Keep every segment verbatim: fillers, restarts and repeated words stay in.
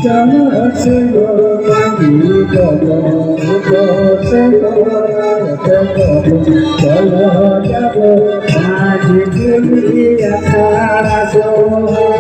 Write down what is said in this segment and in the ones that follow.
ᱪᱟᱞᱟᱜ ᱥᱮᱱᱚᱜ ᱢᱟᱹᱡᱷᱤ ᱵᱟᱵᱟ, ᱩᱰᱩᱠ ᱥᱮᱱᱚᱜ ᱨᱟᱭ ᱛᱮᱠᱚ, ᱪᱟᱞᱟᱜ ᱡᱟᱵᱚ ᱢᱟᱹᱡᱷᱤ ᱠᱩᱞᱦᱤ ᱟᱠᱷᱲᱟ ᱥᱚᱦᱟ᱾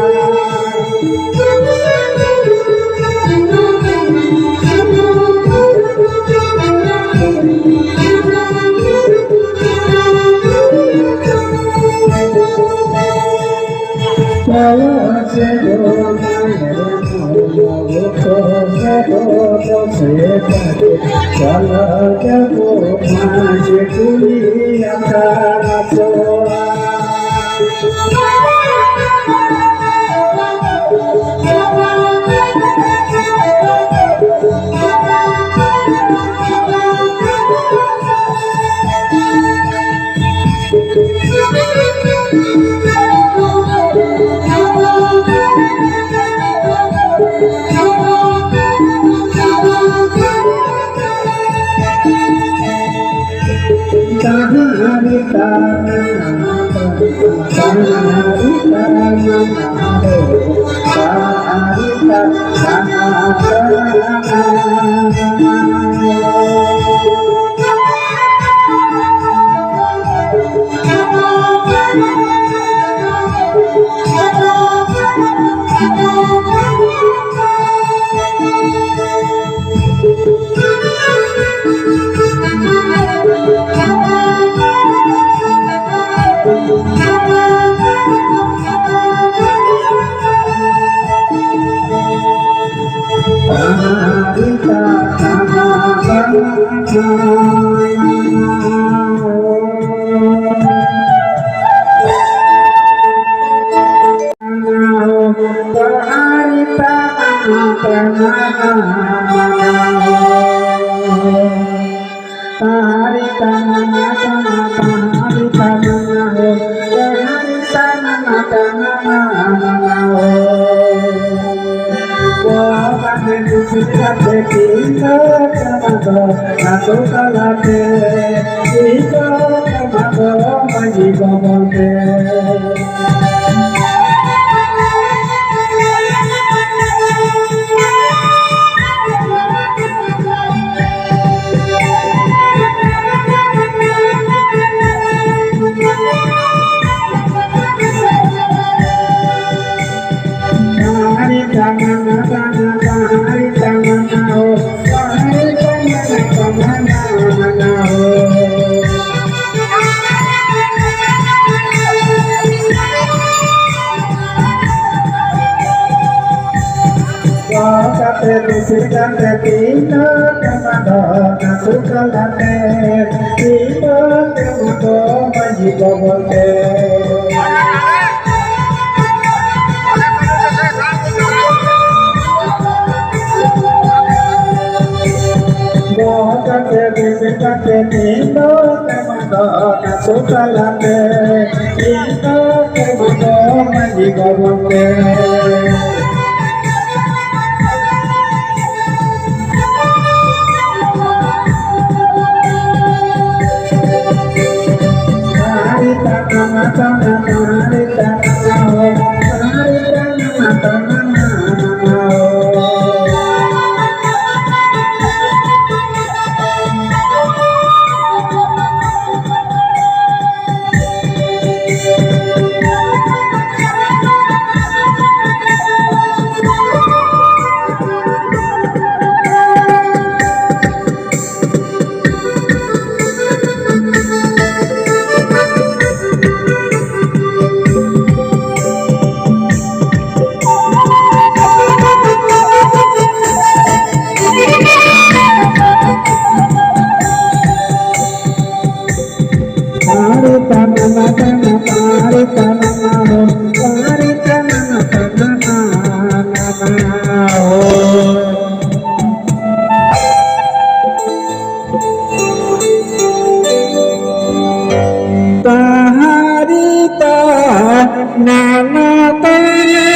ᱱᱟᱱᱟ ᱛᱟᱱᱟ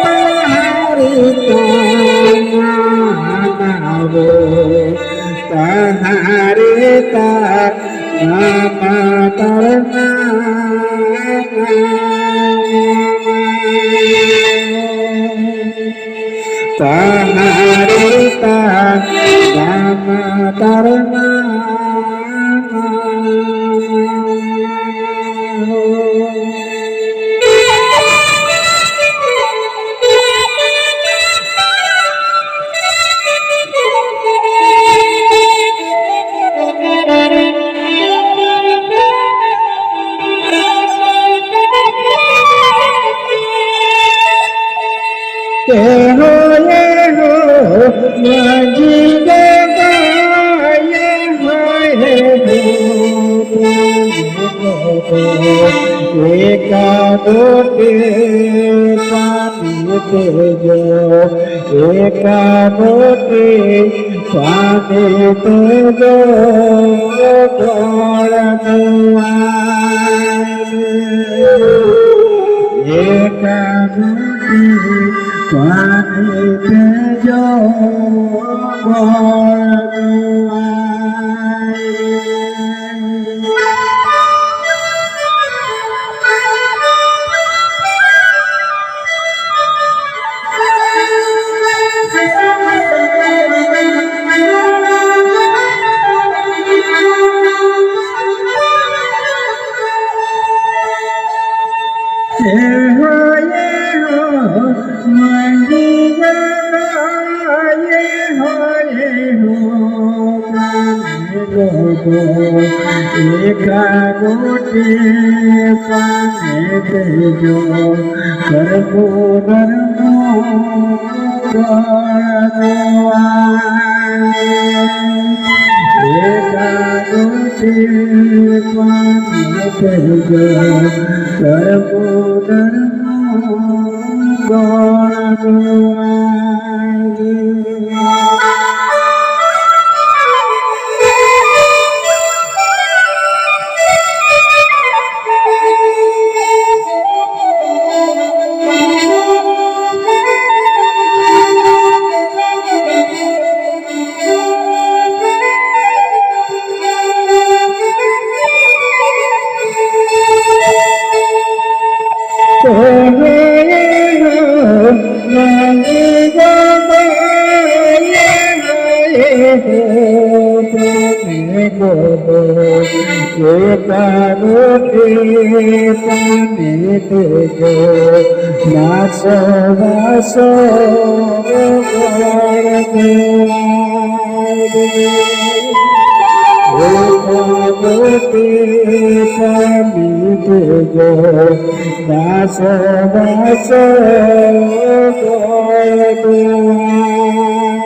ᱛᱟᱦᱟᱨᱤ ᱛᱟᱱᱟ ᱵᱚ ᱛᱟᱦᱟᱨᱤ ᱛᱟᱱᱟ ᱛᱟᱨᱱᱟ᱾ ᱛᱟᱦᱟᱨᱤ ᱛᱟᱦᱟᱨᱤ ᱛᱟᱦᱟᱨᱤ᱾ ᱮ ᱦᱳ, ᱮ ᱦᱳ, ᱢᱟᱹᱡᱷᱤ ᱵᱟᱵᱟ, ᱮ ᱦᱳ, ᱮ ᱦᱳ, ᱮᱠᱟᱫᱚ ᱛᱮ ᱯᱟᱱᱤ ᱛᱮᱡᱚ, ᱮᱠᱟᱫᱚ ᱛᱮ ᱯᱟᱱᱤ ᱛᱮᱡᱚ ᱜᱚᱲ ᱫᱩᱣᱟᱨ᱾ ᱮᱠᱟᱫᱚ ᱛᱮ ᱯᱟᱱᱤ ᱛᱮᱡᱚ ᱜᱚᱲ ᱫᱩᱣᱟᱨ᱾ ᱮ ᱦᱳ, ᱮ ᱦᱳ, ᱢᱟᱹᱡᱷᱤ ᱵᱟᱵᱟ, ᱮ ᱦᱳ, ᱮ ᱦᱳ, ᱢᱟᱹᱡᱷᱤ ᱵᱟᱵᱟ, ᱮᱠᱟ ᱜᱚᱴᱮ ᱯᱟᱱᱮ ᱛᱮᱡᱚ, ᱠᱚᱨᱢᱚ ᱫᱷᱚᱨᱢᱚ ᱜᱚᱲ ᱫᱩᱣᱟᱨ᱾ ᱮᱠᱟ ᱜᱚᱴᱮ ᱯᱟᱱᱮ ᱛᱮᱡᱚ, ᱠᱚᱨᱢᱚ ᱫᱷᱚᱨᱢᱚ ᱜᱚᱲ ᱫᱩᱣᱟᱨ᱾ ᱯᱟᱨᱵᱚᱛᱤ ᱯᱟᱱᱤ ᱛᱮᱡᱚ ᱵᱟᱥᱚ ᱵᱟᱥᱚ ᱜᱚᱲ ᱫᱩᱣᱟᱨ᱾ ᱯᱟᱨᱵᱚᱛᱤ ᱯᱟᱱᱤ ᱛᱮᱡᱚ ᱵᱟᱥᱚ ᱵᱟᱥᱚ ᱜᱚᱲ ᱫᱩᱣᱟᱨ᱾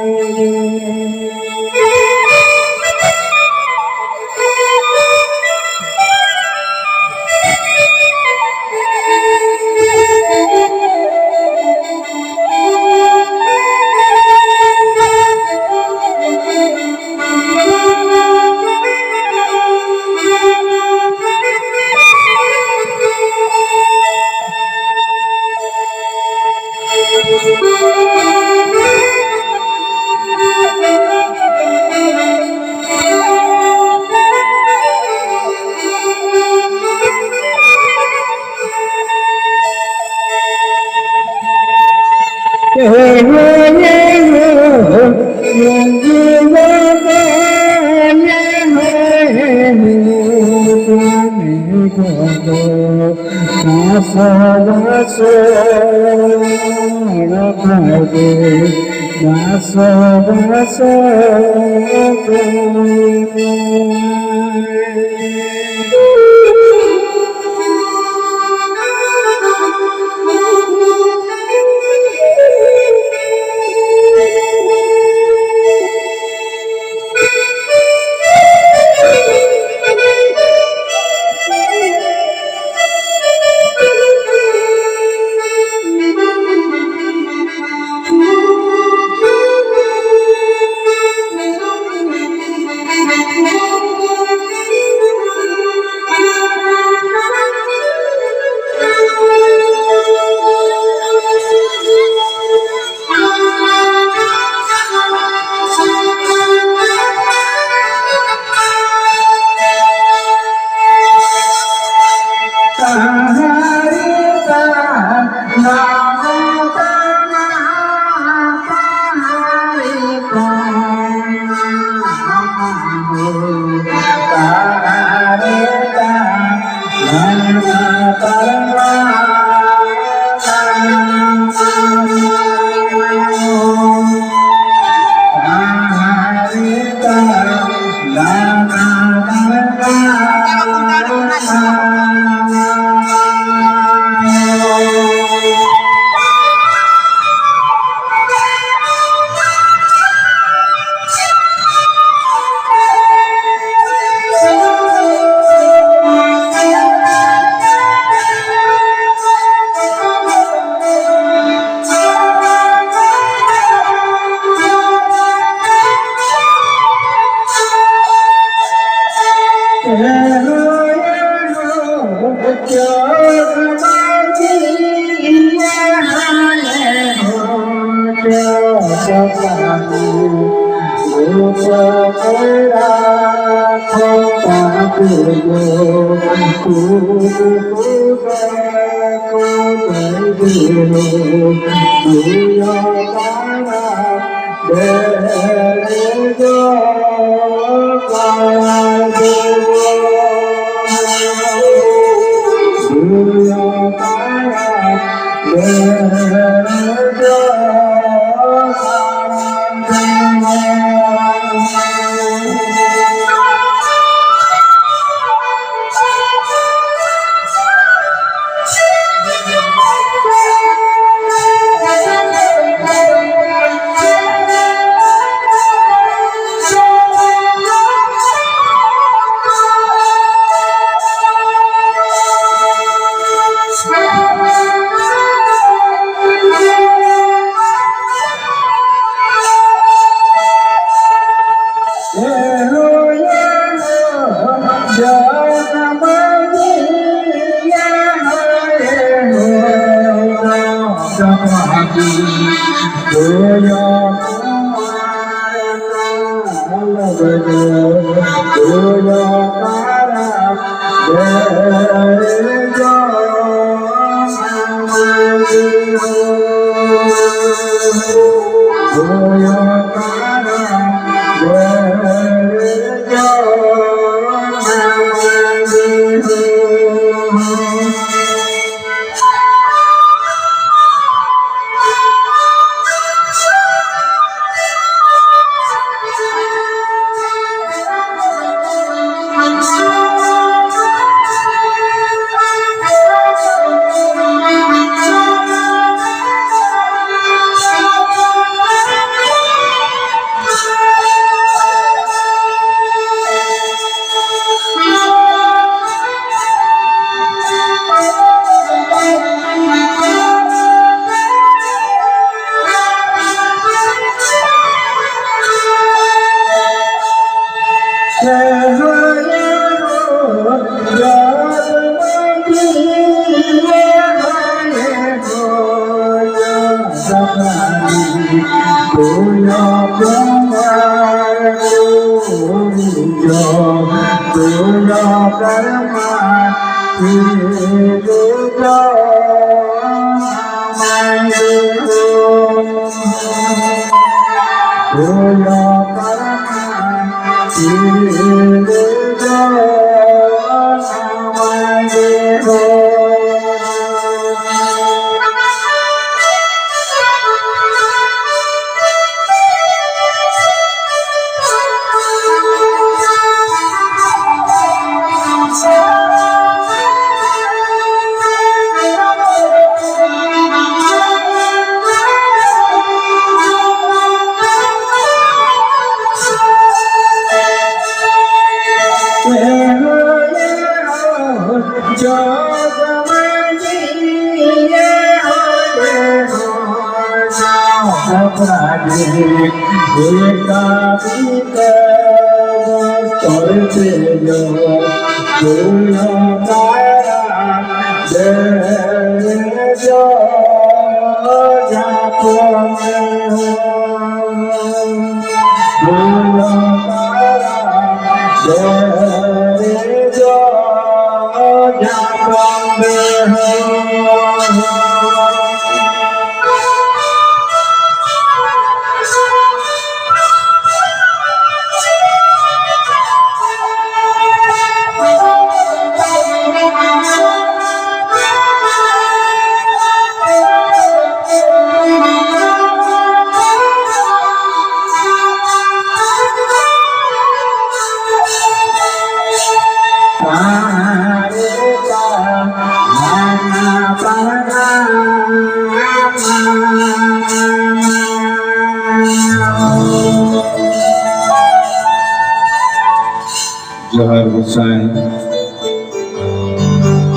ᱡᱚᱦᱟᱨ ᱜᱚᱸᱥᱟᱭ᱾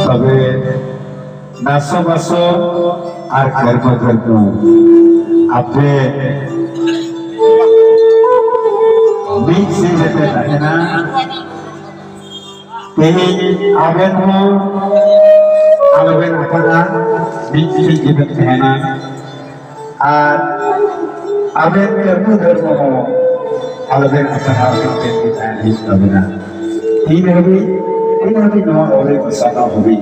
ᱛᱚᱵᱮ ᱱᱟᱥᱚ ᱵᱟᱥᱚ ᱟᱨ ᱠᱟᱹᱨᱢᱟᱹ ᱠᱟᱹᱨᱢᱩ ᱟᱯᱮ ᱢᱤᱫ ᱥᱮᱫ ᱨᱮᱯᱮ ᱛᱟᱦᱮᱱᱟ᱾ ᱛᱮᱦᱮᱧ ᱟᱵᱮᱱ ᱦᱚᱸ ᱟᱞᱚᱵᱮᱱ ᱟᱠᱟᱫᱟ, ᱢᱤᱫ ᱴᱷᱮᱱ ᱜᱮᱵᱮᱱ ᱛᱟᱦᱮᱱᱟ᱾ ᱟᱨ ᱟᱵᱮᱱ ᱠᱟᱹᱢᱤ ᱫᱷᱚᱨᱢᱚ ᱦᱚᱸ ᱟᱞᱚᱵᱮᱱ ᱟᱥᱟᱨᱟ, ᱟᱵᱮᱱ ᱴᱷᱮᱱ ᱜᱮ ᱛᱟᱦᱮᱱ ᱦᱩᱭᱩᱜ ᱛᱟᱵᱮᱱᱟ᱾ ᱛᱤᱱ ᱦᱟᱹᱵᱤᱡ ᱛᱤᱱ ᱦᱟᱹᱵᱤᱡ ᱱᱚᱣᱟ ᱚᱞᱮ ᱥᱟᱱᱟᱢ ᱦᱟᱹᱵᱤᱡ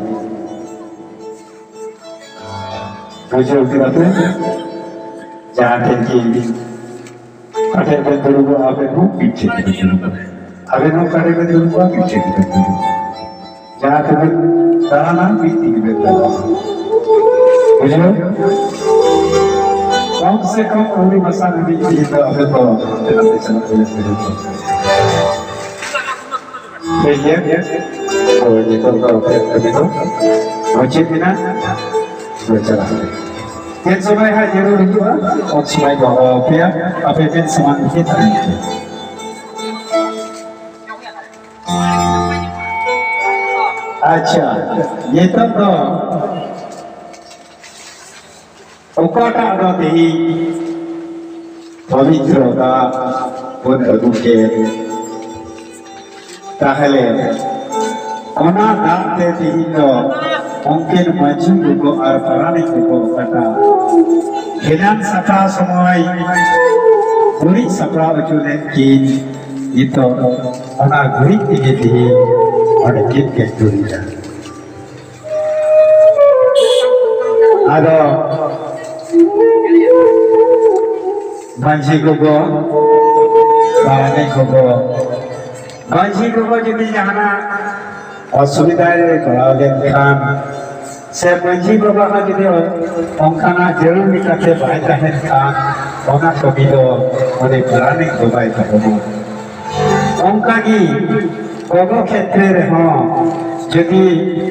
ᱵᱩᱡᱷᱟᱹᱣ ᱠᱮᱫᱟ ᱯᱮ? ᱡᱟᱦᱟᱸ ᱴᱷᱮᱱ ᱜᱮ ᱚᱠᱟ ᱴᱷᱮᱱ ᱵᱮᱱ ᱫᱩᱲᱩᱵᱚᱜᱼᱟ, ᱟᱵᱮᱱ ᱦᱚᱸ ᱢᱤᱫ ᱴᱷᱮᱱ ᱜᱮᱵᱮᱱ ᱫᱩᱲᱩᱵᱚᱜᱼᱟ᱾ ᱟᱵᱮᱱ ᱦᱚᱸ ᱚᱠᱟ ᱴᱷᱮᱱ ᱵᱮᱱ ᱫᱩᱲᱩᱵᱚᱜᱼᱟ, ᱢᱤᱫ ᱴᱷᱮᱱ ᱜᱮᱵᱮᱱ ᱫᱩᱲᱩᱵᱚᱜᱼᱟ᱾ ᱡᱟᱦᱟᱸ ᱛᱮᱵᱮᱱ ᱫᱟᱬᱟᱱᱟ, ᱢᱤᱫ ᱴᱷᱮᱱ ᱜᱮᱵᱮᱱ ᱫᱟᱬᱟᱱᱟ᱾ ᱵᱩᱡᱷᱟᱹᱣ? ᱠᱚᱢ ᱥᱮ ᱠᱚᱢ ᱟᱹᱣᱨᱤ ᱢᱟᱥᱟᱝ ᱦᱟᱹᱵᱤᱡ ᱛᱮᱜᱮ ᱫᱚ ᱟᱵᱮᱱ ᱫᱚ ᱦᱟᱱᱛᱮ ᱱᱟᱛᱮ ᱪᱟᱞᱟᱜ ᱵᱮᱱ ᱫᱩᱲᱩᱵᱚᱜᱼᱟ᱾ ᱴᱷᱤᱠ ᱜᱮᱭᱟ? ᱦᱳᱭ, ᱱᱤᱛᱚᱜ ᱫᱚ ᱟᱯᱮᱭᱟᱜ ᱠᱟᱹᱢᱤ ᱫᱚ ᱢᱩᱪᱟᱹᱫ ᱮᱱᱟ᱾ ᱦᱳᱭ, ᱪᱟᱞᱟᱜ ᱢᱮ᱾ ᱛᱤᱱ ᱥᱚᱢᱚᱭ ᱦᱟᱸᱜ ᱡᱟᱹᱨᱩᱲ ᱦᱤᱡᱩᱜᱼᱟ, ᱩᱱ ᱥᱚᱢᱚᱭ ᱫᱚ ᱦᱚᱦᱚ ᱟᱯᱮᱭᱟ, ᱟᱯᱮ ᱢᱮᱫ ᱥᱟᱢᱟᱝ ᱨᱮᱜᱮ ᱛᱟᱦᱮᱱ ᱯᱮ᱾ ᱟᱪᱪᱷᱟ, ᱱᱤᱛᱚᱜ ᱫᱚ ᱚᱠᱟᱴᱟᱜ ᱫᱚ ᱛᱮᱦᱮᱧ ᱯᱚᱵᱤᱛᱨᱚ ᱫᱟᱜ ᱵᱚᱱ ᱟᱹᱜᱩ ᱠᱮᱫ, ᱛᱟᱦᱞᱮ ᱚᱱᱟ ᱫᱟᱜ ᱛᱮ ᱛᱮᱦᱮᱧ ᱫᱚ ᱩᱱᱠᱤᱱ ᱢᱟᱹᱡᱷᱤ ᱜᱚᱜᱚ ᱟᱨ ᱯᱟᱨᱟᱱᱤᱠ ᱜᱚᱜᱚ ᱚᱠᱟᱴᱟᱜ ᱮᱱᱟᱱ ᱥᱟᱯᱲᱟᱣ ᱥᱚᱢᱚᱭ ᱜᱩᱨᱤᱡ ᱥᱟᱯᱲᱟᱣ ᱦᱚᱪᱚ ᱞᱮᱫ ᱠᱤᱱ, ᱱᱤᱛᱚᱜ ᱚᱱᱟ ᱜᱩᱨᱤᱡ ᱛᱮᱜᱮ ᱛᱮᱦᱮᱧ ᱚᱸᱰᱮ ᱠᱤᱱ ᱜᱮᱡ ᱜᱩᱨᱤᱡᱟ᱾ ᱟᱫᱚ ᱢᱟᱹᱡᱷᱤ ᱜᱚᱜᱚ, ᱯᱟᱨᱟᱱᱤᱠ ᱜᱚᱜᱚ, ᱢᱟᱹᱡᱷᱤ ᱜᱚᱜᱚ ᱡᱩᱫᱤ ᱡᱟᱦᱟᱱᱟᱜ ᱚᱥᱩᱵᱤᱫᱷᱟ ᱨᱮ ᱯᱟᱲᱟᱣ ᱞᱮᱱᱠᱷᱟᱱ, ᱥᱮ ᱢᱟᱹᱡᱷᱤ ᱵᱟᱵᱟ ᱦᱚᱸ ᱡᱩᱫᱤ ᱚᱱᱠᱟᱱᱟᱜ ᱡᱟᱹᱨᱩᱲ ᱞᱮᱠᱟᱛᱮ ᱵᱟᱭ ᱛᱟᱦᱮᱱ ᱠᱷᱟᱱ, ᱚᱱᱟ ᱠᱟᱹᱢᱤ ᱫᱚ ᱩᱱᱤ ᱯᱟᱨᱟᱱᱤᱠ ᱵᱟᱵᱟᱭ ᱛᱟᱦᱮᱱᱟ᱾ ᱚᱱᱠᱟᱜᱮ ᱜᱚᱜᱚ ᱠᱷᱮᱛᱨᱮ ᱨᱮᱦᱚᱸ ᱡᱩᱫᱤ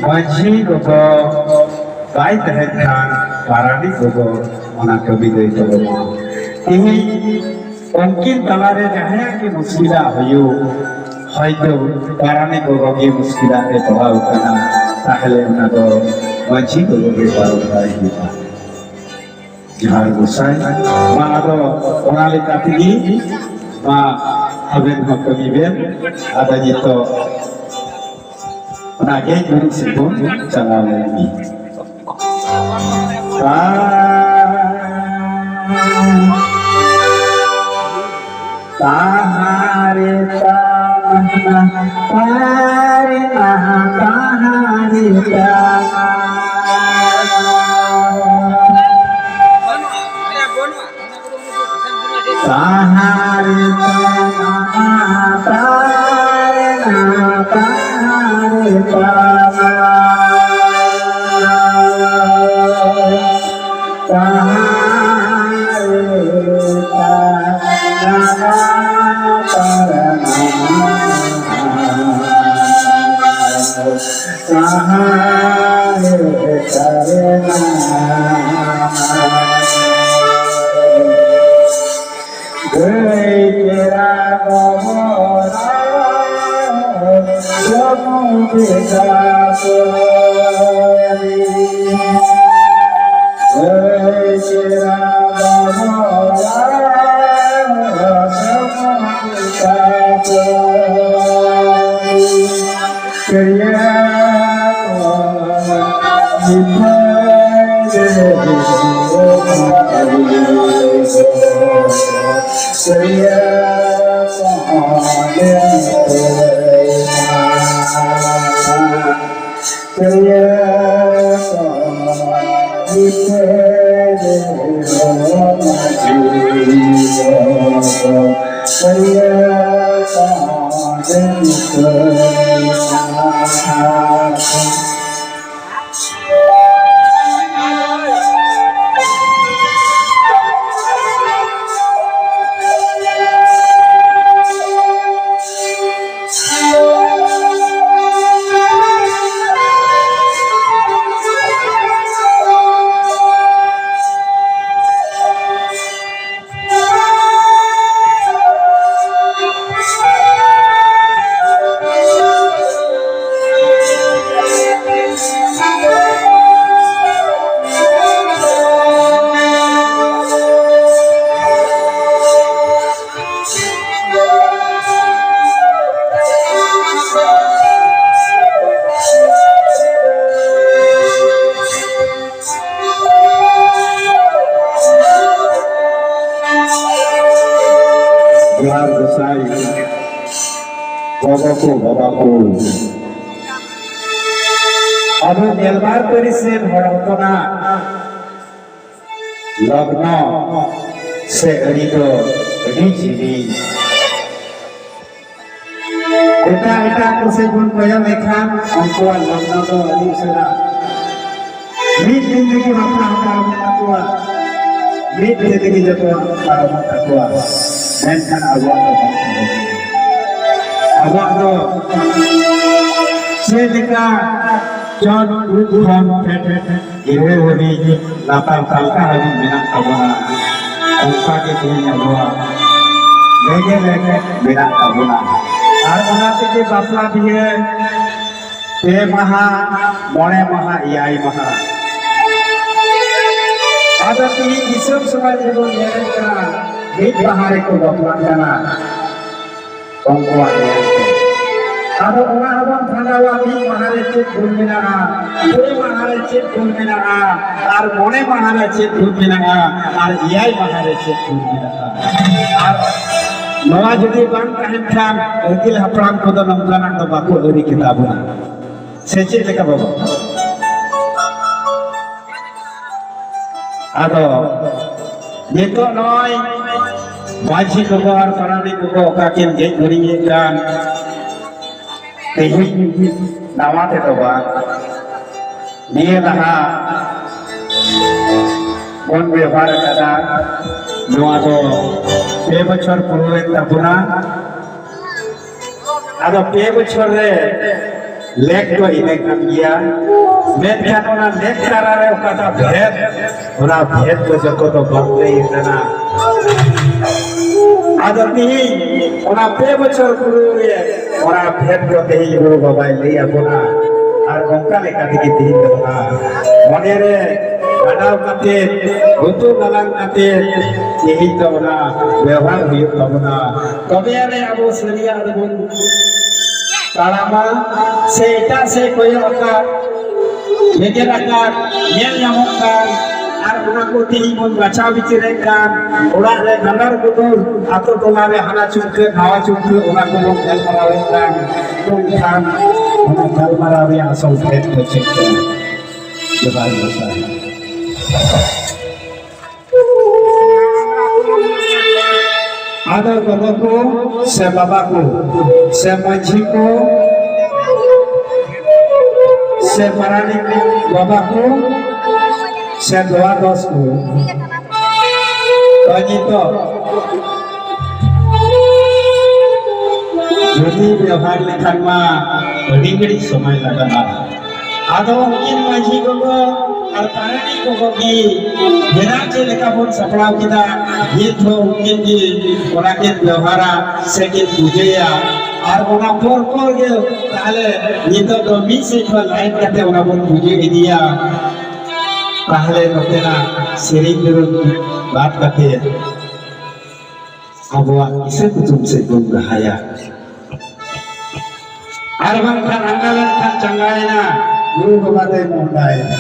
ᱢᱟᱹᱡᱷᱤ ᱜᱚᱜᱚ ᱵᱟᱭ ᱛᱟᱦᱮᱱ ᱠᱷᱟᱱ, ᱯᱟᱨᱟᱱᱤᱠ ᱜᱚᱜᱚ ᱚᱱᱟ ᱠᱟᱹᱢᱤ ᱫᱚᱭ ᱛᱚᱞᱚᱢᱟ᱾ ᱛᱮᱦᱮᱧ ᱩᱱᱠᱤᱱ ᱛᱟᱞᱟᱨᱮ ᱡᱟᱦᱟᱸᱭᱟᱜ ᱜᱮ ᱢᱩᱥᱠᱤᱞᱟᱜ ᱦᱩᱭᱩᱜ, ᱦᱚᱭᱛᱳ ᱯᱟᱨᱟᱱᱤᱠ ᱜᱚᱜᱚ ᱜᱮ ᱢᱩᱥᱠᱤᱞᱟᱜ ᱨᱮ ᱯᱟᱲᱟᱣ ᱠᱟᱱᱟ, ᱛᱟᱦᱞᱮ ᱚᱱᱟ ᱫᱚ ᱢᱟᱹᱡᱷᱤ ᱜᱚᱜᱚ ᱜᱮ ᱯᱟᱨᱚᱢ ᱫᱟᱲᱮ ᱦᱩᱭᱩᱜᱼᱟ᱾ ᱡᱚᱦᱟᱨ ᱜᱚᱸᱥᱟᱭ᱾ ᱢᱟ ᱟᱫᱚ ᱚᱱᱟ ᱞᱮᱠᱟ ᱛᱮᱜᱮ ᱢᱟ ᱟᱵᱮᱱ ᱦᱚᱸ ᱠᱟᱹᱢᱤ ᱵᱮᱱ᱾ ᱟᱫᱚ ᱱᱤᱛᱚᱜ ᱚᱱᱟ ᱜᱮᱡ ᱜᱩᱨᱤᱡ ᱥᱮᱫ ᱵᱚᱱ ᱪᱟᱞᱟᱣ ᱞᱮᱱ ᱜᱮ᱾ ᱛᱟ-, ᱛᱟᱦᱟᱨᱮ ᱛᱟ- ᱡᱚᱦᱟᱨ ᱜᱚᱸᱥᱟᱭ᱾ ᱜᱚᱜᱚ ᱠᱚ, ᱵᱟᱵᱟ ᱠᱚ, ᱟᱵᱚ ᱜᱮᱞᱵᱟᱨ ᱯᱟᱹᱨᱤᱥ ᱨᱮᱱ ᱦᱚᱲ ᱦᱚᱯᱚᱱᱟᱜ ᱞᱚᱜᱱᱚ ᱥᱮ ᱟᱹᱨᱤ ᱫᱚ ᱟᱹᱰᱤ ᱡᱤᱞᱤᱧ᱾ ᱮᱴᱟᱜ ᱮᱴᱟᱜ ᱠᱚ ᱥᱮᱫ ᱵᱚᱱ ᱠᱚᱭᱚᱜ ᱞᱮᱠᱷᱟᱱ ᱩᱱᱠᱩᱣᱟᱜ ᱞᱚᱜᱱᱚ ᱫᱚ ᱟᱹᱰᱤ ᱩᱥᱟᱹᱨᱟ ᱢᱤᱫ ᱫᱤᱱ ᱨᱮᱜᱮ ᱵᱟᱯᱞᱟ ᱦᱚᱸ ᱯᱟᱨᱚᱢᱚᱜ ᱛᱟᱠᱚᱣᱟ, ᱢᱤᱫ ᱫᱤᱱ ᱨᱮᱜᱮ ᱡᱚᱛᱚᱣᱟᱜ ᱯᱟᱨᱚᱢᱚᱜ ᱛᱟᱠᱚᱣᱟ᱾ ᱢᱮᱱᱠᱷᱟᱱ ᱟᱵᱚᱣᱟᱜ ᱫᱚ ᱵᱟᱝ ᱛᱟᱵᱚᱱᱟ᱾ ᱟᱵᱚᱣᱟᱜ ᱫᱚ ᱪᱮᱫ ᱞᱮᱠᱟ ᱪᱚᱴ ᱩᱵ ᱠᱷᱚᱱ ᱯᱷᱮᱰ ᱯᱷᱮᱰ ᱜᱤᱨᱟᱹ ᱦᱟᱹᱵᱤᱡ, ᱞᱟᱛᱟᱨ ᱛᱟᱞᱠᱟ ᱦᱟᱹᱵᱤᱡ ᱢᱮᱱᱟᱜ ᱛᱟᱵᱚᱱᱟ, ᱚᱱᱠᱟ ᱜᱮ ᱛᱮᱦᱮᱧ ᱟᱵᱚᱣᱟᱜ ᱞᱮᱜᱮ ᱞᱮᱜᱮ ᱢᱮᱱᱟᱜ ᱛᱟᱵᱚᱱᱟ᱾ ᱟᱨ ᱚᱱᱟ ᱛᱮᱜᱮ ᱵᱟᱯᱞᱟ ᱵᱤᱦᱟᱹ ᱯᱮ ᱢᱟᱦᱟ, ᱢᱚᱬᱮ ᱢᱟᱦᱟ, ᱮᱭᱟᱭ ᱢᱟᱦᱟ᱾ ᱟᱫᱚ ᱛᱮᱦᱮᱧ ᱫᱤᱥᱚᱢ ᱥᱚᱢᱟᱡᱽ ᱨᱮᱵᱚᱱ ᱧᱮᱞᱮᱫ ᱠᱟᱱᱟ, ᱢᱤᱫ ᱢᱟᱦᱟ ᱨᱮᱠᱚ ᱵᱟᱯᱞᱟᱜ ᱠᱟᱱᱟ᱾ ᱩᱱᱠᱩᱣᱟᱜ ᱧᱮᱞ ᱛᱮ᱾ ᱟᱫᱚ ᱚᱱᱟ ᱦᱚᱸᱵᱚᱱ ᱯᱷᱟᱸᱫᱟᱣᱟ, ᱢᱤᱫ ᱢᱟᱦᱟ ᱨᱮ ᱪᱮᱫ ᱜᱩᱱ ᱢᱮᱱᱟᱜᱼᱟ, ᱯᱮ ᱢᱟᱦᱟ ᱨᱮ ᱪᱮᱫ ᱜᱩᱱ ᱢᱮᱱᱟᱜᱼᱟ, ᱟᱨ ᱢᱚᱬᱮ ᱢᱟᱦᱟ ᱨᱮ ᱪᱮᱫ ᱜᱩᱱ ᱢᱮᱱᱟᱜᱼᱟ, ᱟᱨ ᱮᱭᱟᱭ ᱢᱟᱦᱟ ᱨᱮ ᱪᱮᱫ ᱜᱩᱱ ᱢᱮᱱᱟᱜᱼᱟ᱾ ᱟᱨ ᱱᱚᱣᱟ ᱡᱩᱫᱤ ᱵᱟᱝ ᱛᱟᱦᱮᱱ ᱠᱷᱟᱱ, ᱟᱹᱜᱤᱞ ᱦᱟᱯᱲᱟᱢ ᱠᱚᱫᱚ ᱱᱚᱝᱠᱟᱱᱟᱜ ᱫᱚ ᱵᱟᱠᱚ ᱟᱹᱨᱤ ᱠᱮᱛᱟ ᱵᱚᱱᱟ᱾ ᱥᱮ ᱪᱮᱫ ᱞᱮᱠᱟ ᱵᱟᱵᱟ? ᱟᱫᱚ ᱱᱤᱛᱚᱜ ᱱᱚᱜᱼᱚᱭ ᱢᱟᱹᱡᱷᱤ ᱜᱚᱜᱚ ᱟᱨ ᱯᱟᱨᱟᱱᱤᱠ ᱜᱚᱜᱚ ᱚᱠᱟ ᱠᱤᱱ ᱜᱮᱡ ᱜᱩᱨᱤᱡᱮᱫ ᱠᱟᱱ, ᱛᱮᱦᱮᱧ ᱱᱟᱣᱟ ᱛᱮᱫᱚ ᱵᱟᱝ, ᱱᱤᱭᱟᱹ ᱞᱟᱦᱟ ᱵᱚᱱ ᱵᱮᱣᱦᱟᱨ ᱟᱠᱟᱫᱟ, ᱱᱚᱣᱟ ᱫᱚ ᱯᱮ ᱵᱚᱪᱷᱚᱨ ᱯᱩᱨᱟᱹᱣᱮᱱ ᱛᱟᱵᱚᱱᱟ᱾ ᱟᱫᱚ ᱯᱮ ᱵᱚᱪᱷᱚᱨ ᱨᱮ ᱞᱮᱠ ᱫᱚ ᱤᱱᱟᱹ ᱠᱟᱱ ᱜᱮᱭᱟ, ᱢᱮᱱᱠᱷᱟᱱ ᱚᱱᱟ ᱞᱮᱠ ᱛᱟᱞᱟ ᱨᱮ ᱚᱠᱟᱴᱟᱜ ᱵᱷᱮᱫ, ᱚᱱᱟ ᱵᱷᱮᱫ ᱫᱚ ᱡᱚᱛᱚ ᱫᱚ ᱵᱟᱝ ᱞᱟᱹᱭ ᱠᱟᱱᱟ᱾ ᱟᱫᱚ ᱛᱤᱦᱤᱧ ᱚᱱᱟ ᱯᱮ ᱵᱚᱪᱷᱚᱨ ᱯᱩᱨᱟᱹᱣ ᱨᱮ ᱚᱱᱟ ᱵᱷᱮᱫ ᱫᱚ ᱛᱤᱦᱤᱧ ᱜᱩᱨᱩ ᱵᱟᱵᱟᱭ ᱞᱟᱹᱭ ᱟᱵᱚᱱᱟ᱾ ᱟᱨ ᱚᱱᱠᱟ ᱞᱮᱠᱟ ᱛᱮᱜᱮ ᱛᱤᱦᱤᱧ ᱫᱚ ᱚᱱᱟ ᱢᱚᱱᱮ ᱨᱮ ᱠᱷᱟᱰᱟᱣ ᱠᱟᱛᱮ, ᱜᱩᱛᱩ ᱜᱟᱞᱟᱝ ᱠᱟᱛᱮ ᱛᱤᱦᱤᱧ ᱫᱚ ᱚᱱᱟ ᱵᱮᱣᱦᱟᱨ ᱦᱩᱭᱩᱜ ᱛᱟᱵᱚᱱᱟ᱾ ᱛᱚᱵᱮ ᱟᱹᱱᱤᱡ ᱟᱵᱚ ᱥᱟᱹᱨᱤᱭᱟᱜ ᱨᱮᱵᱚᱱ ᱛᱟᱲᱟᱢᱟ᱾ ᱥᱮ ᱮᱴᱟᱜ ᱥᱮᱫ ᱠᱚᱭᱚᱜ ᱟᱠᱟᱫ, ᱵᱮᱸᱜᱮᱫ ᱟᱠᱟᱫ, ᱧᱮᱞ ᱧᱟᱢᱚᱜ ᱠᱟᱱ ᱟᱨ ᱚᱱᱟ ᱠᱚ ᱛᱮᱦᱮᱧ ᱵᱚᱱ ᱵᱟᱪᱷᱟᱣ ᱵᱤᱪᱟᱹᱨᱮᱫ ᱠᱟᱱ, ᱚᱲᱟᱜ ᱨᱮ ᱱᱟᱱᱟ ᱨᱚᱠᱚᱢ ᱟᱛᱳ ᱴᱚᱞᱟ ᱨᱮ ᱦᱟᱱᱟ ᱪᱩᱢᱠᱟᱹ ᱱᱟᱣᱟ ᱪᱩᱢᱠᱟᱹ ᱚᱱᱟ ᱠᱚᱵᱚᱱ ᱜᱟᱞᱢᱟᱨᱟᱣᱮᱫ ᱠᱟᱱ, ᱢᱮᱱᱠᱷᱟᱱ ᱚᱱᱟ ᱜᱟᱞᱢᱟᱨᱟᱣ ᱨᱮᱭᱟᱜ ᱟᱥᱚᱞ ᱯᱷᱮᱰ ᱫᱚ ᱪᱮᱫ ᱠᱟᱱᱟ? ᱡᱚᱦᱟᱨ ᱜᱚᱸᱥᱟᱭ᱾ ᱟᱫᱚ ᱜᱚᱜᱚ ᱠᱚ ᱥᱮ ᱵᱟᱵᱟ ᱠᱚ ᱥᱮ ᱢᱟᱹᱡᱷᱤ ᱠᱚ ᱥᱮ ᱯᱟᱨᱟᱱᱤᱠ ᱵᱟᱵᱟ ᱠᱚ ᱥᱮ ᱫᱚᱣᱟ ᱫᱚᱥ ᱠᱚ, ᱛᱚ ᱱᱤᱛᱚᱜ ᱡᱩᱫᱤ ᱵᱮᱣᱦᱟᱨ ᱞᱮᱠᱷᱟᱱ ᱢᱟ ᱟᱹᱰᱤ ᱜᱷᱟᱹᱲᱤᱡ ᱥᱚᱢᱚᱭ ᱞᱟᱜᱟᱜᱼᱟ᱾ ᱟᱫᱚ ᱩᱱᱠᱤᱱ ᱢᱟᱹᱡᱷᱤ ᱜᱚᱜᱚ ᱟᱨ ᱯᱟᱨᱟᱱᱤᱠ ᱜᱚᱜᱚ ᱜᱮ ᱵᱮᱱᱟᱣ ᱪᱮᱫ ᱞᱮᱠᱟ ᱵᱚᱱ ᱥᱟᱯᱲᱟᱣ ᱠᱮᱫᱟ, ᱱᱤᱛ ᱦᱚᱸ ᱩᱱᱠᱤᱱ ᱜᱮ ᱚᱱᱟ ᱠᱤᱱ ᱵᱮᱣᱦᱟᱨᱟ ᱥᱮ ᱠᱤᱱ ᱯᱩᱡᱟᱹᱭᱟ᱾ ᱟᱨ ᱚᱱᱟ ᱯᱚᱨ ᱯᱚᱨ ᱜᱮ ᱛᱟᱦᱞᱮ ᱱᱤᱛᱚᱜ ᱫᱚ ᱢᱤᱫ ᱥᱮᱫ ᱠᱷᱚᱱ ᱞᱟᱭᱤᱱ ᱠᱟᱛᱮ ᱚᱱᱟ ᱵᱚᱱ ᱯᱩᱡᱟᱹ ᱤᱫᱤᱭᱟ᱾ ᱛᱟᱦᱞᱮ ᱱᱚᱛᱮᱱᱟᱜ ᱥᱮᱨᱮᱧ ᱫᱩᱨᱟᱹᱝ ᱵᱟᱫ ᱠᱟᱛᱮ ᱟᱵᱚᱣᱟᱜ ᱠᱤᱥᱟᱹ ᱠᱩᱫᱩᱢ ᱥᱮᱫ ᱵᱚᱱ ᱞᱟᱦᱟᱭᱟ᱾ ᱟᱨ ᱵᱟᱝᱠᱷᱟᱱ ᱟᱸᱜᱟ ᱞᱮᱱᱠᱷᱟᱱ ᱪᱟᱸᱜᱟᱭᱮᱱᱟ, ᱜᱩᱨᱩ ᱵᱟᱵᱟ ᱫᱚᱭ ᱢᱚᱦᱰᱟᱭᱮᱱᱟ᱾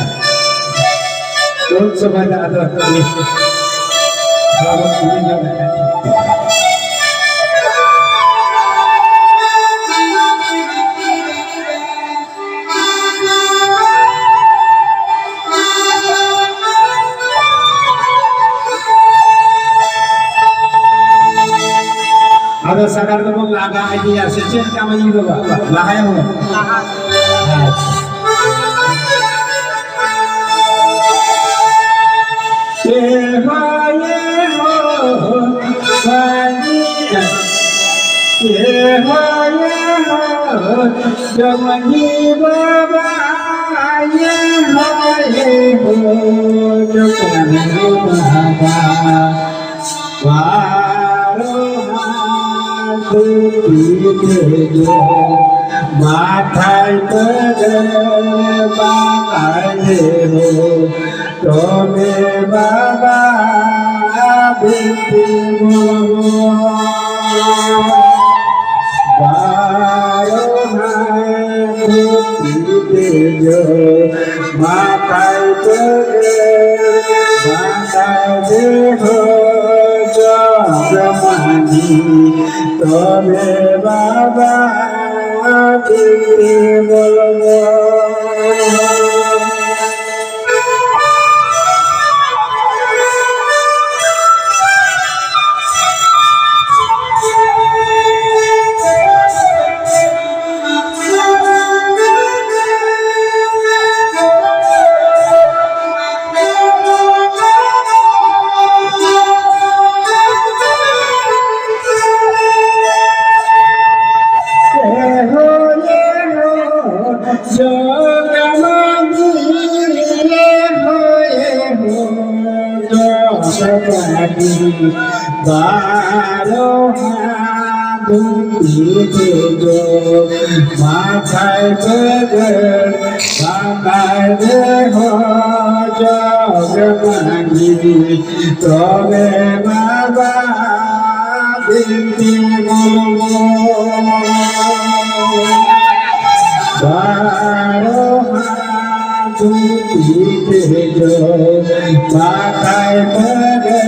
ᱩᱱ ᱥᱚᱢᱚᱭ ᱫᱚ ᱟᱫᱚ ᱛᱷᱚᱲᱟ ᱵᱚᱱ ᱠᱩᱞᱤ ᱧᱚᱜ ᱞᱮᱠᱷᱟᱱ ᱴᱷᱤᱠ ᱜᱮᱭᱟ᱾ ᱟᱫᱚ ᱥᱟᱜᱟᱲ ᱫᱚᱵᱚᱱ ᱞᱟᱜᱟ ᱤᱫᱤᱭᱟ ᱥᱮ ᱪᱮᱫ ᱞᱮᱠᱟ ᱢᱟᱹᱡᱷᱤ ᱵᱟᱵᱟ? ᱞᱟᱦᱟᱭᱟᱵᱚᱱ᱾ ᱟᱪᱪᱷᱟ᱾ ᱮ ᱦᱳ, ᱮ ᱦᱳ, ᱢᱟᱹᱡᱷᱤ, ᱮ ᱦᱳ, ᱮ ᱦᱳ, ᱡᱚᱜᱽ ᱢᱟᱹᱡᱷᱤ ᱵᱟᱵᱟ, ᱮ ᱦᱳ, ᱮ ᱦᱳ, ᱡᱚᱜᱽ ᱢᱟᱹᱡᱷᱤ ᱵᱟᱵᱟ᱾ ᱵᱟᱨᱚ ᱦᱟᱛ ᱫᱷᱩᱛᱤ ᱛᱮ ᱡᱚᱜᱽ ᱢᱟᱛᱷᱟᱭ ᱯᱟᱹᱰᱟᱹ ᱵᱟᱵᱟᱭ ᱦᱳ, ᱛᱚᱵᱮ ᱵᱟᱵᱟ ᱵᱤᱱᱛᱤ ᱵᱚᱞᱚ᱾ ᱵᱟᱨᱚ ᱦᱟᱛ ᱫᱷᱩᱛᱤ ᱛᱮ ᱡᱚᱜᱽ ᱢᱟᱛᱷᱟᱭ ᱛᱮᱜᱮ ᱵᱟᱰᱟᱭ ᱫᱮᱦᱚ ᱡᱚᱜᱽ ᱢᱟᱹᱡᱷᱤ, ᱛᱚᱵᱮ ᱵᱟᱵᱟ ᱵᱤᱱᱛᱤ ᱵᱚᱞᱵᱚ᱾ ᱵᱟᱨᱚ ᱦᱟᱛ ᱫᱷᱩᱛᱤ ᱛᱮᱡᱚ, ᱢᱟᱛᱷᱟᱭ ᱛᱮᱜᱮ ᱵᱟᱰᱟᱭ ᱫᱮᱦᱚ ᱡᱚᱜᱽ ᱢᱟᱹᱡᱷᱤ, ᱛᱚᱵᱮ ᱵᱟᱵᱟ ᱵᱤᱱᱛᱤ ᱵᱚᱞᱵᱚ᱾ ᱵᱟᱨᱚ ᱦᱟᱛ ᱫᱷᱩᱛᱤ ᱛᱮᱡᱚ, ᱢᱟᱛᱷᱟᱭ ᱛᱮᱜᱮ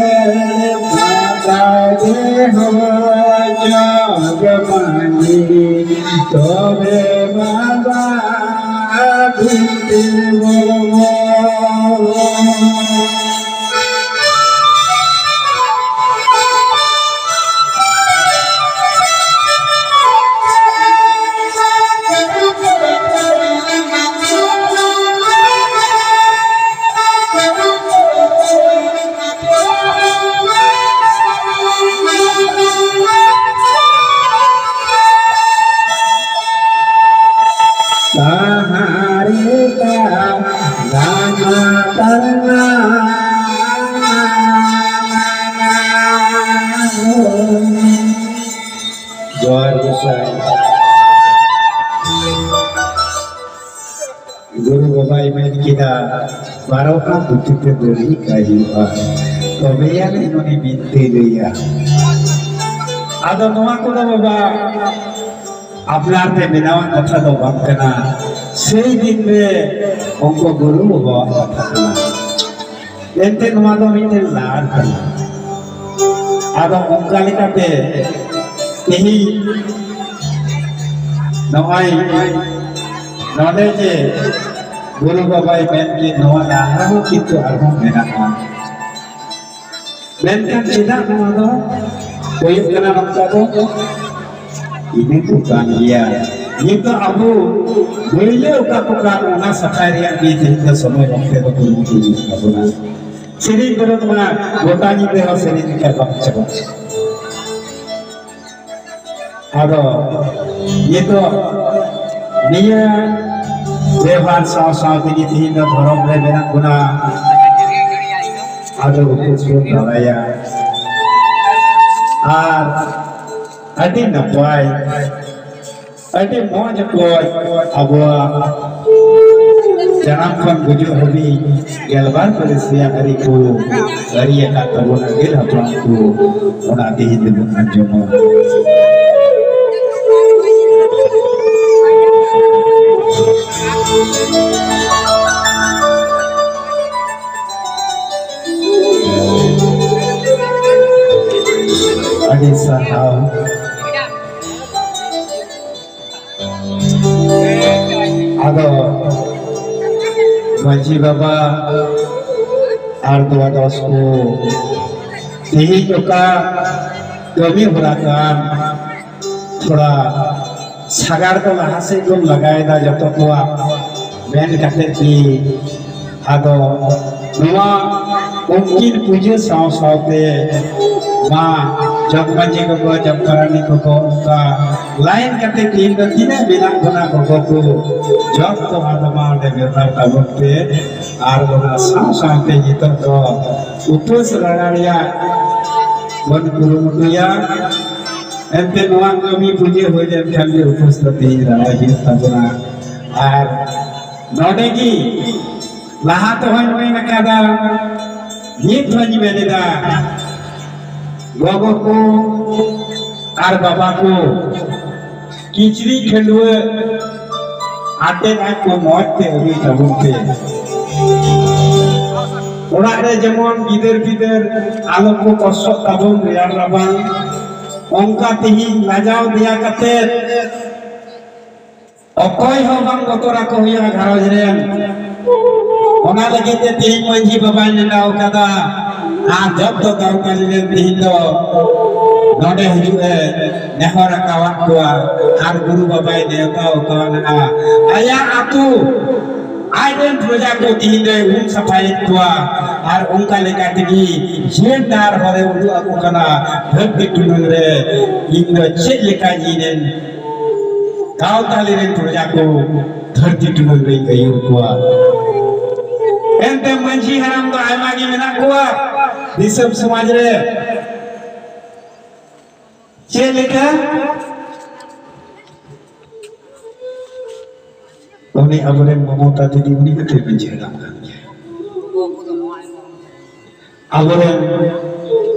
ᱵᱟᱰᱟᱭ ᱫᱮᱦᱚ ᱡᱚᱜᱽ ᱢᱟᱹᱡᱷᱤ, ᱛᱚᱵᱮ ᱵᱟᱵᱟ ᱵᱤᱱᱛᱤ ᱵᱚᱞᱵᱚ᱾ ᱛᱟᱦᱟᱨᱤ ᱛᱟᱞᱟ ᱛᱟᱞᱟ᱾ ᱡᱚᱦᱟᱨ ᱜᱚᱸᱥᱟᱭ᱾ ᱜᱩᱨᱩ ᱵᱟᱵᱟᱭ ᱢᱮᱱ ᱠᱮᱫᱟ, ᱵᱟᱨᱚ ᱦᱟᱛ ᱫᱷᱩᱛᱤ ᱛᱮ ᱫᱟᱹᱲᱦᱤ ᱠᱟᱭ ᱦᱩᱭᱩᱜᱼᱟ, ᱛᱚᱵᱮ ᱟᱹᱱᱤᱡ ᱩᱱᱤ ᱵᱤᱱᱛᱤ ᱞᱟᱹᱭᱟ᱾ ᱟᱫᱚ ᱱᱚᱣᱟ ᱠᱚᱫᱚ ᱵᱟᱵᱟ ᱟᱯᱱᱟᱨ ᱛᱮ ᱵᱮᱱᱟᱣᱟᱜ ᱠᱟᱛᱷᱟ ᱫᱚ ᱵᱟᱝ ᱠᱟᱱᱟ, ᱥᱮᱭ ᱫᱤᱱ ᱨᱮ ᱩᱱᱠᱩ ᱜᱩᱨᱩ ᱵᱟᱵᱟᱣᱟᱜ ᱠᱟᱛᱷᱟ ᱠᱟᱱᱟ᱾ ᱮᱱᱛᱮ ᱱᱚᱣᱟ ᱫᱚ ᱢᱤᱫᱴᱮᱱ ᱞᱟᱲ ᱠᱟᱱᱟ᱾ ᱟᱫᱚ ᱚᱱᱠᱟ ᱞᱮᱠᱟᱛᱮ ᱛᱮᱦᱮᱧ ᱱᱚᱜᱼᱚᱭ ᱱᱚᱰᱮ ᱡᱮ ᱜᱩᱨᱩ ᱵᱟᱵᱟᱭ ᱢᱮᱱ ᱠᱮᱫ, ᱱᱚᱣᱟ ᱞᱟᱦᱟ ᱦᱚᱸ ᱠᱤᱱᱛᱩ ᱟᱨᱦᱚᱸ ᱢᱮᱱᱟᱜᱼᱟ᱾ ᱢᱮᱱᱠᱷᱟᱱ ᱪᱮᱫᱟᱜ ᱱᱚᱣᱟ ᱫᱚ ᱦᱩᱭᱩᱜ ᱠᱟᱱᱟ ᱱᱚᱝᱠᱟ ᱫᱚ? ᱤᱱᱟᱹ ᱠᱚ ᱠᱟᱱ ᱜᱮᱭᱟ᱾ ᱱᱤᱛᱚᱜ ᱟᱵᱚ ᱢᱟᱹᱭᱞᱟᱹ ᱚᱠᱟ ᱠᱚ ᱠᱟᱱ, ᱚᱱᱟ ᱥᱟᱯᱷᱟᱭ ᱨᱮᱭᱟᱜ ᱜᱮ ᱛᱮᱦᱮᱧ ᱫᱚ ᱥᱚᱢᱚᱭ ᱚᱠᱛᱮ ᱫᱚ ᱠᱩᱨᱩᱢᱩᱴᱩ ᱦᱩᱭᱩᱜ ᱛᱟᱵᱚᱱᱟ᱾ ᱥᱮᱨᱮᱧ ᱵᱮᱨᱮᱫ ᱢᱟ ᱜᱚᱴᱟ ᱧᱤᱫᱟᱹ ᱦᱚᱸ ᱥᱮᱨᱮᱧ ᱞᱮᱠᱷᱟᱱ ᱵᱟᱝ ᱪᱟᱵᱟᱜᱼᱟ᱾ ᱟᱫᱚ ᱱᱤᱛᱚᱜ ᱱᱤᱭᱟᱹ ᱵᱮᱣᱦᱟᱨ ᱥᱟᱶ ᱥᱟᱶ ᱛᱮᱜᱮ ᱛᱮᱦᱮᱧ ᱫᱚ ᱫᱷᱚᱨᱚᱢ ᱨᱮ ᱢᱮᱱᱟᱜ ᱵᱚᱱᱟ᱾ ᱟᱫᱚ ᱩᱯᱟᱹᱥ ᱵᱚᱱ ᱵᱟᱲᱟᱭᱟ᱾ ᱟᱨ ᱟᱹᱰᱤ ᱱᱟᱯᱟᱭ, ᱟᱹᱰᱤ ᱢᱚᱡᱽ ᱚᱠᱚᱡ ᱟᱵᱚᱣᱟᱜ ᱡᱟᱱᱟᱢ ᱠᱷᱚᱱ ᱜᱩᱡᱩᱜ ᱦᱟᱹᱵᱤᱡ ᱜᱮᱞᱵᱟᱨ ᱯᱟᱹᱨᱤᱥ ᱨᱮᱭᱟᱜ ᱟᱹᱨᱤ ᱠᱚ ᱟᱹᱨᱤ ᱟᱠᱟᱫ ᱛᱟᱵᱚᱱᱟ ᱟᱹᱜᱤᱞ ᱦᱟᱯᱲᱟᱢ ᱠᱚ, ᱚᱱᱟ ᱛᱮᱦᱮᱧ ᱫᱚᱵᱚᱱ ᱟᱸᱡᱚᱢᱟ᱾ ᱟᱹᱰᱤ ᱥᱟᱨᱦᱟᱣ᱾ ᱟᱫᱚ ᱢᱟᱹᱡᱷᱤ ᱵᱟᱵᱟ ᱟᱨ ᱫᱚ ᱫᱚᱥ ᱠᱚ ᱛᱮᱦᱮᱧ ᱚᱠᱟ ᱠᱟᱹᱢᱤ ᱦᱚᱨᱟ ᱠᱟᱱ, ᱛᱷᱚᱲᱟ ᱥᱟᱜᱟᱲ ᱫᱚ ᱞᱟᱦᱟ ᱥᱮᱫ ᱵᱚᱱ ᱞᱟᱜᱟᱭᱮᱫᱟ ᱡᱚᱛᱚ ᱠᱚᱣᱟᱜ ᱢᱮᱱ ᱠᱟᱛᱮ ᱜᱮ᱾ ᱟᱫᱚ ᱱᱚᱣᱟ ᱩᱱᱠᱤᱱ ᱯᱩᱡᱟᱹ ᱥᱟᱶ ᱥᱟᱶᱛᱮ ᱢᱟ ᱡᱚᱜᱽ ᱢᱟᱹᱡᱷᱤ ᱠᱚᱠᱚ, ᱡᱚᱜᱽ ᱯᱟᱨᱟᱱᱤᱠ ᱠᱚᱠᱚ, ᱚᱱᱠᱟ ᱞᱟᱭᱤᱱ ᱠᱟᱛᱮ ᱛᱤᱦᱤᱧ ᱫᱚ ᱛᱤᱱᱟᱹᱜ ᱢᱮᱱᱟᱜ ᱵᱚᱱᱟ ᱜᱚᱜᱚ ᱠᱚ, ᱡᱚᱛᱚ ᱟᱫᱚ ᱢᱟ ᱚᱸᱰᱮ ᱵᱮᱵᱷᱟᱨ ᱛᱟᱵᱚᱱ ᱯᱮ᱾ ᱟᱨ ᱚᱱᱟ ᱥᱟᱶ ᱥᱟᱶᱛᱮ ᱱᱤᱛᱚᱜ ᱫᱚ ᱩᱯᱟᱹᱥ ᱨᱟᱲᱟ ᱨᱮᱭᱟᱜ ᱵᱚᱱ ᱠᱩᱨᱩᱢᱩᱴᱩᱭᱟ᱾ ᱮᱱᱛᱮ ᱱᱚᱣᱟ ᱠᱟᱹᱢᱤ ᱯᱩᱡᱟᱹ ᱦᱩᱭ ᱞᱮᱱᱠᱷᱟᱱ ᱜᱮ ᱩᱯᱟᱹᱥ ᱫᱚ ᱛᱤᱦᱤᱧ ᱨᱟᱲᱟᱭ ᱦᱩᱭᱩᱜ ᱛᱟᱵᱚᱱᱟ᱾ ᱟᱨ ᱱᱚᱰᱮ ᱜᱮ ᱞᱟᱦᱟ ᱛᱮᱦᱚᱧ ᱢᱮᱱ ᱟᱠᱟᱫᱟ, ᱱᱤᱛ ᱦᱚᱧ ᱢᱮᱱ ᱮᱫᱟ, ᱜᱚᱜᱚ ᱠᱚ ᱟᱨ ᱵᱟᱵᱟ ᱠᱚ, ᱠᱤᱪᱨᱤᱡ ᱠᱷᱟᱹᱰᱣᱟᱹᱜ ᱟᱛᱮᱫ ᱟᱡ ᱠᱚ ᱢᱚᱡᱽ ᱛᱮ ᱟᱹᱜᱩᱭ ᱛᱟᱵᱚᱱ ᱯᱮ᱾ ᱚᱲᱟᱜ ᱨᱮ ᱡᱮᱢᱚᱱ ᱜᱤᱫᱟᱹᱨ ᱯᱤᱫᱟᱹᱨ ᱟᱞᱚ ᱠᱚ ᱠᱚᱥᱴᱚᱜ ᱛᱟᱵᱚᱱ ᱨᱮᱭᱟᱲ ᱨᱟᱵᱟᱝ, ᱚᱱᱠᱟ ᱛᱮᱦᱤᱧ ᱞᱟᱡᱟᱣ ᱫᱮᱭᱟ ᱠᱟᱛᱮᱫ ᱚᱠᱚᱭ ᱦᱚᱸ ᱵᱟᱝ ᱵᱚᱛᱚᱨ ᱟᱠᱚ ᱦᱩᱭᱩᱜᱼᱟ ᱜᱷᱟᱨᱚᱸᱡᱽ ᱨᱮᱱ᱾ ᱚᱱᱟ ᱞᱟᱹᱜᱤᱫ ᱛᱮ ᱛᱮᱦᱮᱧ ᱢᱟᱹᱡᱷᱤ ᱵᱟᱵᱟᱭ ᱱᱮᱰᱟ ᱟᱠᱟᱫᱟ᱾ ᱟᱨ ᱡᱚᱛᱚ ᱜᱟᱶᱛᱟᱞᱤ ᱨᱮᱱ ᱛᱮᱦᱮᱧ ᱫᱚ ᱱᱚᱰᱮ ᱦᱤᱡᱩᱜ ᱮ ᱱᱮᱦᱚᱨ ᱟᱠᱟᱣᱟᱫ ᱠᱚᱣᱟ᱾ ᱟᱨ ᱜᱩᱨᱩ ᱵᱟᱵᱟᱭ ᱱᱮᱣᱛᱟ ᱟᱠᱟᱣᱟᱫᱼᱟ᱾ ᱟᱭᱟᱜ ᱟᱹᱛᱩ, ᱟᱡ ᱨᱮᱱ ᱯᱨᱚᱡᱟ ᱠᱚ ᱛᱮᱦᱮᱧ ᱫᱚᱭ ᱩᱢ ᱥᱟᱯᱷᱟᱭᱮᱫ ᱠᱚᱣᱟ᱾ ᱟᱨ ᱚᱱᱠᱟ ᱞᱮᱠᱟ ᱛᱮᱜᱮ ᱡᱤᱭᱚᱱ ᱰᱟᱦᱟᱨ ᱦᱚᱨᱮ ᱩᱫᱩᱜ ᱟᱠᱚ ᱠᱟᱱᱟ᱾ ᱫᱷᱟᱹᱨᱛᱤ ᱴᱩᱰᱟᱹᱝ ᱨᱮ ᱤᱧ ᱫᱚ ᱪᱮᱫ ᱞᱮᱠᱟ ᱤᱧ ᱨᱮᱱ ᱜᱟᱶᱛᱟᱞᱤ ᱨᱮᱱ ᱯᱨᱚᱡᱟ ᱠᱚ ᱫᱷᱟᱹᱨᱛᱤ ᱴᱩᱰᱟᱹᱝ ᱨᱮᱧ ᱟᱹᱭᱩᱨ ᱠᱚᱣᱟ᱾ ᱮᱱᱛᱮ ᱢᱟᱹᱡᱷᱤ ᱦᱟᱲᱟᱢ ᱫᱚ ᱟᱭᱢᱟ ᱜᱮ ᱢᱮᱱᱟᱜ ᱠᱚᱣᱟ ᱫᱤᱥᱚᱢ ᱥᱚᱢᱟᱡᱽ ᱨᱮ᱾ ᱪᱮᱫ ᱞᱮᱠᱟ? ᱩᱱᱤ ᱟᱵᱚᱨᱮᱱ ᱢᱚᱢᱚᱛᱟ ᱫᱤᱫᱤ, ᱩᱱᱤ ᱦᱚᱸᱛᱚ ᱢᱟᱹᱡᱷᱤ ᱦᱟᱲᱟᱢ ᱠᱟᱱ ᱜᱮᱭᱟ᱾ ᱟᱵᱚᱨᱮᱱ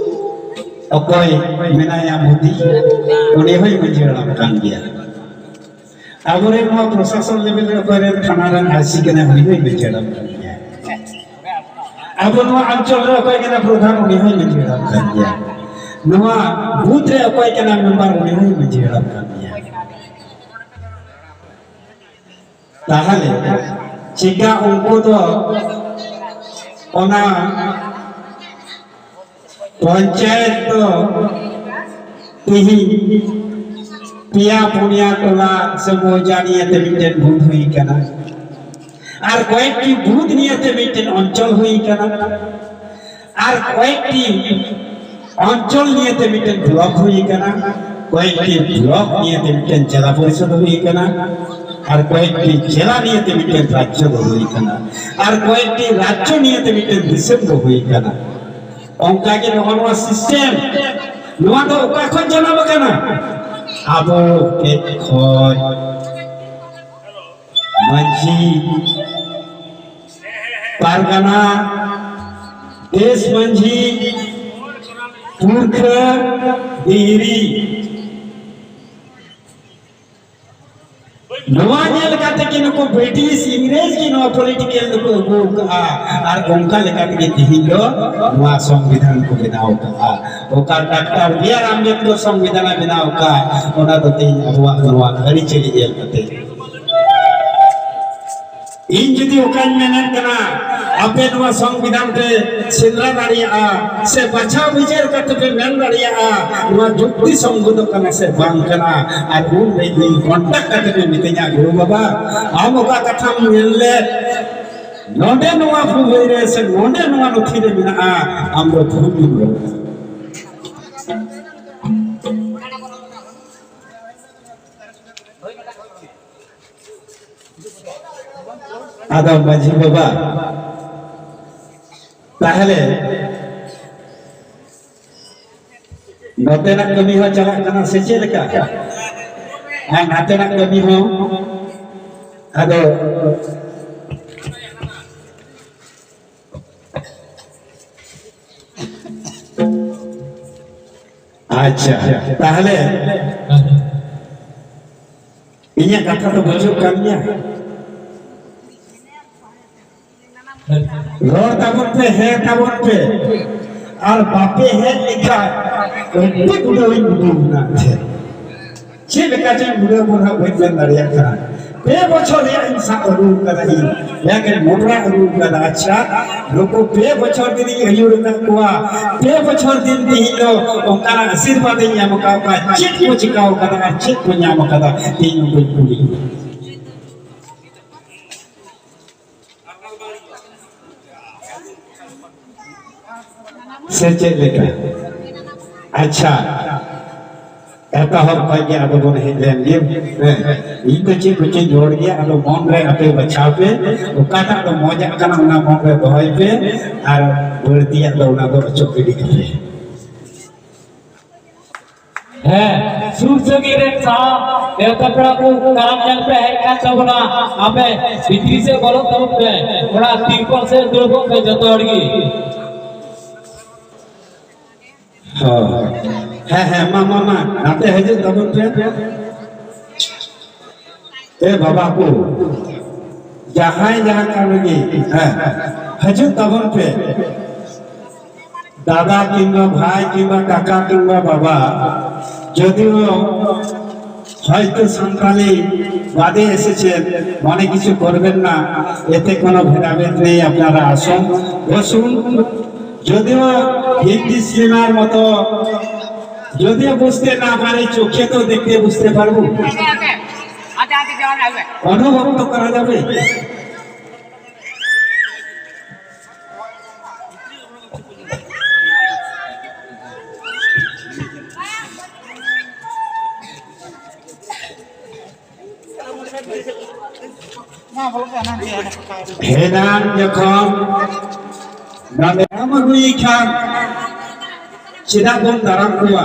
ᱚᱠᱚᱭ ᱢᱮᱱᱟᱭᱟ ᱢᱳᱫᱤ, ᱩᱱᱤ ᱦᱚᱸᱭ ᱢᱟᱹᱡᱷᱤ ᱦᱟᱲᱟᱢ ᱠᱟᱱ ᱜᱮᱭᱟ᱾ ᱟᱵᱚᱨᱮᱱ ᱱᱚᱣᱟ ᱯᱨᱚᱥᱟᱥᱚᱱ ᱞᱮᱵᱮᱞ ᱨᱮ ᱚᱠᱚᱭ ᱨᱮᱱ ᱛᱷᱟᱱᱟ ᱨᱮᱱ ᱟᱭ ᱥᱤ ᱠᱟᱱᱟᱭ, ᱩᱱᱤ ᱦᱚᱸᱭ ᱢᱟᱹᱡᱷᱤ ᱦᱟᱲᱟᱢ ᱠᱟᱱ ᱜᱮᱭᱟ᱾ ᱟᱵᱚ ᱱᱚᱣᱟ ᱚᱧᱪᱚᱞ ᱨᱮ ᱚᱠᱚᱭ ᱠᱟᱱᱟ ᱯᱨᱚᱫᱷᱟᱱ, ᱩᱱᱤ ᱦᱚᱸᱭ ᱢᱟᱹᱡᱷᱤ ᱦᱟᱲᱟᱢ ᱠᱟᱱ ᱜᱮᱭᱟ᱾ ᱱᱚᱣᱟ ᱵᱩᱛᱷ ᱨᱮ ᱚᱠᱚᱭ ᱠᱟᱱᱟ ᱢᱮᱢᱵᱟᱨ, ᱩᱱᱤ ᱦᱚᱸᱭ ᱢᱟᱹᱡᱷᱤ ᱦᱟᱲᱟᱢ ᱠᱟᱱ ᱜᱮᱭᱟ᱾ ᱛᱟᱦᱞᱮ ᱪᱮᱠᱟ ᱩᱱᱠᱩ ᱫᱚ ᱚᱱᱟ ᱯᱚᱧᱪᱟᱭᱮᱛ ᱫᱚ ᱛᱤᱦᱤᱧ ᱯᱮᱭᱟ ᱯᱩᱱᱭᱟ ᱴᱚᱞᱟ ᱥᱮ ᱢᱚᱣᱡᱟ ᱱᱤᱭᱮ ᱛᱮ ᱢᱤᱫᱴᱮᱱ ᱵᱩᱛᱷ ᱦᱩᱭ ᱠᱟᱱᱟ, ᱟᱨ ᱠᱚᱭᱮᱠᱴᱤ ᱵᱩᱛᱷ ᱱᱤᱭᱮ ᱛᱮ ᱢᱤᱫᱴᱮᱱ ᱚᱧᱪᱚᱞ ᱦᱩᱭ ᱠᱟᱱᱟ, ᱟᱨ ᱠᱚᱭᱮᱠᱴᱤ ᱚᱧᱪᱚᱞ ᱱᱤᱭᱮ ᱛᱮ ᱢᱤᱫᱴᱮᱱ ᱵᱞᱚᱠ ᱦᱩᱭ ᱠᱟᱱᱟ, ᱠᱚᱭᱮᱠᱴᱤ ᱵᱞᱚᱠ ᱱᱤᱭᱮ ᱛᱮ ᱢᱤᱫᱴᱮᱱ ᱡᱮᱞᱟ ᱯᱚᱨᱤᱥᱚᱫ ᱦᱩᱭ ᱠᱟᱱᱟ, ᱟᱨ ᱠᱚᱭᱮᱠᱴᱤ ᱡᱮᱞᱟ ᱱᱤᱭᱮ ᱛᱮ ᱢᱤᱫᱴᱮᱱ ᱨᱟᱡᱽᱡᱚ ᱫᱚ ᱦᱩᱭ ᱠᱟᱱᱟ, ᱟᱨ ᱠᱚᱭᱮᱠᱴᱤ ᱨᱟᱡᱽᱡᱚ ᱱᱤᱭᱮ ᱛᱮ ᱢᱤᱫᱴᱮᱱ ᱫᱤᱥᱚᱢ ᱫᱚ ᱦᱩᱭ ᱠᱟᱱᱟ᱾ ᱚᱱᱠᱟ ᱜᱮ ᱱᱚᱜᱼᱚ ᱱᱚᱣᱟ ᱥᱤᱥᱴᱮᱢ, ᱱᱚᱣᱟ ᱫᱚ ᱚᱠᱟ ᱠᱷᱚᱱ ᱡᱟᱱᱟᱢ ᱟᱠᱟᱱᱟ? ᱟᱵᱚ ᱴᱷᱮᱱ ᱠᱷᱚᱱ᱾ ᱢᱟᱹᱡᱷᱤ, ᱯᱟᱨᱜᱟᱱᱟ, ᱫᱮᱥ ᱢᱟᱹᱡᱷᱤ, ᱯᱩᱨᱠᱷᱟᱹ, ᱰᱤᱦᱨᱤ᱾ ᱱᱚᱣᱟ ᱧᱮᱞ ᱠᱟᱛᱮ ᱜᱮ ᱱᱩᱠᱩ ᱵᱨᱤᱴᱤᱥ, ᱤᱝᱨᱮᱡᱽ ᱜᱮ ᱱᱚᱣᱟ ᱯᱚᱞᱤᱴᱤᱠᱮᱞ ᱫᱚᱠᱚ ᱟᱹᱜᱩ ᱟᱠᱟᱫᱼᱟ᱾ ᱟᱨ ᱚᱱᱠᱟ ᱞᱮᱠᱟ ᱛᱮᱜᱮ ᱛᱮᱦᱮᱧ ᱫᱚ ᱱᱚᱣᱟ ᱥᱚᱝᱵᱤᱫᱷᱟᱱ ᱠᱚ ᱵᱮᱱᱟᱣ ᱟᱠᱟᱫᱼᱟ᱾ ᱚᱠᱟ ᱰᱟᱠᱛᱟᱨ ᱵᱤ ᱟᱨ ᱟᱢᱵᱮᱫᱠᱚᱨ ᱥᱚᱝᱵᱤᱫᱷᱟᱱ ᱮ ᱵᱮᱱᱟᱣ ᱟᱠᱟᱫ, ᱚᱱᱟ ᱫᱚ ᱛᱮᱦᱮᱧ ᱟᱵᱚᱣᱟᱜ ᱱᱚᱣᱟ ᱟᱹᱨᱤᱪᱟᱹᱞᱤ ᱧᱮᱞ ᱠᱟᱛᱮ᱾ ᱤᱧ ᱡᱩᱫᱤ ᱚᱠᱟᱧ ᱢᱮᱱᱮᱫ ᱠᱟᱱᱟ, ᱟᱯᱮ ᱱᱚᱣᱟ ᱥᱚᱝᱵᱤᱫᱷᱟᱱ ᱯᱮ ᱥᱮᱸᱫᱽᱨᱟ ᱫᱟᱲᱮᱭᱟᱜᱼᱟ, ᱥᱮ ᱵᱟᱪᱷᱟᱣ ᱵᱤᱪᱟᱹᱨ ᱠᱟᱛᱮ ᱯᱮ ᱢᱮᱱ ᱫᱟᱲᱮᱭᱟᱜᱼᱟ, ᱱᱚᱣᱟ ᱡᱩᱠᱛᱤ ᱥᱚᱝᱜᱚᱛᱚ ᱠᱟᱱᱟ ᱥᱮ ᱵᱟᱝ ᱠᱟᱱᱟ, ᱟᱨ ᱩᱱ ᱨᱮ ᱤᱧ ᱠᱚᱱᱴᱟᱠᱴ ᱠᱟᱛᱮ ᱯᱮ ᱢᱤᱛᱟᱹᱧᱟ, "ᱜᱩᱨᱩ ᱵᱟᱵᱟ, ᱟᱢ ᱚᱠᱟ ᱠᱟᱛᱷᱟᱢ ᱢᱮᱱ ᱞᱮᱫ, ᱱᱚᱰᱮ ᱱᱚᱣᱟ ᱵᱳᱭ ᱨᱮ ᱥᱮ ᱱᱚᱰᱮ ᱱᱚᱣᱟ ᱱᱚᱛᱷᱤ ᱨᱮ ᱢᱮᱱᱟᱜᱼᱟ, ᱟᱢ ᱫᱚ ᱵᱷᱩᱞ ᱜᱮᱢ ᱨᱚᱲ ᱠᱟᱫᱟ᱾" ᱟᱫᱚ ᱢᱟᱹᱡᱷᱤ ᱵᱟᱵᱟ, ᱛᱟᱦᱞᱮ ᱱᱚᱛᱮᱱᱟᱜ ᱠᱟᱹᱢᱤ ᱦᱚᱸ ᱪᱟᱞᱟᱜ ᱠᱟᱱᱟ ᱥᱮ ᱪᱮᱫ ᱞᱮᱠᱟ? ᱟᱨ ᱱᱟᱛᱮᱱᱟᱜ ᱠᱟᱹᱢᱤ ᱦᱚᱸ ᱟᱫᱚ ᱟᱪᱪᱷᱟ, ᱛᱟᱦᱞᱮ ᱤᱧᱟᱹᱜ ᱠᱟᱛᱷᱟ ᱫᱚ ᱵᱩᱡᱷᱟᱹᱜ ᱠᱟᱱ ᱜᱮᱭᱟ? ᱨᱚᱲ ᱛᱟᱵᱚᱱ ᱯᱮ, ᱦᱮᱸ ᱛᱟᱵᱚᱱ ᱯᱮ᱾ ᱟᱨ ᱵᱟᱯᱮ ᱦᱮᱡ ᱞᱮᱠᱷᱟᱱ ᱟᱹᱰᱤ ᱵᱩᱰᱟᱹᱣ ᱤᱧ ᱵᱩᱰᱟᱹᱣ ᱮᱱᱟ᱾ ᱪᱮᱫ ᱞᱮᱠᱟ ᱪᱚᱧ ᱵᱩᱰᱟᱹᱣ ᱵᱚᱱ ᱦᱟᱸᱜ ᱵᱟᱹᱧ ᱢᱮᱱ ᱫᱟᱲᱮᱭᱟᱜ ᱠᱟᱱᱟ᱾ ᱯᱮ ᱵᱚᱪᱷᱚᱨ ᱨᱮᱭᱟᱜ ᱤᱧ ᱥᱟᱵ ᱟᱹᱜᱩ ᱠᱟᱫᱟ, ᱤᱧ ᱡᱟᱜᱮ ᱢᱚᱴᱨᱟ ᱟᱹᱜᱩ ᱠᱟᱫᱟ᱾ ᱟᱪᱪᱷᱟ, ᱱᱩᱠᱩ ᱯᱮ ᱵᱚᱪᱷᱚᱨ ᱫᱤᱱ ᱤᱧ ᱟᱹᱭᱩᱨ ᱟᱠᱟᱫ ᱠᱚᱣᱟ, ᱯᱮ ᱵᱚᱪᱷᱚᱨ ᱫᱤᱱ ᱛᱮᱦᱤᱧ ᱫᱚ ᱚᱱᱠᱟᱱᱟᱜ ᱟᱥᱤᱨᱵᱟᱫᱽ ᱤᱧ ᱧᱟᱢ ᱟᱠᱟᱫ ᱠᱚᱣᱟ᱾ ᱪᱮᱫ ᱠᱚ ᱪᱤᱠᱟᱹᱣ ᱠᱟᱫᱟ ᱟᱨ ᱪᱮᱫ ᱠᱚ ᱧᱟᱢ ᱟᱠᱟᱫᱟ, ᱛᱮᱦᱤᱧ ᱩᱱᱠᱩᱧ ᱠᱩᱞᱤ ᱠᱚᱣᱟ᱾ ᱥᱮ ᱪᱮᱫ ᱞᱮᱠᱟ? ᱟᱪᱪᱷᱟ, ᱮᱛᱚᱦᱚᱵ ᱠᱷᱚᱱ ᱜᱮ ᱟᱫᱚ ᱵᱚᱱ ᱦᱮᱡ ᱞᱮᱱ ᱜᱮ᱾ ᱦᱮᱸ, ᱤᱧ ᱫᱚ ᱪᱮᱫ ᱠᱚᱪᱚᱧ ᱨᱚᱲ ᱜᱮᱭᱟ, ᱟᱫᱚ ᱢᱚᱱ ᱨᱮ ᱟᱯᱮ ᱵᱟᱪᱷᱟᱣ ᱯᱮ, ᱚᱠᱟᱴᱟᱜ ᱫᱚ ᱢᱚᱡᱟᱜ ᱠᱟᱱᱟ ᱚᱱᱟ ᱢᱚᱱ ᱨᱮ ᱫᱚᱦᱚᱭ ᱯᱮ, ᱟᱨ ᱵᱟᱹᱲᱛᱤᱭᱟᱜ ᱫᱚ ᱚᱱᱟ ᱫᱚ ᱚᱪᱚᱜ ᱜᱤᱰᱤ ᱠᱟᱯᱮ᱾ ᱦᱮᱸ, ᱥᱩᱨ ᱥᱟᱺᱜᱤᱧ ᱨᱮᱱ ᱥᱟᱶ ᱱᱮᱣᱛᱟ ᱯᱮᱲᱟ ᱠᱚ ᱠᱟᱨᱟᱢ ᱧᱮᱞ ᱯᱮ ᱦᱮᱡ ᱠᱟᱱ ᱛᱟᱵᱚᱱᱟ, ᱟᱯᱮ ᱵᱷᱤᱛᱨᱤ ᱥᱮᱫ ᱵᱚᱞᱚᱜ ᱛᱟᱵᱚᱱ ᱯᱮ, ᱚᱱᱟ ᱛᱤᱨᱯᱚᱞ ᱥᱮᱫ ᱫᱩᱲᱩᱵᱚᱜ ᱯᱮ ᱡᱚᱛᱚ ᱦᱚᱲ ᱜᱮ᱾ ᱦᱳᱭ᱾ ᱦᱮᱸ, ᱦᱮᱸ, ᱢᱟ, ᱢᱟ, ᱢᱟ, ᱱᱟᱛᱮ ᱦᱤᱡᱩᱜ ᱛᱟᱵᱚᱱ ᱯᱮ᱾ ᱮ ᱵᱟᱵᱟ ᱠᱚ, ᱡᱟᱦᱟᱸᱭ ᱡᱟᱦᱟᱸ ᱠᱟᱱ ᱨᱮᱜᱮ, ᱦᱮᱸ, ᱦᱤᱡᱩᱜ ᱛᱟᱵᱚᱱ ᱯᱮ᱾ ᱫᱟᱫᱟ ᱠᱤᱝᱵᱟ ᱵᱷᱟᱭ ᱠᱤᱝᱵᱟ ᱠᱟᱠᱟ ᱠᱤᱝᱵᱟ ᱵᱟᱵᱟ, যদিও হয়তো সাঁওতালি বাদে এসেছেন, মনে কিছু করবেন না, এতে কোনো ভেদাভেদ নেই। আপনারা আসুন, বসুন। যদিও হিন্দি সিনেমার মতো, যদিও বুঝতে না পারি, চোখে তো দেখতে বুঝতে পারবো, অনুভব তো করা যাবে। ᱮᱱᱟᱱ ᱡᱚᱠᱷᱚᱱ ᱱᱚᱰᱮ ᱟᱹᱜᱩᱭᱮ ᱠᱷᱟᱱ, ᱪᱮᱫᱟᱜ ᱵᱚᱱ ᱫᱟᱨᱟᱢ ᱠᱚᱣᱟ?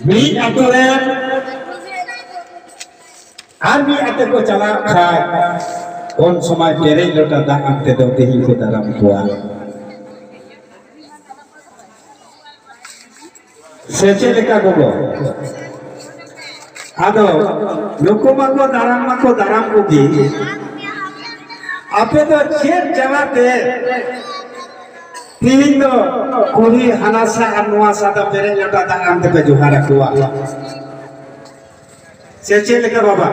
ᱢᱤᱫ ᱟᱛᱳ ᱨᱮᱱ ᱟᱨ ᱢᱤᱫ ᱟᱛᱳ ᱠᱚ ᱪᱟᱞᱟᱜ ᱠᱷᱟᱱ, ᱩᱱ ᱥᱚᱢᱚᱭ ᱯᱮᱨᱮᱡ ᱞᱚᱴᱟ ᱫᱟᱜ ᱟᱱᱛᱮ ᱫᱚ ᱛᱮᱦᱮᱧ ᱠᱚ ᱫᱟᱨᱟᱢ ᱠᱚᱣᱟ᱾ ᱥᱮ ᱪᱮᱫ ᱞᱮᱠᱟ ᱜᱚᱜᱚ? ᱟᱫᱚ ᱱᱩᱠᱩ ᱢᱟᱠᱚ ᱫᱟᱨᱟᱢ ᱢᱟᱠᱚ ᱫᱟᱨᱟᱢ ᱠᱚᱜᱮ᱾ ᱟᱯᱮ ᱫᱚ ᱪᱮᱫ ᱡᱟᱞᱟᱛᱮ ᱛᱤᱦᱤᱧ ᱫᱚ ᱠᱩᱞᱦᱤ ᱦᱟᱱᱟ ᱥᱟ ᱟᱨ ᱱᱚᱣᱟ ᱥᱟ ᱫᱚ ᱯᱮᱨᱮᱡ ᱞᱚᱴᱟ ᱫᱟᱜ ᱟᱱ ᱛᱮᱯᱮ ᱡᱚᱦᱟᱨ ᱟᱠᱚᱣᱟ? ᱥᱮ ᱪᱮᱫ ᱞᱮᱠᱟ ᱵᱟᱵᱟ?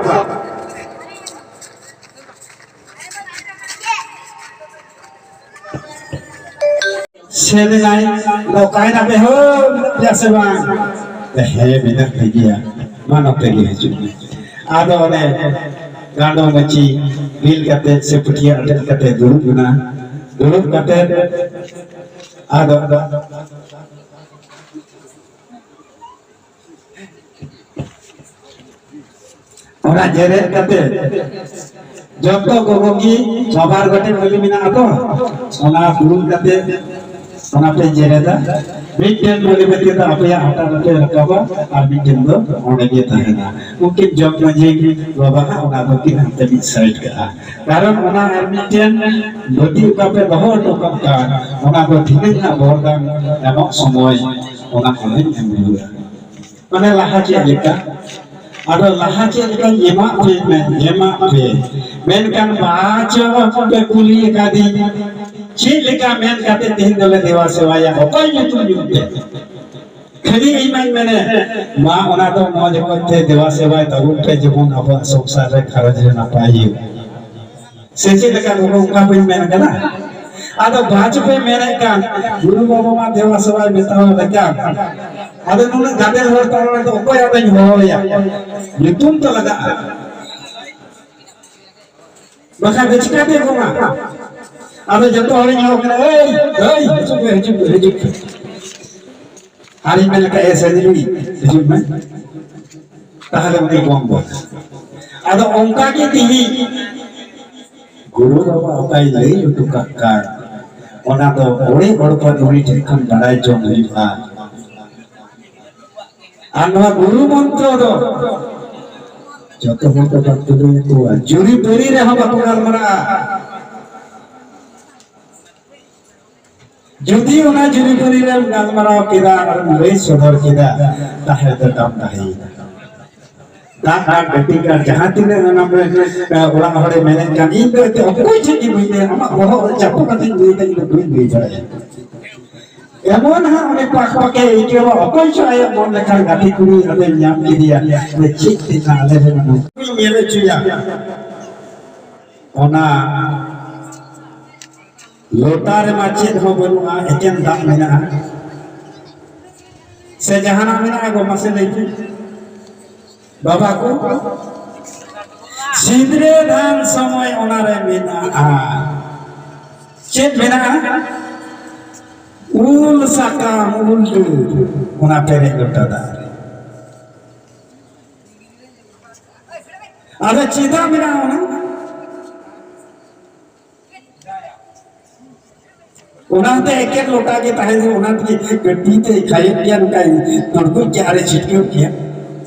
ᱥᱮᱱ ᱮᱱᱟᱭ, ᱱᱚᱝᱠᱟᱭ ᱱᱟᱯᱮ ᱦᱳ, ᱢᱮᱱᱟᱜ ᱯᱮᱭᱟ ᱥᱮ ᱵᱟᱝ? ᱦᱮᱸ, ᱢᱮᱱᱟᱜ ᱯᱮ ᱜᱮᱭᱟ, ᱢᱟ ᱱᱚᱛᱮ ᱜᱮ ᱦᱤᱡᱩᱜ ᱢᱮ᱾ ᱟᱫᱚ ᱚᱱᱮ ᱜᱟᱸᱰᱚ ᱢᱟᱹᱪᱤ ᱵᱤᱞ ᱠᱟᱛᱮ ᱥᱮ ᱯᱟᱹᱴᱭᱟᱹ ᱟᱴᱮᱫ ᱠᱟᱛᱮ ᱫᱩᱲᱩᱵ ᱮᱱᱟ᱾ ᱫᱩᱲᱩᱵ ᱠᱟᱛᱮ ᱟᱫᱚ ᱚᱱᱟ ᱡᱮᱨᱮᱫ ᱠᱟᱛᱮ ᱡᱚᱛᱚ ᱜᱚᱜᱚ ᱜᱮ ᱵᱟᱵᱟᱨ ᱜᱚᱴᱮᱱ ᱵᱟᱹᱞᱤ ᱢᱮᱱᱟᱜᱼᱟ ᱛᱚ, ᱚᱱᱟ ᱫᱩᱞ ᱠᱟᱛᱮ ᱚᱱᱟ ᱯᱮ ᱡᱮᱨᱮᱫᱟ᱾ ᱢᱤᱫᱴᱮᱱ ᱵᱟᱹᱞᱤ ᱵᱟᱹᱴᱤ ᱫᱚ ᱟᱯᱮᱭᱟᱜ ᱦᱟᱴᱟᱜ ᱨᱮᱯᱮ ᱨᱟᱠᱟᱵᱟ ᱟᱨ ᱢᱤᱫᱴᱮᱱ ᱫᱚ ᱚᱸᱰᱮ ᱜᱮ ᱛᱟᱦᱮᱱᱟ᱾ ᱩᱱᱠᱤᱱ ᱡᱚᱜᱽ ᱢᱟᱹᱡᱷᱤ ᱵᱟᱵᱟ ᱦᱟᱸᱜ ᱚᱱᱟ ᱫᱚᱠᱤᱱ ᱦᱟᱱᱛᱮ ᱢᱤᱫ ᱥᱟᱭᱤᱰ ᱠᱟᱜᱼᱟ, ᱠᱟᱨᱚᱱ ᱚᱱᱟ ᱟᱨ ᱢᱤᱫᱴᱮᱱ ᱵᱟᱹᱴᱤ ᱚᱠᱟ ᱯᱮ ᱫᱚᱦᱚ ᱦᱚᱴᱚ ᱠᱟᱜ ᱠᱟᱱ, ᱚᱱᱟ ᱫᱚ ᱛᱤᱱᱟᱹᱜ ᱦᱟᱸᱜ ᱵᱚᱨᱫᱟᱱ ᱮᱢᱚᱜ ᱥᱚᱢᱚᱭ ᱚᱱᱟ ᱠᱚ ᱞᱤᱧ ᱮᱢ ᱨᱩᱣᱟᱹᱲᱟ᱾ ᱢᱟᱱᱮ ᱞᱟᱦᱟ ᱪᱮᱫ ᱞᱮᱠᱟ ᱟᱫᱚ ᱞᱟᱦᱟ ᱪᱮᱫ ᱞᱮᱠᱟᱧ ᱮᱢᱟᱜ ᱯᱮ ᱢᱮ, ᱮᱢᱟᱜ ᱯᱮ, ᱢᱮᱱᱠᱷᱟᱱ ᱵᱟᱪᱚ ᱯᱮ ᱠᱩᱞᱤ ᱟᱠᱟᱫᱤᱧ, ᱪᱮᱫ ᱞᱮᱠᱟ ᱢᱮᱱ ᱠᱟᱛᱮ ᱛᱮᱦᱮᱧ ᱫᱚᱞᱮ ᱫᱮᱣᱟ ᱥᱮᱣᱟᱭᱟ, ᱚᱠᱚᱭ ᱧᱩᱛᱩᱢ ᱧᱩᱛᱩᱢ ᱛᱮ? ᱠᱷᱟᱹᱞᱤ ᱤᱧ ᱢᱟᱧ ᱢᱮᱱᱮ, ᱢᱟ ᱚᱱᱟ ᱫᱚ ᱢᱚᱡᱽ ᱢᱚᱡᱽ ᱛᱮ ᱫᱮᱣᱟ ᱥᱮᱣᱟᱭ ᱛᱟᱵᱚᱱ ᱯᱮ, ᱡᱮᱢᱚᱱ ᱟᱵᱚᱣᱟᱜ ᱥᱚᱝᱥᱟᱨ ᱨᱮ, ᱜᱷᱟᱨᱚᱸᱡᱽ ᱨᱮ ᱱᱟᱯᱟᱭ ᱦᱩᱭᱩᱜ᱾ ᱥᱮ ᱪᱮᱫ ᱞᱮᱠᱟ ᱜᱚᱜᱚ, ᱚᱱᱠᱟ ᱵᱟᱹᱧ ᱢᱮᱱ ᱠᱟᱫᱟ? ᱟᱫᱚ ᱵᱟᱪᱚ ᱯᱮ ᱢᱮᱱᱮᱫ ᱠᱟᱱ, ᱜᱩᱨᱩ ᱵᱟᱵᱟ ᱢᱟ ᱫᱮᱣᱟ ᱥᱮᱵᱟᱭ ᱢᱮᱛᱟᱣ ᱞᱮᱠᱟᱱ᱾ ᱟᱫᱚ ᱱᱩᱱᱟᱹᱜ ᱜᱟᱫᱮᱞ ᱦᱚᱲ ᱛᱟᱞᱟ ᱨᱮᱫᱚ ᱚᱠᱚᱭ ᱟᱫᱚᱧ ᱦᱚᱦᱚᱣᱟᱭᱟ? ᱧᱩᱛᱩᱢ ᱛᱚ ᱞᱟᱜᱟᱜᱼᱟ, ᱵᱟᱠᱷᱟᱱ ᱫᱚ ᱪᱤᱠᱟᱹᱛᱮ ᱜᱚᱜᱼᱟ? ᱟᱫᱚ ᱡᱚᱛᱚ ᱦᱚᱲᱤᱧ ᱦᱚᱦᱚ ᱠᱟᱱᱟ, "ᱮᱭ, ᱮᱭ, ᱦᱤᱡᱩᱜ ᱯᱮ, ᱦᱤᱡᱩᱜ ᱯᱮ, ᱦᱤᱡᱩᱜ ᱯᱮ᱾" ᱟᱨᱤᱧ ᱢᱮᱱ ᱞᱮᱠᱷᱟᱡ, "ᱮ ᱥᱟᱹᱨᱤ, ᱦᱤᱡᱩᱜ ᱢᱮ᱾" ᱛᱟᱦᱞᱮ ᱩᱱᱤ ᱠᱚᱢ ᱵᱚᱭᱮᱥ᱾ ᱟᱫᱚ ᱚᱱᱠᱟ ᱜᱮ ᱛᱤᱦᱤᱧ ᱜᱩᱨᱩ ᱵᱟᱵᱟ ᱚᱠᱟᱭ ᱞᱟᱹᱭ ᱦᱚᱴᱚ ᱠᱟᱜ ᱠᱟᱱ, ᱚᱱᱟ ᱫᱚ ᱚᱲᱮ ᱦᱚᱲ ᱠᱚ ᱩᱱᱤ ᱴᱷᱮᱱ ᱠᱷᱚᱱ ᱵᱟᱲᱟᱭ ᱡᱚᱝ ᱦᱩᱭᱩᱜᱼᱟ᱾ ᱟᱨ ᱱᱚᱣᱟ ᱜᱩᱨᱩ ᱢᱚᱱᱛᱨᱚ ᱫᱚ ᱡᱚᱛᱚ ᱦᱚᱲ ᱫᱚ ᱵᱟᱠᱚ ᱞᱟᱹᱭ ᱟᱠᱚᱣᱟ, ᱡᱩᱨᱤ ᱯᱟᱹᱨᱤ ᱨᱮᱦᱚᱸ ᱵᱟᱠᱚ ᱜᱟᱞᱢᱟᱨᱟᱜᱼᱟ᱾ ᱡᱩᱫᱤ ᱚᱱᱟ ᱡᱩᱨᱤ ᱯᱟᱹᱨᱤ ᱨᱮᱢ ᱜᱟᱞᱢᱟᱨᱟᱣ ᱠᱮᱫᱟ ᱟᱨᱮᱢ ᱞᱟᱹᱭ ᱥᱚᱫᱚᱨ ᱠᱮᱫᱟ, ᱛᱟᱦᱞᱮ ᱫᱚ ᱫᱟᱢ ᱛᱟᱦᱮᱸᱭᱮᱱᱟ᱾ ᱫᱟᱜ ᱟᱨ ᱰᱟᱹᱴᱤ ᱟᱨ ᱡᱟᱦᱟᱸ ᱛᱤᱱᱟᱹᱜ ᱚᱱᱟ ᱢᱮ-, ᱚᱲᱟᱜ ᱦᱚᱲᱮ ᱢᱮᱱᱮᱫ ᱠᱟᱱ, ᱤᱧ ᱫᱚ ᱮᱱᱛᱮ ᱚᱠᱚᱭ ᱴᱷᱮᱡ ᱜᱮ ᱵᱟᱹᱧ ᱞᱟᱹᱭᱟ, ᱟᱢᱟᱜ ᱵᱚᱦᱚᱜ ᱨᱮ ᱪᱟᱯᱚ ᱠᱟᱛᱮᱧ ᱞᱟᱹᱭᱫᱟ, ᱤᱧ ᱫᱚ ᱵᱟᱹᱧ ᱞᱟᱹᱭ ᱫᱟᱲᱮᱭᱟᱜᱼᱟ᱾ ᱮᱢᱚᱱ ᱦᱟᱸᱜ ᱩᱱᱤ ᱯᱟᱠ ᱯᱟᱠᱮ ᱟᱹᱭᱠᱟᱹᱣᱟ, ᱚᱠᱚᱭ ᱪᱚ ᱟᱭᱟᱜ ᱢᱚᱱ ᱞᱮᱠᱟᱱ ᱜᱟᱛᱮ ᱠᱩᱲᱤ ᱟᱫᱚᱭ ᱧᱟᱢ ᱠᱮᱫᱮᱭᱟ, ᱟᱫᱚ ᱪᱮᱫ ᱞᱮᱠᱟ ᱟᱞᱮ ᱨᱮᱱ ᱱᱩᱠᱩᱧ ᱧᱮᱞ ᱦᱚᱪᱚᱭᱟ᱾ ᱚᱱᱟ ᱞᱚᱴᱟ ᱨᱮᱢᱟ ᱪᱮᱫ ᱦᱚᱸ ᱵᱟᱹᱱᱩᱜᱼᱟ, ᱮᱠᱮᱱ ᱫᱟᱜ ᱢᱮᱱᱟᱜᱼᱟ᱾ ᱥᱮ ᱡᱟᱦᱟᱱᱟᱜ ᱢᱮᱱᱟᱜᱼᱟ ᱜᱚ? ᱢᱟᱥᱮ ᱞᱟᱹᱭ ᱯᱮ ᱵᱟᱵᱟ ᱠᱚ᱾ ᱥᱤᱸᱫᱽᱨᱟᱹ ᱫᱟᱱ ᱥᱚᱢᱚᱭ ᱚᱱᱟᱨᱮ ᱢᱮᱱᱟᱜᱼᱟ᱾ ᱪᱮᱫ ᱢᱮᱱᱟᱜᱼᱟ? ᱩᱞ ᱥᱟᱠᱟᱢ, ᱩᱞ ᱰᱟᱹᱨ, ᱚᱱᱟ ᱯᱮᱨᱮᱡ ᱞᱚᱴᱟ ᱫᱟᱜ ᱨᱮ᱾ ᱟᱫᱚ ᱪᱮᱫᱟᱜ ᱢᱮᱱᱟᱜᱼᱟ ᱚᱱᱟ? ᱚᱱᱟ ᱦᱚᱸᱛᱚ ᱮᱠᱮᱱ ᱞᱚᱴᱟ ᱜᱮ ᱛᱟᱦᱮᱸ ᱠᱟᱱᱟ, ᱚᱱᱟ ᱛᱮᱜᱮ ᱛᱤ ᱛᱮ ᱠᱷᱟᱭᱚᱜ ᱜᱮᱭᱟ, ᱱᱚᱝᱠᱟᱭ ᱛᱩᱲᱠᱩᱡ ᱠᱮᱜᱼᱟ, ᱟᱨᱮ ᱪᱷᱤᱴᱠᱟᱹᱣ ᱠᱮᱜᱼᱟ᱾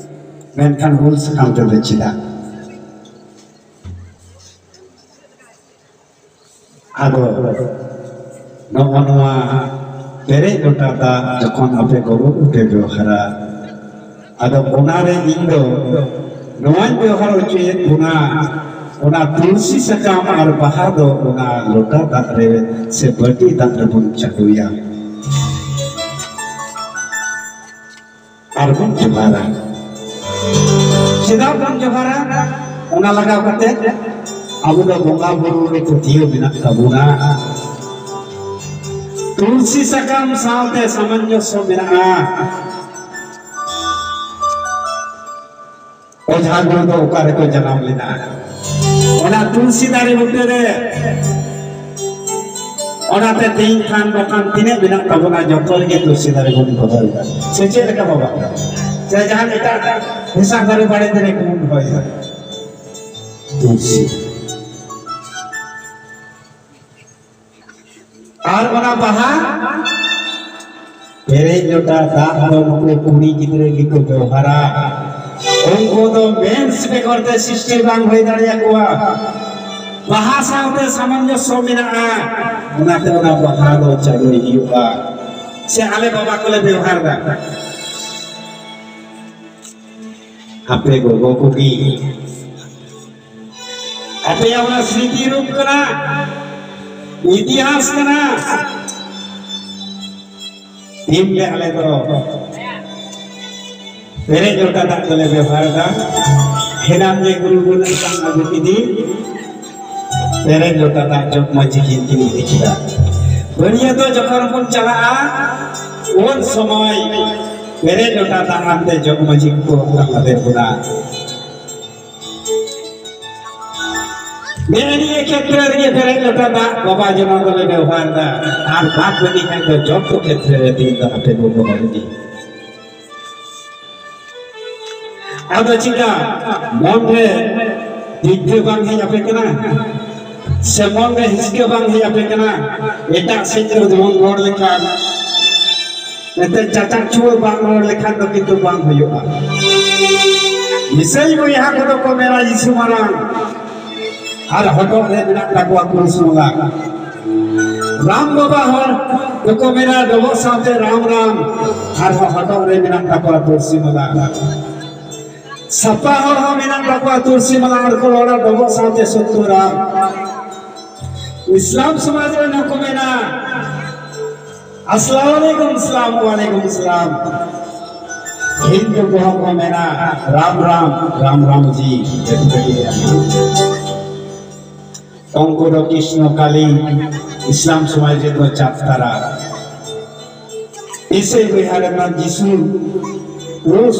ᱢᱮᱱᱠᱷᱟᱱ ᱩᱞ ᱥᱟᱠᱟᱢ ᱛᱮᱫᱚ ᱪᱮᱫᱟᱜ? ᱟᱫᱚ ᱱᱚᱜᱼᱚ ᱱᱚᱣᱟ ᱯᱮᱨᱮᱡ ᱞᱚᱴᱟ ᱫᱟᱜ ᱡᱚᱠᱷᱚᱱ ᱟᱯᱮ ᱜᱚᱜᱚ ᱠᱚᱯᱮ ᱵᱮᱣᱦᱟᱨᱟ, ᱟᱫᱚ ᱚᱱᱟᱨᱮ ᱤᱧ ᱫᱚ ᱱᱚᱣᱟᱧ ᱵᱮᱣᱦᱟᱨ ᱦᱚᱪᱚᱭᱮᱫ ᱵᱚᱱᱟ, ᱚᱱᱟ ᱛᱩᱞᱥᱤ ᱥᱟᱠᱟᱢ ᱟᱨ ᱵᱟᱦᱟ ᱫᱚ ᱚᱱᱟ ᱞᱚᱴᱟ ᱫᱟᱜ ᱨᱮ ᱥᱮ ᱵᱟᱹᱴᱤ ᱫᱟᱜ ᱨᱮᱵᱚᱱ ᱪᱟᱰᱚᱭᱟ ᱟᱨ ᱵᱚᱱ ᱡᱚᱦᱟᱨᱟ᱾ ᱪᱮᱫᱟᱜ ᱵᱚᱱ ᱡᱚᱦᱟᱨᱟ? ᱚᱱᱟ ᱞᱟᱜᱟᱣ ᱠᱟᱛᱮ ᱟᱵᱚ ᱫᱚ ᱵᱚᱸᱜᱟ ᱵᱩᱨᱩ ᱨᱮ ᱯᱟᱹᱛᱭᱟᱹᱣ ᱢᱮᱱᱟᱜ ᱛᱟᱵᱚᱱᱟ᱾ ᱛᱩᱞᱥᱤ ᱥᱟᱠᱟᱢ ᱥᱟᱶᱛᱮ ᱥᱟᱢᱚᱧᱡᱚᱥᱥᱚ ᱢᱮᱱᱟᱜᱼᱟ᱾ ᱚᱡᱷᱟ ᱜᱩᱨᱩ ᱫᱚ ᱚᱠᱟ ᱨᱮᱠᱚ ᱡᱟᱱᱟᱢ ᱞᱮᱱᱟ? ᱚᱱᱟ ᱛᱩᱞᱥᱤ ᱫᱟᱨᱮ ᱵᱩᱴᱟᱹ ᱨᱮ᱾ ᱚᱱᱟᱛᱮ ᱛᱮᱦᱮᱧ ᱠᱷᱟᱱ ᱵᱟᱠᱷᱟᱱ ᱛᱤᱱᱟᱹᱜ ᱢᱮᱱᱟᱜ ᱛᱟᱵᱚᱱᱟ, ᱡᱚᱛᱚ ᱨᱮᱜᱮ ᱛᱩᱞᱥᱤ ᱫᱟᱨᱮ ᱵᱚᱱ ᱫᱚᱦᱚᱭᱮᱫᱟ᱾ ᱥᱮ ᱪᱮᱫ ᱞᱮᱠᱟ ᱵᱟᱵᱟ? ᱥᱮ ᱡᱟᱦᱟᱸ ᱮᱴᱟᱜ ᱮᱴᱟᱜ ᱦᱮᱸᱥᱟᱜ ᱫᱟᱨᱮ ᱵᱟᱲᱮ ᱫᱟᱨᱮ ᱠᱚᱵᱚᱱ ᱫᱚᱦᱚᱭᱮᱫᱟ? ᱛᱩᱞᱥᱤ᱾ ᱟᱨ ᱚᱱᱟ ᱵᱟᱦᱟ ᱯᱮᱨᱮᱡ ᱞᱚᱴᱟ ᱫᱟᱜ ᱫᱚ ᱱᱩᱠᱩ ᱠᱩᱲᱤ ᱜᱤᱫᱽᱨᱟᱹ ᱜᱮᱠᱚ ᱵᱮᱣᱦᱟᱨᱟ᱾ ᱩᱱᱠᱩ ᱫᱚ ᱢᱮᱱᱥ ᱵᱮᱜᱚᱨ ᱛᱮ ᱥᱨᱤᱥᱴᱤ ᱵᱟᱝ ᱦᱩᱭ ᱫᱟᱲᱮᱭᱟᱠᱚᱣᱟ᱾ ᱵᱟᱦᱟ ᱥᱟᱶᱛᱮ ᱥᱟᱢᱚᱧᱡᱚᱥᱥᱚ ᱢᱮᱱᱟᱜᱼᱟ, ᱚᱱᱟᱛᱮ ᱚᱱᱟ ᱵᱟᱦᱟ ᱫᱚ ᱪᱟᱰᱚᱭ ᱦᱩᱭᱩᱜᱼᱟ᱾ ᱥᱮ ᱟᱞᱮ ᱵᱟᱵᱟ ᱠᱚᱞᱮ ᱵᱮᱣᱦᱟᱨ ᱫᱟ᱾ ᱟᱯᱮ ᱜᱚᱜᱚ ᱠᱚᱜᱮ ᱟᱯᱮᱭᱟᱜ ᱚᱱᱟ ᱥᱢᱨᱤᱛᱤ ᱨᱩᱯ ᱠᱟᱱᱟ, ᱤᱛᱤᱦᱟᱥ ᱠᱟᱱᱟ᱾ ᱛᱤᱱ ᱨᱮ ᱟᱞᱮ ᱫᱚ ᱯᱮᱨᱮᱡ ᱞᱚᱴᱟ ᱫᱟᱜ ᱫᱚᱞᱮ ᱵᱮᱵᱚᱦᱟᱨ ᱮᱫᱟ᱾ ᱦᱮᱱᱟᱝ ᱜᱮ ᱜᱩᱨᱩ ᱜᱩᱨᱩ ᱥᱟᱝ ᱟᱹᱜᱩ ᱠᱮᱫᱤᱧ, ᱯᱮᱨᱮᱡ ᱞᱚᱴᱟ ᱫᱟᱜ ᱡᱚᱜᱽ ᱢᱟᱹᱡᱷᱤ ᱠᱤᱱ ᱠᱤᱱ ᱤᱫᱤ ᱠᱮᱫᱟ᱾ ᱵᱟᱹᱨᱭᱟᱹᱛᱚᱜ ᱡᱚᱠᱷᱚᱱ ᱵᱚᱱ ᱪᱟᱞᱟᱜᱼᱟ, ᱩᱱ ᱥᱚᱢᱚᱭ ᱯᱮᱨᱮᱡ ᱞᱚᱴᱟ ᱫᱟᱜ ᱟᱱᱛᱮ ᱡᱚᱜᱽ ᱢᱟᱹᱡᱷᱤ ᱠᱚ ᱦᱚᱦᱚ ᱟᱫᱮ ᱵᱚᱱᱟ᱾ ᱱᱮᱜᱼᱮ ᱱᱤᱭᱟᱹ ᱠᱷᱮᱛᱨᱮ ᱨᱮᱜᱮ ᱯᱮᱨᱮᱡ ᱞᱚᱴᱟ ᱫᱟᱜ ᱵᱟᱵᱟ ᱡᱚᱱᱚ ᱫᱚᱞᱮ ᱵᱮᱵᱚᱦᱟᱨ ᱮᱫᱟ᱾ ᱟᱨ ᱵᱟᱫ ᱵᱟᱹᱠᱤ ᱠᱷᱟᱱ ᱫᱚ ᱡᱚᱛᱚ ᱠᱷᱮᱛᱨᱮ ᱨᱮ ᱛᱮᱦᱮᱧ ᱫᱚ ᱟᱯᱮ ᱜᱚᱜᱚ ᱵᱟᱹᱦᱩ ᱜᱮ᱾ ᱟᱫᱚ ᱪᱮᱫᱠᱟ ᱢᱚᱱ ᱨᱮ ᱫᱤᱠᱛᱟᱹ ᱵᱟᱝ ᱦᱮᱡ ᱟᱯᱮ ᱠᱟᱱᱟ? ᱥᱮ ᱢᱚᱱ ᱨᱮ ᱦᱤᱥᱠᱟᱹ ᱵᱟᱝ ᱦᱮᱡ ᱟᱯᱮ ᱠᱟᱱᱟ? ᱮᱴᱟᱜ ᱥᱮᱫ ᱨᱮ ᱡᱮᱢᱚᱱ ᱨᱚᱲ ᱞᱮᱠᱷᱟᱱ ᱮᱱᱛᱮ ᱪᱟᱪᱟᱨ ᱪᱩᱣᱟᱹᱨ ᱵᱟᱝ ᱨᱚᱲ ᱞᱮᱠᱷᱟᱱ ᱫᱚ ᱠᱤᱱᱛᱩ ᱵᱟᱝ ᱦᱩᱭᱩᱜᱼᱟ᱾ ᱤᱥᱟᱹᱭ ᱵᱚᱭᱦᱟ ᱠᱚᱫᱚ ᱠᱚ ᱢᱮᱱᱟ ᱡᱤᱥᱩ ᱢᱟᱨᱟᱝ, ᱟᱨ ᱦᱚᱴᱚᱜ ᱨᱮ ᱢᱮᱱᱟᱜ ᱛᱟᱠᱚᱣᱟ ᱠᱩᱨᱩᱥ ᱢᱟᱞᱟ᱾ ᱨᱟᱢ ᱵᱟᱵᱟ ᱦᱚᱲ ᱫᱚᱠᱚ ᱢᱮᱱᱟ ᱰᱚᱵᱚᱜ ᱥᱟᱶᱛᱮ ᱨᱟᱢ ᱨᱟᱢ, ᱟᱨᱦᱚᱸ ᱦᱚᱴᱚᱜ ᱨᱮ ᱢᱮᱱᱟᱜ ᱛᱟᱠᱚᱣᱟ ᱛᱩᱞᱥᱤ ᱢᱟᱞᱟ᱾ ᱥᱟᱯᱟ ᱦᱚᱲ ᱦᱚᱸ ᱢᱮᱱᱟᱜ ᱛᱟᱠᱚᱣᱟ ᱛᱩᱞᱥᱤ ᱢᱟᱞᱟ, ᱟᱨ ᱠᱚ ᱨᱚᱲᱟ ᱰᱚᱵᱚᱜ ᱥᱟᱶᱛᱮ ᱥᱚᱛᱭᱚ ᱨᱟᱢ᱾ ᱤᱥᱞᱟᱢ ᱥᱚᱢᱟᱡᱽ ᱨᱮ ᱱᱚᱣᱟ ᱠᱚ ᱢᱮᱱᱟ, ᱟᱥᱞᱟᱢ ᱟᱞᱟᱭᱠᱩᱢ ᱥᱟᱞᱟᱢ, ᱣᱟᱞᱟᱭᱠᱩᱢ ᱥᱟᱞᱟᱢ᱾ ᱦᱤᱱᱫᱩ ᱠᱚᱦᱚᱸ ᱠᱚ ᱢᱮᱱᱟ, ᱨᱟᱢ ᱨᱟᱢ, ᱨᱟᱢ ᱨᱟᱢ ᱡᱤ᱾ ᱩᱱᱠᱩ ᱫᱚ ᱠᱨᱤᱥᱱᱚ ᱠᱟᱞᱤ, ᱤᱥᱞᱟᱢ ᱥᱚᱢᱟᱡᱽ ᱨᱮᱫᱚ ᱪᱟᱸᱫ ᱛᱟᱨᱟ᱾ ᱤᱥᱟᱹᱭ ᱵᱚᱭᱦᱟ ᱨᱮᱱᱟᱜ ᱡᱤᱥᱩ, ᱨᱩᱥ,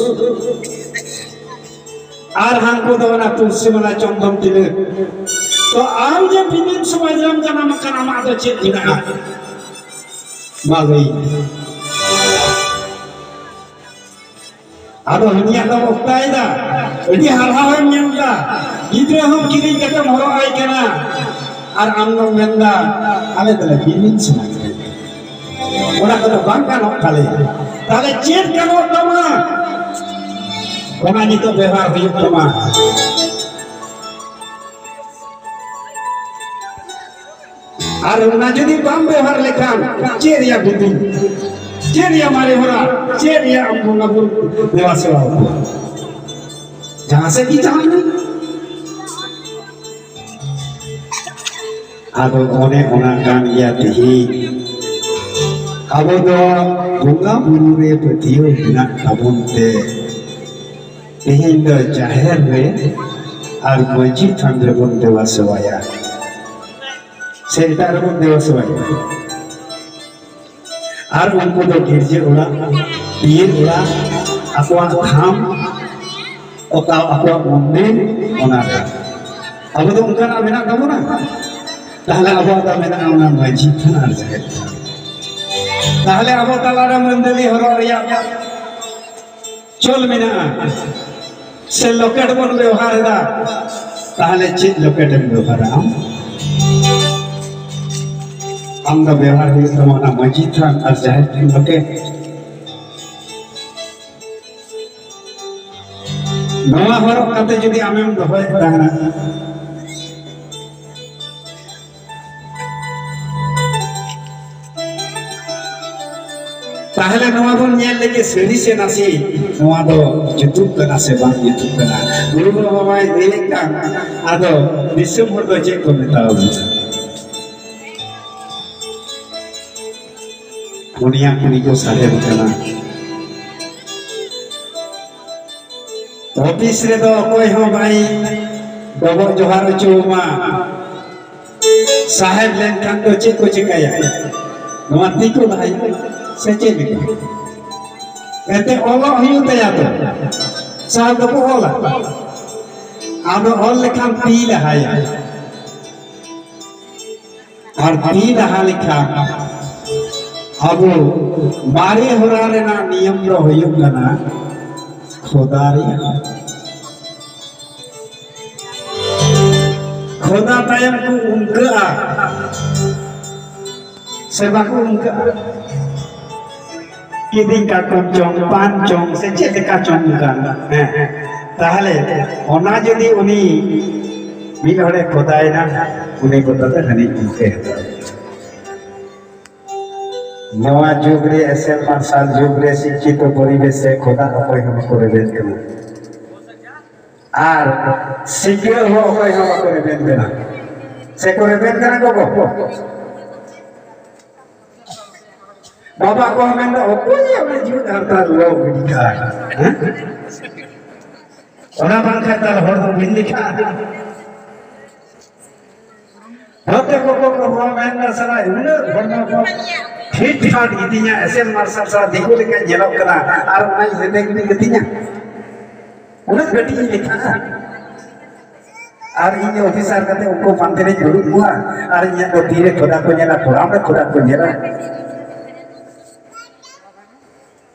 ᱟᱨ ᱦᱟᱱᱠᱩ ᱫᱚ ᱚᱱᱟ ᱛᱩᱞᱥᱤ ᱢᱟᱞᱟ ᱪᱚᱱᱫᱚᱱ ᱛᱤᱞᱟᱹᱠ᱾ ᱛᱚ ᱟᱢ ᱡᱮ ᱵᱤᱱᱤᱰ ᱥᱚᱢᱟᱡᱽ ᱨᱮᱢ ᱡᱟᱱᱟᱢ ᱟᱠᱟᱱ, ᱟᱢᱟᱜ ᱫᱚ ᱪᱮᱫ ᱢᱮᱱᱟᱜᱼᱟ? ᱢᱟ ᱞᱟᱹᱭ ᱢᱮ᱾ ᱟᱫᱚ ᱦᱟᱹᱱᱤᱭᱟᱜ ᱫᱚᱢ ᱚᱠᱛᱟᱭᱮᱫᱟ, ᱟᱹᱰᱤ ᱦᱟᱨᱦᱟᱣᱮᱢ ᱧᱮᱞ ᱮᱫᱟ, ᱜᱤᱫᱽᱨᱟᱹ ᱦᱚᱸ ᱠᱤᱨᱤᱧ ᱠᱟᱛᱮᱢ ᱦᱚᱨᱚᱜ ᱟᱭ ᱠᱟᱱᱟ, ᱟᱨ ᱟᱢ ᱫᱚᱢ ᱢᱮᱱᱫᱟ, "ᱟᱞᱮ ᱫᱚᱞᱮ ᱵᱤᱞᱤᱱ ᱥᱚᱢᱟᱡᱽ ᱨᱮ, ᱚᱱᱟ ᱠᱚᱫᱚ ᱵᱟᱝ ᱜᱟᱱᱚᱜ ᱛᱟᱞᱮᱭᱟ᱾" ᱛᱟᱦᱞᱮ ᱪᱮᱫ ᱜᱟᱱᱚᱜ ᱛᱟᱢᱟ? ᱚᱱᱟ ᱱᱤᱛᱚᱜ ᱵᱮᱣᱦᱟᱨ ᱦᱩᱭᱩᱜ ᱛᱟᱢᱟ᱾ ᱟᱨ ᱚᱱᱟ ᱡᱩᱫᱤ ᱵᱟᱢ ᱵᱮᱣᱦᱟᱨ ᱞᱮᱠᱷᱟᱱ, ᱪᱮᱫ ᱨᱮᱭᱟᱜ ᱵᱤᱫᱤ, ᱪᱮᱫ ᱨᱮᱭᱟᱜ ᱢᱟᱨᱮ ᱦᱚᱨᱟ, ᱪᱮᱫ ᱨᱮᱭᱟᱜ ᱟᱢ ᱵᱚᱸᱜᱟ ᱵᱩᱨᱩ ᱫᱮᱵᱟ ᱥᱮᱵᱟ ᱠᱚ? ᱡᱟᱦᱟᱸ ᱥᱮᱫ ᱜᱮ ᱪᱟᱞᱟᱜ ᱢᱮ᱾ ᱟᱫᱚ ᱚᱱᱮ ᱚᱱᱟ ᱠᱟᱱ ᱜᱮᱭᱟ ᱛᱮᱦᱮᱧ᱾ ᱟᱵᱚ ᱫᱚ ᱵᱚᱸᱜᱟ ᱵᱩᱨᱩ ᱨᱮ ᱯᱟᱹᱛᱭᱟᱹᱣ ᱢᱮᱱᱟᱜ ᱛᱟᱵᱚᱱ ᱛᱮ, ᱛᱮᱦᱮᱧ ᱫᱚ ᱡᱟᱦᱮᱨ ᱨᱮ ᱟᱨ ᱢᱟᱹᱡᱷᱤ ᱛᱷᱟᱱ ᱨᱮᱵᱚᱱ ᱫᱮᱵᱟ ᱥᱮᱵᱟᱭᱟ, ᱥᱮ ᱮᱴᱟᱜ ᱨᱮᱵᱚᱱ ᱫᱮᱵᱟ ᱥᱮᱵᱟᱭᱟ᱾ ᱟᱨ ᱩᱱᱠᱩ ᱫᱚ ᱜᱤᱨᱡᱟᱹ ᱚᱲᱟᱜ, ᱵᱤᱨ ᱚᱲᱟᱜ, ᱟᱠᱚᱣᱟᱜ ᱛᱷᱟᱱ, ᱚᱠᱟ ᱟᱠᱚᱣᱟᱜ ᱢᱚᱱᱫᱤᱨ, ᱚᱱᱟ ᱨᱮ᱾ ᱟᱵᱚ ᱫᱚ ᱚᱱᱠᱟᱱᱟᱜ ᱢᱮᱱᱟᱜ ᱛᱟᱵᱚᱱᱟ? ᱛᱟᱦᱞᱮ ᱟᱵᱚᱣᱟᱜ ᱫᱚ ᱢᱮᱱᱟᱜᱼᱟ ᱚᱱᱟ ᱢᱟᱹᱡᱷᱤ ᱛᱷᱟᱱ ᱟᱨ ᱡᱟᱦᱮᱨ ᱛᱷᱟᱱ᱾ ᱛᱟᱦᱞᱮ ᱟᱵᱚ ᱛᱟᱞᱟᱨᱮ ᱢᱟᱹᱫᱟᱹᱲᱤ ᱦᱚᱨᱚᱜ ᱨᱮᱭᱟᱜ ᱪᱚᱞ ᱢᱮᱱᱟᱜᱼᱟ, ᱥᱮ ᱞᱚᱠᱮᱴ ᱵᱚᱱ ᱵᱮᱣᱦᱟᱨ ᱮᱫᱟ, ᱛᱟᱦᱞᱮ ᱪᱮᱫ ᱞᱚᱠᱮᱴ ᱮᱢ ᱵᱮᱣᱦᱟᱨᱟ ᱟᱢ? ᱟᱢ ᱫᱚ ᱵᱮᱣᱦᱟᱨ ᱦᱩᱭᱩᱜ ᱛᱟᱢᱟ ᱚᱱᱟ ᱢᱟᱹᱡᱷᱤ ᱛᱷᱟᱱ ᱟᱨ ᱡᱟᱦᱮᱨ ᱛᱷᱟᱱ ᱞᱚᱠᱮᱴ᱾ ᱱᱚᱣᱟ ᱦᱚᱨᱚᱜ ᱠᱟᱛᱮ ᱡᱩᱫᱤ ᱟᱢᱮᱢ ᱫᱚᱦᱚᱭᱮᱫ ᱛᱟᱦᱮᱱᱟ, ᱛᱟᱦᱞᱮ ᱱᱚᱣᱟ ᱵᱚᱱ ᱧᱮᱞ ᱞᱮᱜᱮ, ᱥᱟᱹᱨᱤ ᱥᱮ ᱱᱟᱥᱮ ᱱᱚᱣᱟ ᱫᱚ ᱡᱩᱛᱩᱜ ᱠᱟᱱᱟ ᱥᱮ ᱵᱟᱝ ᱡᱩᱛᱩᱜ ᱠᱟᱱᱟ᱾ ᱜᱩᱨᱩ ᱵᱟᱵᱟᱭ ᱞᱟᱹᱭᱮᱫ ᱠᱟᱱ, ᱟᱫᱚ ᱫᱤᱥᱚᱢ ᱦᱚᱲ ᱫᱚ ᱪᱮᱫ ᱠᱚ ᱢᱮᱛᱟᱣ ᱵᱚᱱᱟ? ᱯᱩᱱᱭᱟ ᱠᱩᱲᱤ ᱠᱚ ᱥᱟᱦᱮᱵ ᱠᱟᱱᱟ᱾ ᱚᱯᱷᱤᱥ ᱨᱮᱫᱚ ᱚᱠᱚᱭ ᱦᱚᱸ ᱵᱟᱭ ᱰᱚᱵᱚᱜ ᱡᱚᱦᱟᱨ ᱦᱚᱪᱚ ᱟᱢᱟ᱾ ᱥᱟᱦᱮᱵ ᱞᱮᱱᱠᱷᱟᱱ ᱫᱚ ᱪᱮᱫ ᱠᱚ ᱪᱤᱠᱟᱹᱭᱟ? ᱱᱚᱣᱟ ᱛᱤ ᱠᱚ ᱞᱟᱦᱟᱭᱟ ᱥᱮ ᱪᱮᱫ ᱞᱮᱠᱟ? ᱮᱱᱛᱮ ᱚᱞᱚᱜ ᱦᱩᱭᱩᱜ ᱛᱟᱭᱟ ᱛᱚ᱾ ᱥᱟᱦᱮᱵ ᱫᱚᱠᱚ ᱚᱞᱟ᱾ ᱟᱫᱚ ᱚᱞ ᱞᱮᱠᱷᱟᱱ ᱛᱤ ᱞᱟᱦᱟᱭᱟ᱾ ᱟᱨ ᱛᱤ ᱞᱟᱦᱟ ᱞᱮᱠᱷᱟᱱ ᱟᱵᱚ ᱢᱟᱨᱮ ᱦᱚᱨᱟ ᱨᱮᱱᱟᱜ ᱱᱤᱭᱚᱢ ᱫᱚ ᱦᱩᱭᱩᱜ ᱠᱟᱱᱟ ᱠᱷᱚᱫᱟ ᱨᱮᱭᱟᱜ᱾ ᱠᱷᱚᱫᱟ ᱛᱟᱭᱚᱢ ᱠᱚ ᱩᱢᱠᱟᱹᱜᱼᱟ ᱥᱮ ᱵᱟᱠᱚ ᱩᱢᱠᱟᱹᱜᱼᱟ? ᱠᱤᱫᱤᱧ ᱠᱟᱴᱠᱚᱢ ᱪᱚᱝ, ᱯᱟᱱ ᱪᱚᱝ, ᱥᱮ ᱪᱮᱫ ᱞᱮᱠᱟ ᱪᱚᱝ ᱚᱱᱠᱟ᱾ ᱦᱮᱸ, ᱦᱮᱸ᱾ ᱛᱟᱦᱞᱮ ᱚᱱᱟ ᱡᱩᱫᱤ ᱩᱱᱤ ᱢᱤᱫ ᱦᱚᱲᱮ ᱠᱷᱚᱫᱟᱭᱮᱱᱟ, ᱩᱱᱤ ᱠᱷᱚᱫᱟ ᱫᱚ ᱦᱟᱹᱱᱤ ᱩᱢᱠᱟᱹᱭ ᱦᱟᱛᱟᱣᱟ᱾ ᱱᱚᱣᱟ ᱡᱩᱜᱽ ᱨᱮ, ᱮᱥᱮᱞ ᱢᱟᱨᱥᱟᱞ ᱡᱩᱜᱽ ᱨᱮ, ᱥᱤᱠᱠᱷᱤᱛᱚ ᱯᱚᱨᱤᱵᱮᱥ ᱨᱮ ᱠᱷᱚᱫᱟ ᱚᱠᱚᱭ ᱦᱚᱸ ᱵᱟᱠᱚ ᱨᱮᱵᱮᱱ ᱠᱟᱱᱟ᱾ ᱟᱨ ᱥᱤᱠᱷᱱᱟᱹᱛ ᱦᱚᱸ ᱚᱠᱚᱭ ᱦᱚᱸ ᱵᱟᱠᱚ ᱨᱮᱵᱮᱱ ᱠᱟᱱᱟ᱾ ᱥᱮᱠᱚ ᱨᱮᱵᱮᱱ ᱠᱟᱱᱟ ᱜᱚᱜᱚ? ᱵᱟᱵᱟ ᱠᱚ ᱢᱮᱱᱫᱟ, "ᱚᱠᱚᱭ ᱩᱱᱤ ᱡᱩᱛ ᱦᱟᱨᱛᱟ ᱨᱩᱣᱟᱹ ᱜᱤᱰᱤ ᱠᱟᱜᱼᱟ?" ᱦᱮᱸ? ᱚᱱᱟ ᱵᱟᱝᱠᱷᱟᱱ ᱛᱟᱦᱞᱮ ᱦᱚᱲ ᱫᱚ ᱵᱟᱹᱧ ᱞᱮᱠᱷᱟᱜᱼᱟ᱾ ᱱᱚᱛᱮ ᱠᱚᱠᱚ ᱠᱚᱠᱚ ᱢᱮᱱᱫᱟ, "ᱥᱟᱞᱟ ᱩᱱᱟᱹᱜ ᱦᱚᱲᱢᱚ ᱠᱚ ᱯᱷᱤᱴ ᱯᱷᱟᱴ ᱜᱮᱛᱤᱧᱟ, ᱮᱥᱮᱞ ᱢᱟᱨᱥᱟᱞ ᱥᱟᱞᱟ ᱫᱤᱠᱩ ᱞᱮᱠᱟᱧ ᱧᱮᱞᱚᱜ ᱠᱟᱱᱟ, ᱟᱨ ᱚᱱᱟᱧ ᱦᱮᱸᱫᱮ ᱜᱮᱛᱤᱧᱟ, ᱩᱱᱟᱹᱜ ᱠᱟᱹᱴᱤᱡ ᱤᱧ ᱞᱮᱠᱷᱟᱜᱼᱟ, ᱟᱨ ᱤᱧ ᱚᱯᱷᱤᱥᱟᱨ ᱠᱟᱛᱮ ᱩᱱᱠᱩ ᱯᱟᱱᱛᱮ ᱨᱮᱧ ᱫᱩᱲᱩᱵ ᱠᱚᱣᱟ, ᱟᱨ ᱤᱧᱟᱹᱜ ᱫᱚ ᱛᱤᱨᱮ ᱠᱷᱚᱫᱟ ᱠᱚ ᱧᱮᱞᱟ, ᱠᱚᱲᱟᱢ ᱨᱮ ᱠᱷᱚᱫᱟ ᱠᱚ ᱧᱮᱞᱟ?"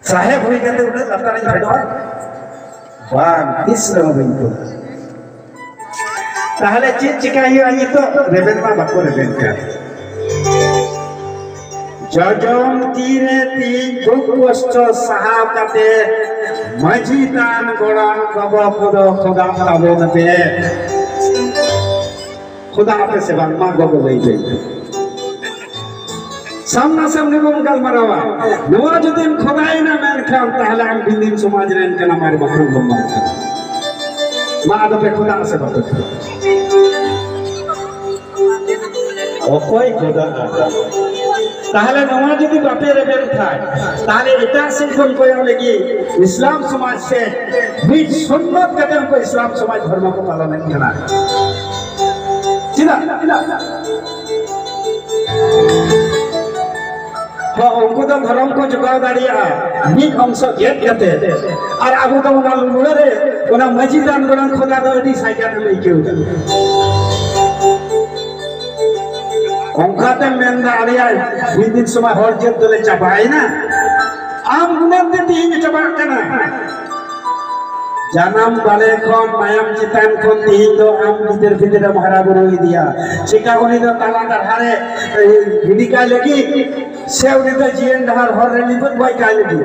ᱥᱟᱦᱮᱵ ᱦᱩᱭ ᱠᱟᱛᱮ ᱩᱱᱟᱹᱜ ᱞᱟᱛᱟᱨᱤᱧ ᱯᱷᱮᱰᱚᱜᱼᱟ? ᱵᱟᱝ, ᱛᱤᱥ ᱨᱮᱦᱚᱸ ᱵᱟᱹᱧ ᱠᱚᱨᱟᱣᱟ᱾ ᱛᱟᱦᱞᱮ ᱪᱮᱫ ᱪᱤᱠᱟᱹᱭ ᱦᱩᱭᱩᱜᱼᱟ ᱱᱤᱛᱚᱜ? ᱨᱮᱵᱮᱱ ᱢᱟ ᱵᱟᱠᱚ ᱨᱮᱵᱮᱱ ᱠᱟᱱ᱾ ᱡᱚᱡᱚᱢ ᱛᱤᱨᱮ ᱛᱤᱧ ᱫᱩᱠ ᱠᱚᱥᱴᱚ ᱥᱟᱦᱟᱣ ᱠᱟᱛᱮ ᱢᱟᱹᱡᱷᱤ ᱛᱷᱟᱱ ᱜᱚᱲᱟᱱ ᱜᱚᱜᱚ ᱠᱚᱫᱚ ᱠᱷᱚᱫᱟ ᱛᱟᱵᱚᱱ ᱯᱮ᱾ ᱠᱷᱚᱫᱟ ᱟᱯᱮ ᱥᱮ ᱵᱟᱝ? ᱢᱟ ᱜᱚᱜᱚ ᱞᱟᱹᱭ ᱯᱮ᱾ ᱥᱟᱢᱱᱟ ᱥᱟᱢᱱᱤ ᱵᱚᱱ ᱜᱟᱞᱢᱟᱨᱟᱣᱟ᱾ ᱱᱚᱣᱟ ᱡᱩᱫᱤᱢ ᱠᱷᱚᱫᱟᱭᱮᱱᱟ ᱢᱮᱱᱠᱷᱟᱱ ᱛᱟᱦᱞᱮ ᱟᱢ ᱵᱤᱱᱫᱤᱱ ᱥᱚᱢᱟᱡᱽ ᱨᱮᱱ ᱠᱟᱱᱟᱢ ᱟᱨ ᱵᱟᱠᱷᱟᱱ ᱫᱚ ᱵᱟᱝ ᱠᱟᱱᱟ᱾ ᱢᱟ ᱟᱫᱚ ᱯᱮ ᱠᱷᱚᱫᱟ ᱟᱥᱮ ᱵᱟᱯᱮ ᱠᱷᱚᱫᱟ? ᱚᱠᱚᱭ ᱠᱷᱚᱫᱟᱜᱼᱟ? ᱛᱟᱦᱞᱮ ᱱᱚᱣᱟ ᱡᱩᱫᱤ ᱵᱟᱯᱮ ᱨᱮᱵᱮᱱ ᱠᱷᱟᱱ, ᱛᱟᱦᱞᱮ ᱮᱴᱟᱜ ᱥᱮᱫ ᱠᱷᱚᱱ ᱠᱚᱭᱚᱜ ᱞᱟᱹᱜᱤᱫ ᱤᱥᱞᱟᱢ ᱥᱚᱢᱟᱡᱽ ᱥᱮ ᱢᱤᱫ ᱥᱩᱱᱱᱚᱛ ᱠᱟᱛᱮ ᱩᱱᱠᱩ ᱤᱥᱞᱟᱢ ᱥᱚᱢᱟᱡᱽ ᱫᱷᱚᱨᱢᱚ ᱠᱚ ᱯᱟᱞᱚᱱᱮᱫ ᱠᱟᱱᱟ᱾ ᱪᱮᱫᱟᱜ? ᱦᱚᱸ, ᱩᱱᱠᱩ ᱫᱚ ᱫᱷᱚᱨᱚᱢ ᱠᱚ ᱡᱚᱜᱟᱣ ᱫᱟᱲᱮᱭᱟᱜᱼᱟ ᱢᱤᱫ ᱚᱝᱥᱚ ᱜᱮᱫ ᱠᱟᱛᱮ, ᱟᱨ ᱟᱵᱚ ᱫᱚ ᱚᱱᱟ ᱞᱩᱢᱲᱟᱹ ᱨᱮ ᱚᱱᱟ ᱢᱟᱹᱡᱷᱤ ᱫᱟᱱ ᱜᱚᱲᱟᱝ ᱠᱷᱚᱫᱟ ᱫᱚ ᱟᱹᱰᱤ ᱥᱟᱭᱜᱟᱱ ᱮᱢ ᱟᱹᱭᱠᱟᱹᱣ ᱮᱫᱟ᱾ ᱚᱱᱠᱟᱛᱮᱢ ᱢᱮᱱᱫᱟ ᱟᱞᱮᱭᱟᱜ ᱢᱤᱫ ᱫᱤᱱ ᱥᱚᱢᱚᱭ ᱦᱚᱲ ᱡᱟᱹᱛ ᱫᱚᱞᱮ ᱪᱟᱵᱟᱭᱮᱱᱟ? ᱟᱢ ᱜᱩᱱᱟᱹᱱ ᱛᱮ ᱛᱮᱦᱮᱧ ᱪᱟᱵᱟᱜ ᱠᱟᱱᱟ᱾ ᱡᱟᱱᱟᱢ ᱵᱟᱞᱮ ᱠᱷᱚᱱ ᱢᱟᱭᱟᱢ ᱪᱮᱛᱟᱱ ᱠᱷᱚᱱ ᱛᱮᱦᱮᱧ ᱫᱚ ᱟᱢ ᱜᱤᱫᱟᱹᱨ ᱯᱤᱫᱟᱹᱨ ᱮᱢ ᱦᱟᱨᱟ ᱵᱩᱨᱩ ᱤᱫᱤᱭᱟ᱾ ᱪᱮᱠᱟ ᱩᱱᱤ ᱫᱚ ᱛᱟᱞᱟ ᱰᱟᱦᱟᱨ ᱨᱮ, ᱮ, ᱜᱤᱰᱤ ᱠᱟᱭ ᱞᱟᱹᱜᱤᱫ ᱥᱮ ᱩᱱᱤ ᱫᱚ ᱡᱤᱭᱚᱱ ᱰᱟᱦᱟᱨ ᱦᱚᱨ ᱨᱮ ᱞᱤᱵᱟᱹᱫ ᱜᱚᱡ ᱠᱟᱭ ᱞᱟᱹᱜᱤᱫ?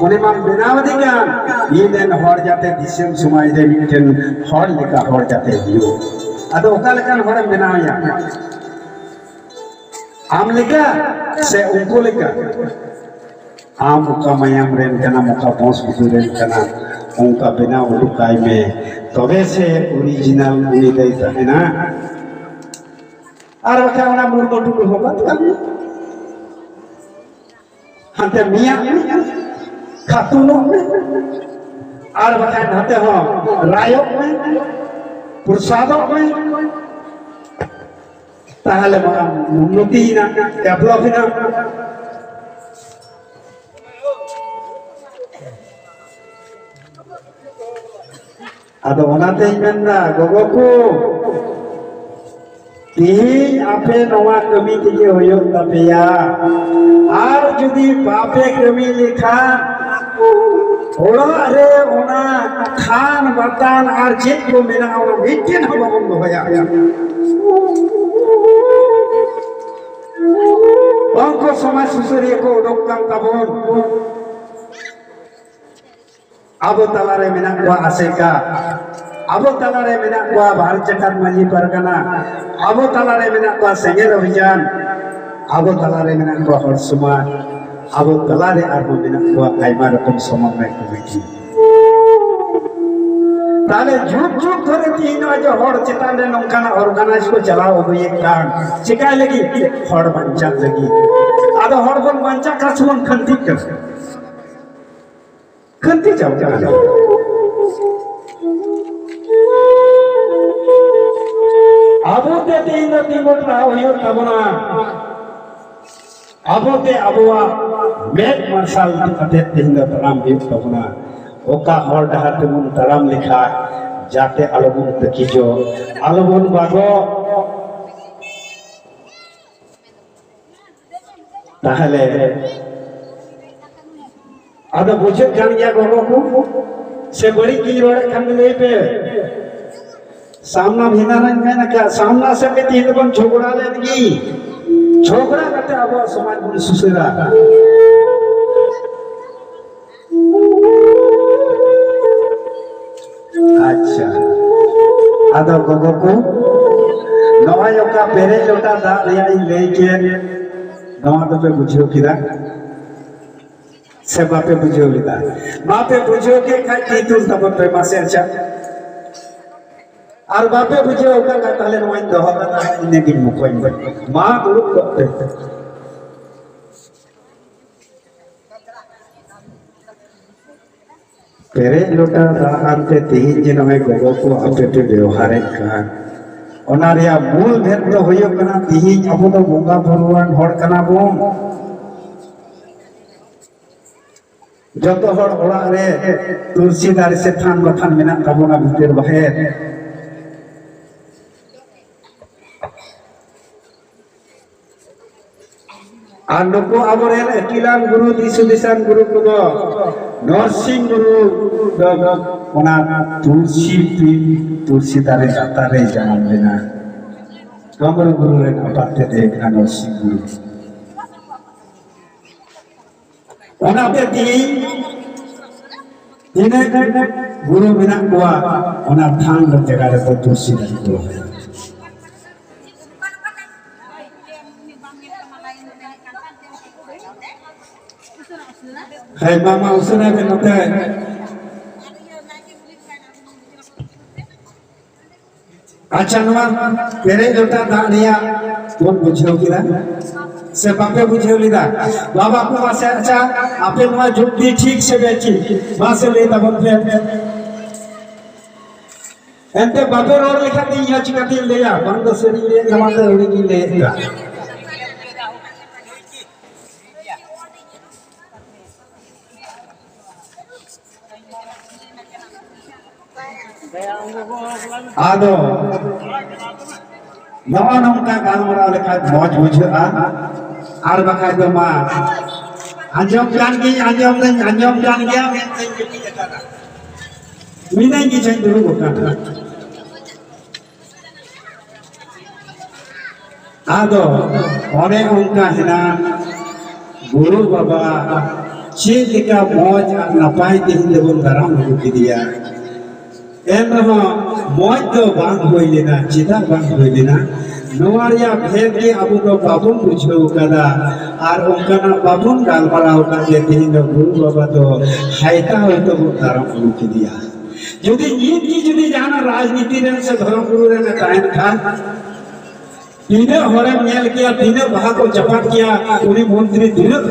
ᱩᱱᱤ ᱢᱟᱢ ᱵᱮᱱᱟᱣ ᱮᱫᱮ ᱠᱟᱱ ᱤᱧ ᱨᱮᱱ ᱦᱚᱲ ᱡᱟᱛᱮ ᱫᱤᱥᱚᱢ ᱥᱚᱢᱟᱡᱽ ᱨᱮ ᱢᱤᱫᱴᱮᱱ ᱦᱚᱲ ᱞᱮᱠᱟ ᱦᱚᱲ ᱡᱟᱛᱮ ᱦᱩᱭᱩᱜ᱾ ᱟᱫᱚ ᱚᱠᱟ ᱞᱮᱠᱟᱱ ᱦᱚᱲᱮᱢ ᱵᱮᱱᱟᱣᱮᱭᱟ? ᱟᱢ ᱞᱮᱠᱟ ᱥᱮ ᱩᱱᱠᱩ ᱞᱮᱠᱟ? ᱟᱢ ᱚᱠᱟ ᱢᱟᱭᱟᱢ ᱨᱮᱱ ᱠᱟᱱᱟᱢ, ᱚᱠᱟ ᱵᱚᱝᱥ ᱵᱤᱫᱩ ᱨᱮᱱ ᱠᱟᱱᱟᱢ, ᱚᱱᱠᱟ ᱵᱮᱱᱟᱣ ᱩᱰᱩᱠ ᱠᱟᱭ ᱢᱮ, ᱛᱚᱵᱮ ᱥᱮ ᱚᱨᱤᱡᱤᱱᱟᱞ ᱩᱱᱤ ᱫᱚᱭ ᱛᱟᱦᱮᱱᱟ᱾ ᱟᱨ ᱵᱟᱠᱷᱟᱱ ᱚᱱᱟ ᱢᱩᱨᱢᱩ ᱴᱩᱰᱩ ᱦᱚᱸ ᱵᱟᱫ ᱠᱟᱜ ᱢᱮ, ᱦᱟᱱᱛᱮ ᱢᱮᱭᱟᱜ ᱢᱮ, ᱠᱷᱟᱛᱩᱱᱚᱜ ᱢᱮ, ᱟᱨ ᱵᱟᱠᱷᱟᱱ ᱱᱟᱛᱮ ᱦᱚᱸ ᱨᱟᱭᱚᱜ ᱢᱮ, ᱯᱨᱚᱥᱟᱫᱚᱜ ᱢᱮ, ᱛᱟᱦᱞᱮ ᱢᱟ ᱩᱱᱱᱚᱛᱤᱭᱮᱱᱟ, ᱰᱮᱵᱷᱞᱚᱯ ᱮᱱᱟ᱾ ᱟᱫᱚ ᱚᱱᱟᱛᱮᱧ ᱢᱮᱱᱫᱟ, ᱜᱚᱜᱚ ᱠᱚ, ᱛᱮᱦᱮᱧ ᱟᱯᱮ ᱱᱚᱣᱟ ᱠᱟᱹᱢᱤ ᱛᱮᱜᱮ ᱦᱩᱭᱩᱜ ᱛᱟᱯᱮᱭᱟ᱾ ᱟᱨ ᱡᱩᱫᱤ ᱵᱟᱯᱮ ᱠᱟᱹᱢᱤ ᱞᱮᱠᱷᱟᱱ, ᱚᱲᱟᱜ ᱨᱮ ᱚᱱᱟ ᱛᱷᱟᱱ ᱵᱟᱛᱟᱱ ᱟᱨ ᱪᱮᱫ ᱠᱚ ᱢᱮᱱᱟᱜᱼᱟ, ᱚᱱᱟ ᱢᱤᱫᱴᱮᱱ ᱦᱚᱸ ᱵᱟᱵᱚᱱ ᱫᱚᱦᱚᱭᱟ᱾ ᱵᱟᱝ ᱠᱚ ᱥᱚᱢᱟᱡᱽ ᱥᱩᱥᱟᱹᱨᱤᱭᱟᱹ ᱠᱚ ᱩᱰᱩᱠ ᱠᱟᱱ ᱛᱟᱵᱚᱱ᱾ ᱟᱵᱚ ᱛᱟᱞᱟᱨᱮ ᱢᱮᱱᱟᱜ ᱠᱚᱣᱟ ᱟᱥᱮᱠᱟ, ᱟᱵᱚ ᱛᱟᱞᱟᱨᱮ ᱢᱮᱱᱟᱜ ᱠᱚᱣᱟ ᱵᱷᱟᱨᱚᱛ ᱡᱟᱠᱟᱛ ᱢᱟᱹᱡᱷᱤ ᱯᱟᱨᱜᱟᱱᱟ, ᱟᱵᱚ ᱛᱟᱞᱟᱨᱮ ᱢᱮᱱᱟᱜ ᱠᱚᱣᱟ ᱥᱮᱸᱜᱮᱞ ᱚᱵᱷᱤᱡᱟᱱ, ᱟᱵᱚ ᱛᱟᱞᱟᱨᱮ ᱢᱮᱱᱟᱜ ᱠᱚᱣᱟ ᱦᱚᱲ ᱥᱚᱢᱟᱡᱽ, ᱟᱵᱚ ᱛᱟᱞᱟᱨᱮ ᱟᱨᱦᱚᱸ ᱢᱮᱱᱟᱜ ᱠᱚᱣᱟ ᱟᱭᱢᱟ ᱨᱚᱠᱚᱢ ᱥᱚᱢᱚᱱᱚᱭ ᱠᱚᱢᱤᱴᱤ᱾ ᱛᱟᱦᱞᱮ ᱡᱩᱜᱽ ᱡᱩᱜᱽ ᱫᱷᱚᱨᱮ ᱛᱮᱦᱮᱧ ᱱᱚᱜᱼᱚᱭ ᱡᱮ ᱦᱚᱲ ᱪᱮᱛᱟᱱ ᱨᱮ ᱱᱚᱝᱠᱟᱱᱟᱜ organize ᱠᱚ ᱪᱟᱞᱟᱣ ᱟᱹᱜᱩᱭᱮᱫ ᱠᱟᱱ, ᱪᱮᱠᱟᱭ ᱞᱟᱹᱜᱤᱫ? ᱦᱚᱲ ᱵᱟᱧᱪᱟᱜ ᱞᱟᱹᱜᱤᱫ᱾ ᱟᱫᱚ ᱦᱚᱲ ᱵᱚᱱ ᱵᱟᱧᱪᱟᱜ ᱠᱟᱱ ᱥᱮ ᱵᱚᱱ ᱠᱷᱟᱹᱱᱛᱤᱜ ᱠᱟᱱᱟ? ᱠᱷᱟᱹᱱᱛᱤ ᱪᱟᱵᱟᱜ ᱠᱟᱱᱟ᱾ ᱟᱵᱚᱛᱮ ᱛᱮᱦᱮᱧ ᱫᱚ ᱛᱤᱸᱜᱩ ᱴᱟᱲᱟᱣ ᱦᱩᱭᱩᱜ ᱛᱟᱵᱚᱱᱟ᱾ ᱟᱵᱚᱛᱮ ᱟᱵᱚᱣᱟᱜ ᱢᱮᱫ ᱢᱟᱨᱥᱟᱞ ᱠᱟᱛᱮ ᱛᱮᱦᱮᱧ ᱫᱚ ᱛᱟᱲᱟᱢ ᱦᱩᱭᱩᱜ ᱛᱟᱵᱚᱱᱟ᱾ ᱚᱠᱟ ᱦᱚᱨ ᱰᱟᱦᱟᱨ ᱛᱮᱵᱚᱱ ᱛᱟᱲᱟᱢ ᱞᱮᱠᱷᱟᱱ ᱡᱟᱛᱮ ᱟᱞᱚᱵᱚᱱ ᱛᱟᱹᱠᱤᱡᱚᱜ, ᱟᱞᱚᱵᱚᱱ ᱵᱟᱜᱚᱜ᱾ ᱛᱟᱦᱞᱮ ᱟᱫᱚ ᱵᱩᱡᱷᱟᱹᱜ ᱠᱟᱱ ᱜᱮᱭᱟ ᱜᱚᱜᱚ ᱠᱚ, ᱥᱮ ᱵᱟᱹᱲᱤᱡ ᱜᱤᱧ ᱨᱚᱲᱮᱫ ᱠᱷᱟᱱ ᱞᱟᱹᱭ ᱯᱮ᱾ ᱥᱟᱢᱱᱟ ᱵᱷᱤᱱᱟ ᱨᱮᱧ ᱢᱮᱱ ᱟᱠᱟᱫ, ᱥᱟᱢᱱᱟ ᱥᱮᱫ ᱜᱮ ᱛᱮᱦᱮᱧ ᱫᱚᱵᱚᱱ ᱡᱷᱚᱜᱽᱲᱟ ᱞᱮᱱ ᱜᱮ, ᱡᱷᱚᱜᱽᱲᱟ ᱠᱟᱛᱮ ᱟᱵᱚᱣᱟᱜ ᱥᱚᱢᱟᱡᱽ ᱵᱚᱱ ᱥᱩᱥᱟᱹᱨᱟ᱾ ᱟᱪᱪᱷᱟ, ᱟᱫᱚ ᱜᱚᱜᱚ ᱠᱚ, ᱱᱚᱜᱼᱚᱭ ᱚᱠᱟ ᱯᱮᱨᱮᱡ ᱞᱚᱴᱟ ᱫᱟᱜ ᱨᱮᱭᱟᱜ ᱤᱧ ᱞᱟᱹᱭ ᱠᱮᱫ, ᱱᱚᱣᱟ ᱫᱚᱯᱮ ᱵᱩᱡᱷᱟᱹᱣ ᱠᱮᱫᱟ ᱥᱮ ᱵᱟᱯᱮ ᱵᱩᱡᱷᱟᱹᱣ ᱞᱮᱫᱟ? ᱵᱟᱯᱮ ᱵᱩᱡᱷᱟᱹᱣ ᱠᱮᱫ ᱠᱷᱟᱡ ᱛᱤ ᱛᱩᱞ ᱛᱟᱵᱚᱱ ᱯᱮ ᱢᱟᱥᱮ᱾ ᱟᱪᱪᱷᱟ, ᱟᱨ ᱵᱟᱯᱮ ᱵᱩᱡᱷᱟᱹᱣ ᱟᱠᱟᱫ ᱠᱷᱟᱡ ᱛᱟᱦᱞᱮ ᱱᱚᱣᱟᱧ ᱫᱚᱦᱚ ᱠᱟᱫᱟ, ᱤᱱᱟᱹᱜᱤᱧ ᱢᱚᱠᱚᱧ ᱢᱮ᱾ ᱢᱟ ᱫᱩᱲᱩᱵ ᱠᱚᱜ ᱯᱮ᱾ ᱯᱮᱨᱮᱡ ᱞᱚᱴᱟ ᱫᱟᱜ ᱟᱱᱛᱮ ᱛᱮᱦᱮᱧ ᱡᱮ ᱱᱚᱜᱼᱚᱭ ᱜᱚᱜᱚ ᱠᱚ ᱟᱯᱮ ᱯᱮ ᱵᱮᱣᱦᱟᱨᱮᱫ ᱠᱟᱱ, ᱚᱱᱟ ᱨᱮᱭᱟᱜ ᱢᱩᱞ ᱵᱷᱮᱫ ᱫᱚ ᱦᱩᱭᱩᱜ ᱠᱟᱱᱟ, ᱛᱮᱦᱮᱧ ᱟᱵᱚ ᱫᱚ ᱵᱚᱸᱜᱟ ᱵᱩᱨᱩᱣᱟᱱ ᱦᱚᱲ ᱠᱟᱱᱟ ᱵᱚᱱ᱾ ᱡᱚᱛᱚ ᱦᱚᱲ ᱚᱲᱟᱜ ᱨᱮ ᱛᱩᱞᱥᱤ ᱫᱟᱨᱮ ᱥᱮ ᱛᱷᱟᱱ ᱵᱟᱛᱷᱟᱱ ᱢᱮᱱᱟᱜ ᱛᱟᱵᱚᱱᱟ ᱵᱷᱤᱛᱟᱹᱨ ᱵᱟᱦᱮᱨ᱾ ᱟᱨ ᱱᱩᱠᱩ ᱟᱵᱚᱨᱮᱱ ᱟᱹᱠᱤᱞᱟᱱ ᱜᱩᱨᱩ, ᱫᱤᱥ ᱦᱩᱫᱤᱥᱟᱱ ᱜᱩᱨᱩ ᱠᱚᱫᱚ ᱱᱚᱨᱥᱤᱝ ᱜᱩᱨᱩ ᱫᱚ ᱚᱱᱟ ᱛᱩᱞᱥᱤ ᱯᱤ-, ᱛᱩᱞᱥᱤ ᱫᱟᱨᱮ ᱞᱟᱛᱟᱨ ᱨᱮ ᱡᱟᱱᱟᱢ ᱞᱮᱱᱟ᱾ ᱰᱚᱢᱨᱩ ᱜᱩᱨᱩ ᱨᱮᱱ ᱟᱯᱟᱛ ᱛᱮᱫ ᱫᱚ ᱦᱩᱭᱩᱜ ᱠᱟᱱᱟ ᱱᱚᱨᱥᱤᱝ ᱜᱩᱨᱩ᱾ ᱚᱱᱟᱛᱮ ᱛᱮᱦᱮᱧ ᱛᱤᱱᱟᱹᱜ ᱜᱩᱨᱩ ᱢᱮᱱᱟᱜ ᱠᱚᱣᱟ, ᱚᱱᱟ ᱛᱷᱟᱱ ᱨᱮ ᱡᱟᱭᱜᱟ ᱨᱮᱠᱚ ᱛᱩᱞᱥᱤ ᱫᱟᱨᱮ ᱠᱚ ᱨᱚᱦᱚᱭᱟ᱾ ᱦᱮᱸ, ᱢᱟ, ᱢᱟ, ᱩᱥᱟᱹᱨᱟᱭ ᱵᱮᱱ ᱱᱚᱛᱮ᱾ ᱟᱪᱪᱷᱟ, ᱱᱚᱣᱟ ᱯᱮᱨᱮᱡ ᱞᱚᱴᱟ ᱫᱟᱜ ᱨᱮᱭᱟᱜ ᱵᱚᱱ ᱵᱩᱡᱷᱟᱹᱣ ᱠᱮᱫᱟ ᱥᱮ ᱵᱟᱯᱮ ᱵᱩᱡᱷᱟᱹᱣ ᱞᱮᱫᱟ? ᱵᱟᱵᱟ ᱠᱚ, ᱢᱟᱥᱮ, ᱟᱪᱪᱷᱟ, ᱟᱯᱮ ᱱᱚᱣᱟ ᱡᱩᱠᱛᱤ ᱴᱷᱤᱠ ᱥᱮ ᱵᱮᱴᱷᱤᱠ? ᱢᱟᱥᱮ ᱞᱟᱹᱭ ᱛᱟᱵᱚᱱ ᱯᱮ᱾ ᱮᱱᱛᱮ ᱵᱟᱯᱮ ᱨᱚᱲ ᱞᱮᱠᱷᱟᱱ ᱫᱚ ᱤᱧ ᱦᱚᱸ ᱪᱤᱠᱟᱹᱛᱤᱧ ᱞᱟᱹᱭᱟ? ᱵᱟᱝ ᱫᱚ ᱥᱟᱹᱨᱤᱧ ᱞᱟᱹᱭᱮᱫ ᱛᱟᱢᱟ, ᱫᱚ ᱟᱹᱣᱲᱤ ᱜᱤᱧ ᱞᱟᱹᱭᱮᱫ ᱠᱟᱱ᱾ ᱟᱫᱚ ᱱᱚᱜᱼᱚ ᱱᱚᱝᱠᱟ ᱜᱟᱞᱢᱟᱨᱟᱣ ᱞᱮᱠᱷᱟᱱ ᱢᱚᱡᱽ ᱵᱩᱡᱷᱟᱹᱜᱼᱟ, ᱟᱨ ᱵᱟᱠᱷᱟᱡ ᱫᱚ ᱢᱟ, ᱟᱸᱡᱚᱢ ᱠᱟᱱ ᱜᱤᱧ, ᱟᱸᱡᱚᱢ ᱫᱟᱹᱧ, ᱟᱸᱡᱚᱢ ᱠᱟᱱ ᱜᱮᱭᱟ ᱢᱮᱱᱛᱮᱧ ᱜᱤᱛᱤᱡ ᱟᱠᱟᱱᱟ, ᱢᱤᱱᱟᱹᱧ ᱜᱮ ᱪᱚᱧ ᱫᱩᱲᱩᱵ ᱟᱠᱟᱱᱟ᱾ ᱟᱫᱚ ᱚᱱᱮ ᱚᱱᱠᱟ ᱦᱮᱱᱟᱜ ᱜᱩᱨᱩ ᱵᱟᱵᱟ ᱪᱮᱫ ᱞᱮᱠᱟ ᱢᱚᱡᱽ ᱟᱨ ᱱᱟᱯᱟᱭ ᱛᱮᱦᱮᱧ ᱫᱚᱵᱚᱱ ᱫᱟᱨᱟᱢ ᱟᱹᱜᱩ ᱠᱮᱫᱮᱭᱟ᱾ ᱮᱱ ᱨᱮᱦᱚᱸ ᱢᱚᱡᱽ ᱫᱚ ᱵᱟᱝ ᱦᱩᱭ ᱞᱮᱱᱟ᱾ ᱪᱮᱫᱟᱜ ᱵᱟᱝ ᱦᱩᱭ ᱞᱮᱱᱟ? ᱱᱚᱣᱟ ᱨᱮᱭᱟᱜ ᱵᱷᱮᱫ ᱜᱮ ᱟᱵᱚ ᱫᱚ ᱵᱟᱵᱚᱱ ᱵᱩᱡᱷᱟᱹᱣ ᱠᱟᱫᱟ ᱟᱨ ᱚᱱᱠᱟᱱᱟᱜ ᱵᱟᱵᱚᱱ ᱜᱟᱞᱢᱟᱨᱟᱣ ᱠᱟᱫ ᱛᱮ ᱛᱮᱦᱮᱧ ᱫᱚ ᱜᱩᱨᱩ ᱵᱟᱵᱟ ᱫᱚ ᱦᱟᱭᱛᱟ ᱦᱚᱭᱛᱚ ᱵᱚᱱ ᱫᱟᱨᱟᱢ ᱟᱹᱜᱩ ᱠᱮᱫᱮᱭᱟ᱾ ᱡᱩᱫᱤ ᱱᱤᱛ ᱜᱮ ᱡᱩᱫᱤ ᱡᱟᱦᱟᱱᱟᱜ ᱨᱟᱡᱽᱱᱤᱛᱤ ᱨᱮᱱ ᱥᱮ ᱫᱷᱚᱨᱚᱢ ᱜᱩᱨᱩ ᱨᱮᱱ ᱮ ᱛᱟᱦᱮᱱ ᱠᱷᱟᱱ, ᱛᱤᱱᱟᱹᱜ ᱦᱚᱲᱮᱢ ᱧᱮᱞ ᱠᱮᱭᱟ, ᱛᱤᱱᱟᱹᱜ ᱵᱟᱦᱟ ᱠᱚ ᱪᱟᱯᱟᱫ ᱠᱮᱭᱟ, ᱩᱱᱤ ᱢᱚᱱᱛᱨᱤ ᱛᱤᱱᱟᱹᱜ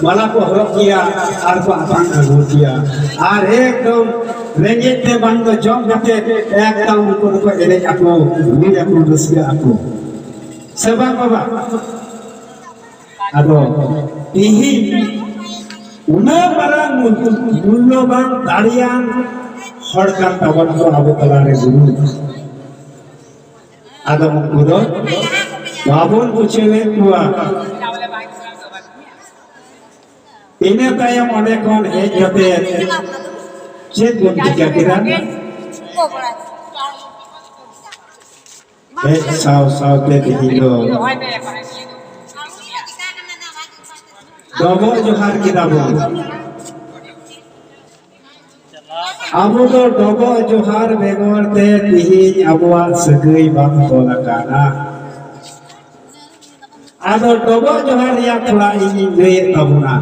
ᱢᱟᱞᱟ ᱠᱚ ᱦᱚᱨᱚᱜ ᱠᱮᱭᱟ ᱟᱨ ᱠᱚ ᱟᱛᱟᱝ ᱟᱹᱜᱩ ᱠᱮᱭᱟ᱾ ᱟᱨ ᱮᱠᱫᱚᱢ ᱨᱮᱸᱜᱮᱡ ᱛᱮ ᱵᱟᱝ ᱫᱚ ᱡᱚᱢ ᱠᱟᱛᱮ ᱮᱠᱫᱚᱢ ᱩᱱᱠᱩ ᱫᱚᱠᱚ ᱮᱱᱮᱡ ᱟᱠᱚ, ᱨᱩᱭ ᱟᱠᱚ, ᱨᱟᱹᱥᱠᱟᱹ ᱟᱠᱚ᱾ ᱥᱮ ᱵᱟᱝ ᱵᱟᱵᱟ? ᱟᱫᱚ ᱛᱤᱦᱤᱧ ᱩᱱᱟᱹᱜ ᱢᱟᱨᱟᱝ ᱢᱩᱞᱞᱚᱵᱟᱱ ᱫᱟᱲᱮᱭᱟᱱ ᱦᱚᱲ ᱠᱟᱱ ᱛᱟᱵᱚᱱ ᱠᱚ ᱟᱵᱚ ᱛᱟᱞᱟᱨᱮ ᱜᱩᱨᱩ᱾ ᱟᱫᱚ ᱩᱱᱠᱩ ᱫᱚ ᱵᱟᱵᱚᱱ ᱵᱩᱡᱷᱟᱹᱣᱮᱫ ᱠᱚᱣᱟ᱾ ᱤᱱᱟᱹ ᱛᱟᱭᱚᱢ ᱚᱸᱰᱮ ᱠᱷᱚᱱ ᱦᱮᱡ ᱠᱟᱛᱮ ᱪᱮᱫ ᱵᱚᱱ ᱪᱤᱠᱟ ᱠᱮᱫᱟ? ᱦᱮᱡ ᱥᱟᱶ ᱥᱟᱶᱛᱮ ᱛᱮᱦᱮᱧ ᱫᱚ ᱰᱚᱵᱚᱜ ᱡᱚᱦᱟᱨ ᱠᱮᱫᱟ ᱵᱚᱱ᱾ ᱟᱵᱚ ᱫᱚ ᱰᱚᱵᱚᱜ ᱡᱚᱦᱟᱨ ᱵᱮᱜᱚᱨ ᱛᱮ ᱛᱤᱦᱤᱧ ᱟᱵᱚᱣᱟᱜ ᱥᱟᱹᱜᱟᱹᱭ ᱵᱟᱝ ᱛᱚᱞ ᱟᱠᱟᱱᱟ᱾ ᱟᱫᱚ ᱰᱚᱵᱚᱜ ᱡᱚᱦᱟᱨ ᱨᱮᱭᱟᱜ ᱛᱷᱚᱲᱟ ᱤᱧᱤᱧ ᱞᱟᱹᱭᱮᱫ ᱛᱟᱵᱚᱱᱟ᱾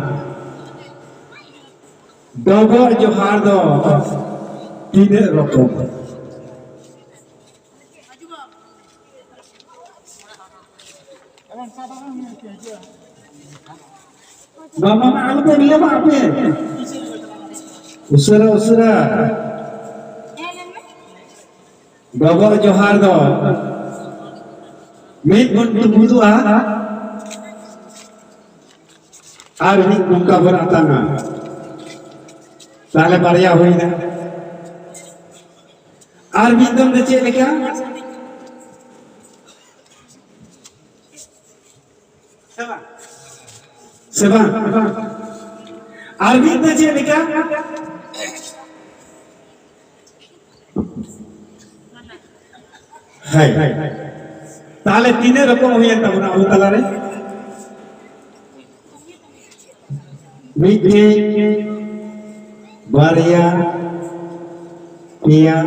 ᱰᱚᱵᱚᱜ ᱡᱚᱦᱟᱨ ᱫᱚ ᱛᱤᱱᱟᱹᱜ ᱨᱚᱠᱚᱢ? ᱵᱟᱵᱟ ᱢᱟ ᱟᱞᱚᱯᱮ ᱵᱤᱞᱚᱢᱟ ᱟᱯᱮ᱾ ᱩᱥᱟᱹᱨᱟ, ᱩᱥᱟᱹᱨᱟ᱾ ᱰᱚᱵᱚᱜ ᱡᱚᱦᱟᱨ ᱫᱚ ᱢᱤᱫ ᱵᱚᱱ ᱛᱩᱢᱩᱫᱚᱜᱼᱟ᱾ ᱟᱨ ᱢᱤᱫ ᱱᱚᱝᱠᱟ ᱵᱚᱱ ᱟᱛᱟᱝᱟ, ᱛᱟᱦᱞᱮ ᱵᱟᱨᱭᱟ ᱦᱩᱭᱱᱟ᱾ ᱟᱨ ᱢᱤᱫ ᱫᱚᱢ ᱫᱚ ᱪᱮᱫ ᱞᱮᱠᱟ? ᱥᱮ ᱵᱟᱝ? ᱥᱮ ᱵᱟᱝ? ᱟᱨ ᱢᱤᱫ ᱫᱚ ᱪᱮᱫ ᱞᱮᱠᱟ? ᱦᱳᱭ᱾ ᱛᱟᱦᱞᱮ ᱛᱤᱱᱟᱹᱜ ᱨᱚᱠᱚᱢ ᱦᱩᱭᱮᱱ ᱛᱟᱵᱚᱱᱟ ᱟᱵᱚ ᱛᱟᱞᱟᱨᱮ? ᱢᱤᱫᱴᱮᱱ, ᱵᱟᱨᱭᱟ, ᱯᱮᱭᱟ,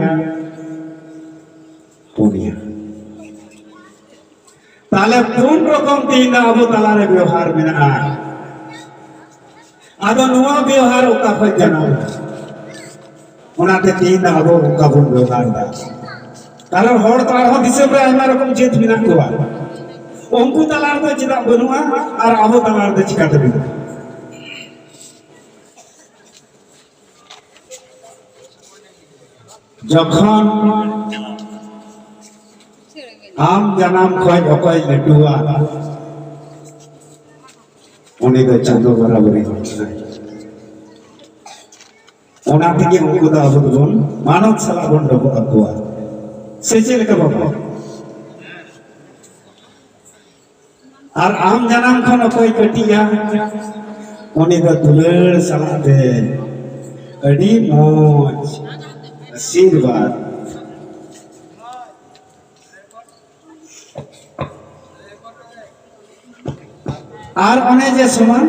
ᱯᱩᱱᱭᱟ᱾ ᱛᱟᱦᱞᱮ ᱯᱩᱱ ᱨᱚᱠᱚᱢ ᱛᱮᱦᱮᱧ ᱫᱚ ᱟᱵᱚ ᱛᱟᱞᱟᱨᱮ ᱵᱮᱣᱦᱟᱨ ᱢᱮᱱᱟᱜᱼᱟ᱾ ᱟᱫᱚ ᱱᱚᱣᱟ ᱵᱮᱣᱦᱟᱨ ᱚᱠᱟ ᱠᱷᱚᱱ ᱡᱟᱱᱟᱢ ᱮᱱᱟ? ᱚᱱᱟᱛᱮ ᱛᱮᱦᱮᱧ ᱫᱚ ᱟᱵᱚ ᱚᱱᱠᱟ ᱵᱚᱱ ᱵᱮᱣᱦᱟᱨ ᱮᱫᱟ᱾ ᱠᱟᱨᱚᱱ ᱦᱚᱲ ᱛᱚ ᱟᱨᱦᱚᱸ ᱫᱤᱥᱚᱢ ᱨᱮ ᱟᱭᱢᱟ ᱨᱚᱠᱚᱢ ᱡᱟᱹᱛ ᱢᱮᱱᱟᱜ ᱠᱚᱣᱟ᱾ ᱩᱱᱠᱩ ᱛᱟᱞᱟ ᱨᱮᱫᱚ ᱪᱮᱫᱟᱜ ᱵᱟᱹᱱᱩᱜᱼᱟ ᱟᱨ ᱟᱵᱚ ᱛᱟᱞᱟ ᱨᱮᱫᱚ ᱪᱤᱠᱟᱹᱛᱮ ᱢᱮᱱᱟᱜᱼᱟ? ᱡᱚᱠᱷᱚᱱ ᱟᱢ ᱡᱟᱱᱟᱢ ᱠᱷᱚᱱ ᱚᱠᱚᱭ ᱞᱟᱹᱴᱩᱣᱟ, ᱩᱱᱤ ᱫᱚ ᱪᱟᱸᱫᱚ ᱵᱚᱨᱟᱵᱚᱨᱤ ᱦᱚᱲ ᱠᱟᱱᱟᱭ᱾ ᱚᱱᱟ ᱛᱮᱜᱮ ᱩᱱᱠᱩ ᱫᱚ ᱟᱵᱚ ᱫᱚᱵᱚᱱ ᱢᱟᱱᱚᱛ ᱥᱟᱞᱟᱜ ᱵᱚᱱ ᱰᱚᱵᱚᱜ ᱟᱠᱚᱣᱟ᱾ ᱥᱮ ᱪᱮᱫ ᱞᱮᱠᱟ ᱵᱟᱵᱟ? ᱟᱨ ᱟᱢ ᱡᱟᱱᱟᱢ ᱠᱷᱚᱱ ᱚᱠᱚᱭ ᱠᱟᱹᱴᱤᱡᱼᱟ, ᱩᱱᱤ ᱫᱚ ᱫᱩᱞᱟᱹᱲ ᱥᱟᱞᱟᱜ ᱛᱮ ᱟᱹᱰᱤ ᱢᱚᱡᱽ ᱟᱥᱤᱨᱵᱟᱫᱽ᱾ ᱟᱨ ᱚᱱᱮ ᱡᱮ ᱥᱚᱢᱟᱱ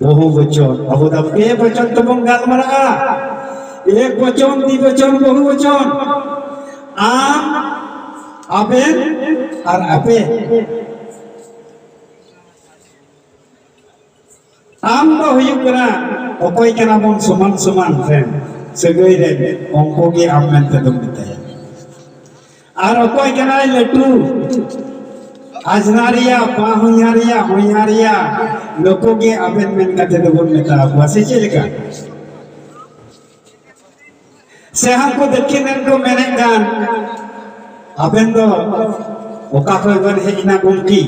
ᱵᱚᱦᱩ ᱵᱚᱪᱚᱱ, ᱟᱵᱚ ᱫᱚ ᱯᱮ ᱵᱚᱪᱚᱱ ᱛᱮᱵᱚᱱ ᱜᱟᱞᱢᱟᱨᱟᱜᱼᱟ᱾ ᱮᱠ ᱵᱚᱪᱚᱱ, ᱫᱤ ᱵᱚᱪᱚᱱ, ᱵᱚᱦᱩ ᱵᱚᱪᱚᱱ᱾ ᱟᱢ, ᱟᱵᱮᱱ ᱟᱨ ᱟᱯᱮ᱾ ᱟᱢ ᱫᱚ ᱦᱩᱭᱩᱜ ᱠᱟᱱᱟ ᱚᱠᱚᱭ ᱠᱟᱱᱟ ᱵᱚᱱ ᱥᱚᱢᱟᱱ ᱥᱚᱢᱟᱱ ᱨᱮᱱ ᱥᱟᱹᱜᱟᱹᱭ ᱨᱮᱱ, ᱩᱱᱠᱩ ᱜᱮ ᱟᱢ ᱢᱮᱱᱛᱮ ᱫᱚᱢ ᱢᱮᱛᱟᱭᱟ᱾ ᱟᱨ ᱚᱠᱚᱭ ᱠᱟᱱᱟᱭ ᱞᱟᱹᱴᱩ ᱟᱡᱽᱱᱟᱨᱤᱭᱟ, ᱵᱟᱦᱚᱧᱦᱟᱨᱤᱭᱟ, ᱦᱚᱧᱦᱟᱨᱤᱭᱟ, ᱱᱩᱠᱩ ᱜᱮ ᱟᱵᱮᱱ ᱢᱮᱱ ᱠᱟᱛᱮ ᱫᱚᱵᱚᱱ ᱢᱮᱛᱟ ᱠᱚᱣᱟ, ᱥᱮ ᱪᱮᱫ ᱞᱮᱠᱟ? ᱥᱮ ᱦᱟᱱᱠᱩ ᱫᱚᱠᱠᱷᱤᱱ ᱨᱮᱱ ᱠᱚ ᱢᱮᱱᱮᱫ ᱠᱟᱱ, ᱟᱵᱮᱱ ᱫᱚ ᱚᱠᱟ ᱠᱷᱚᱱ ᱵᱮᱱ ᱦᱮᱡ ᱮᱱᱟ ᱜᱚᱢᱠᱮ?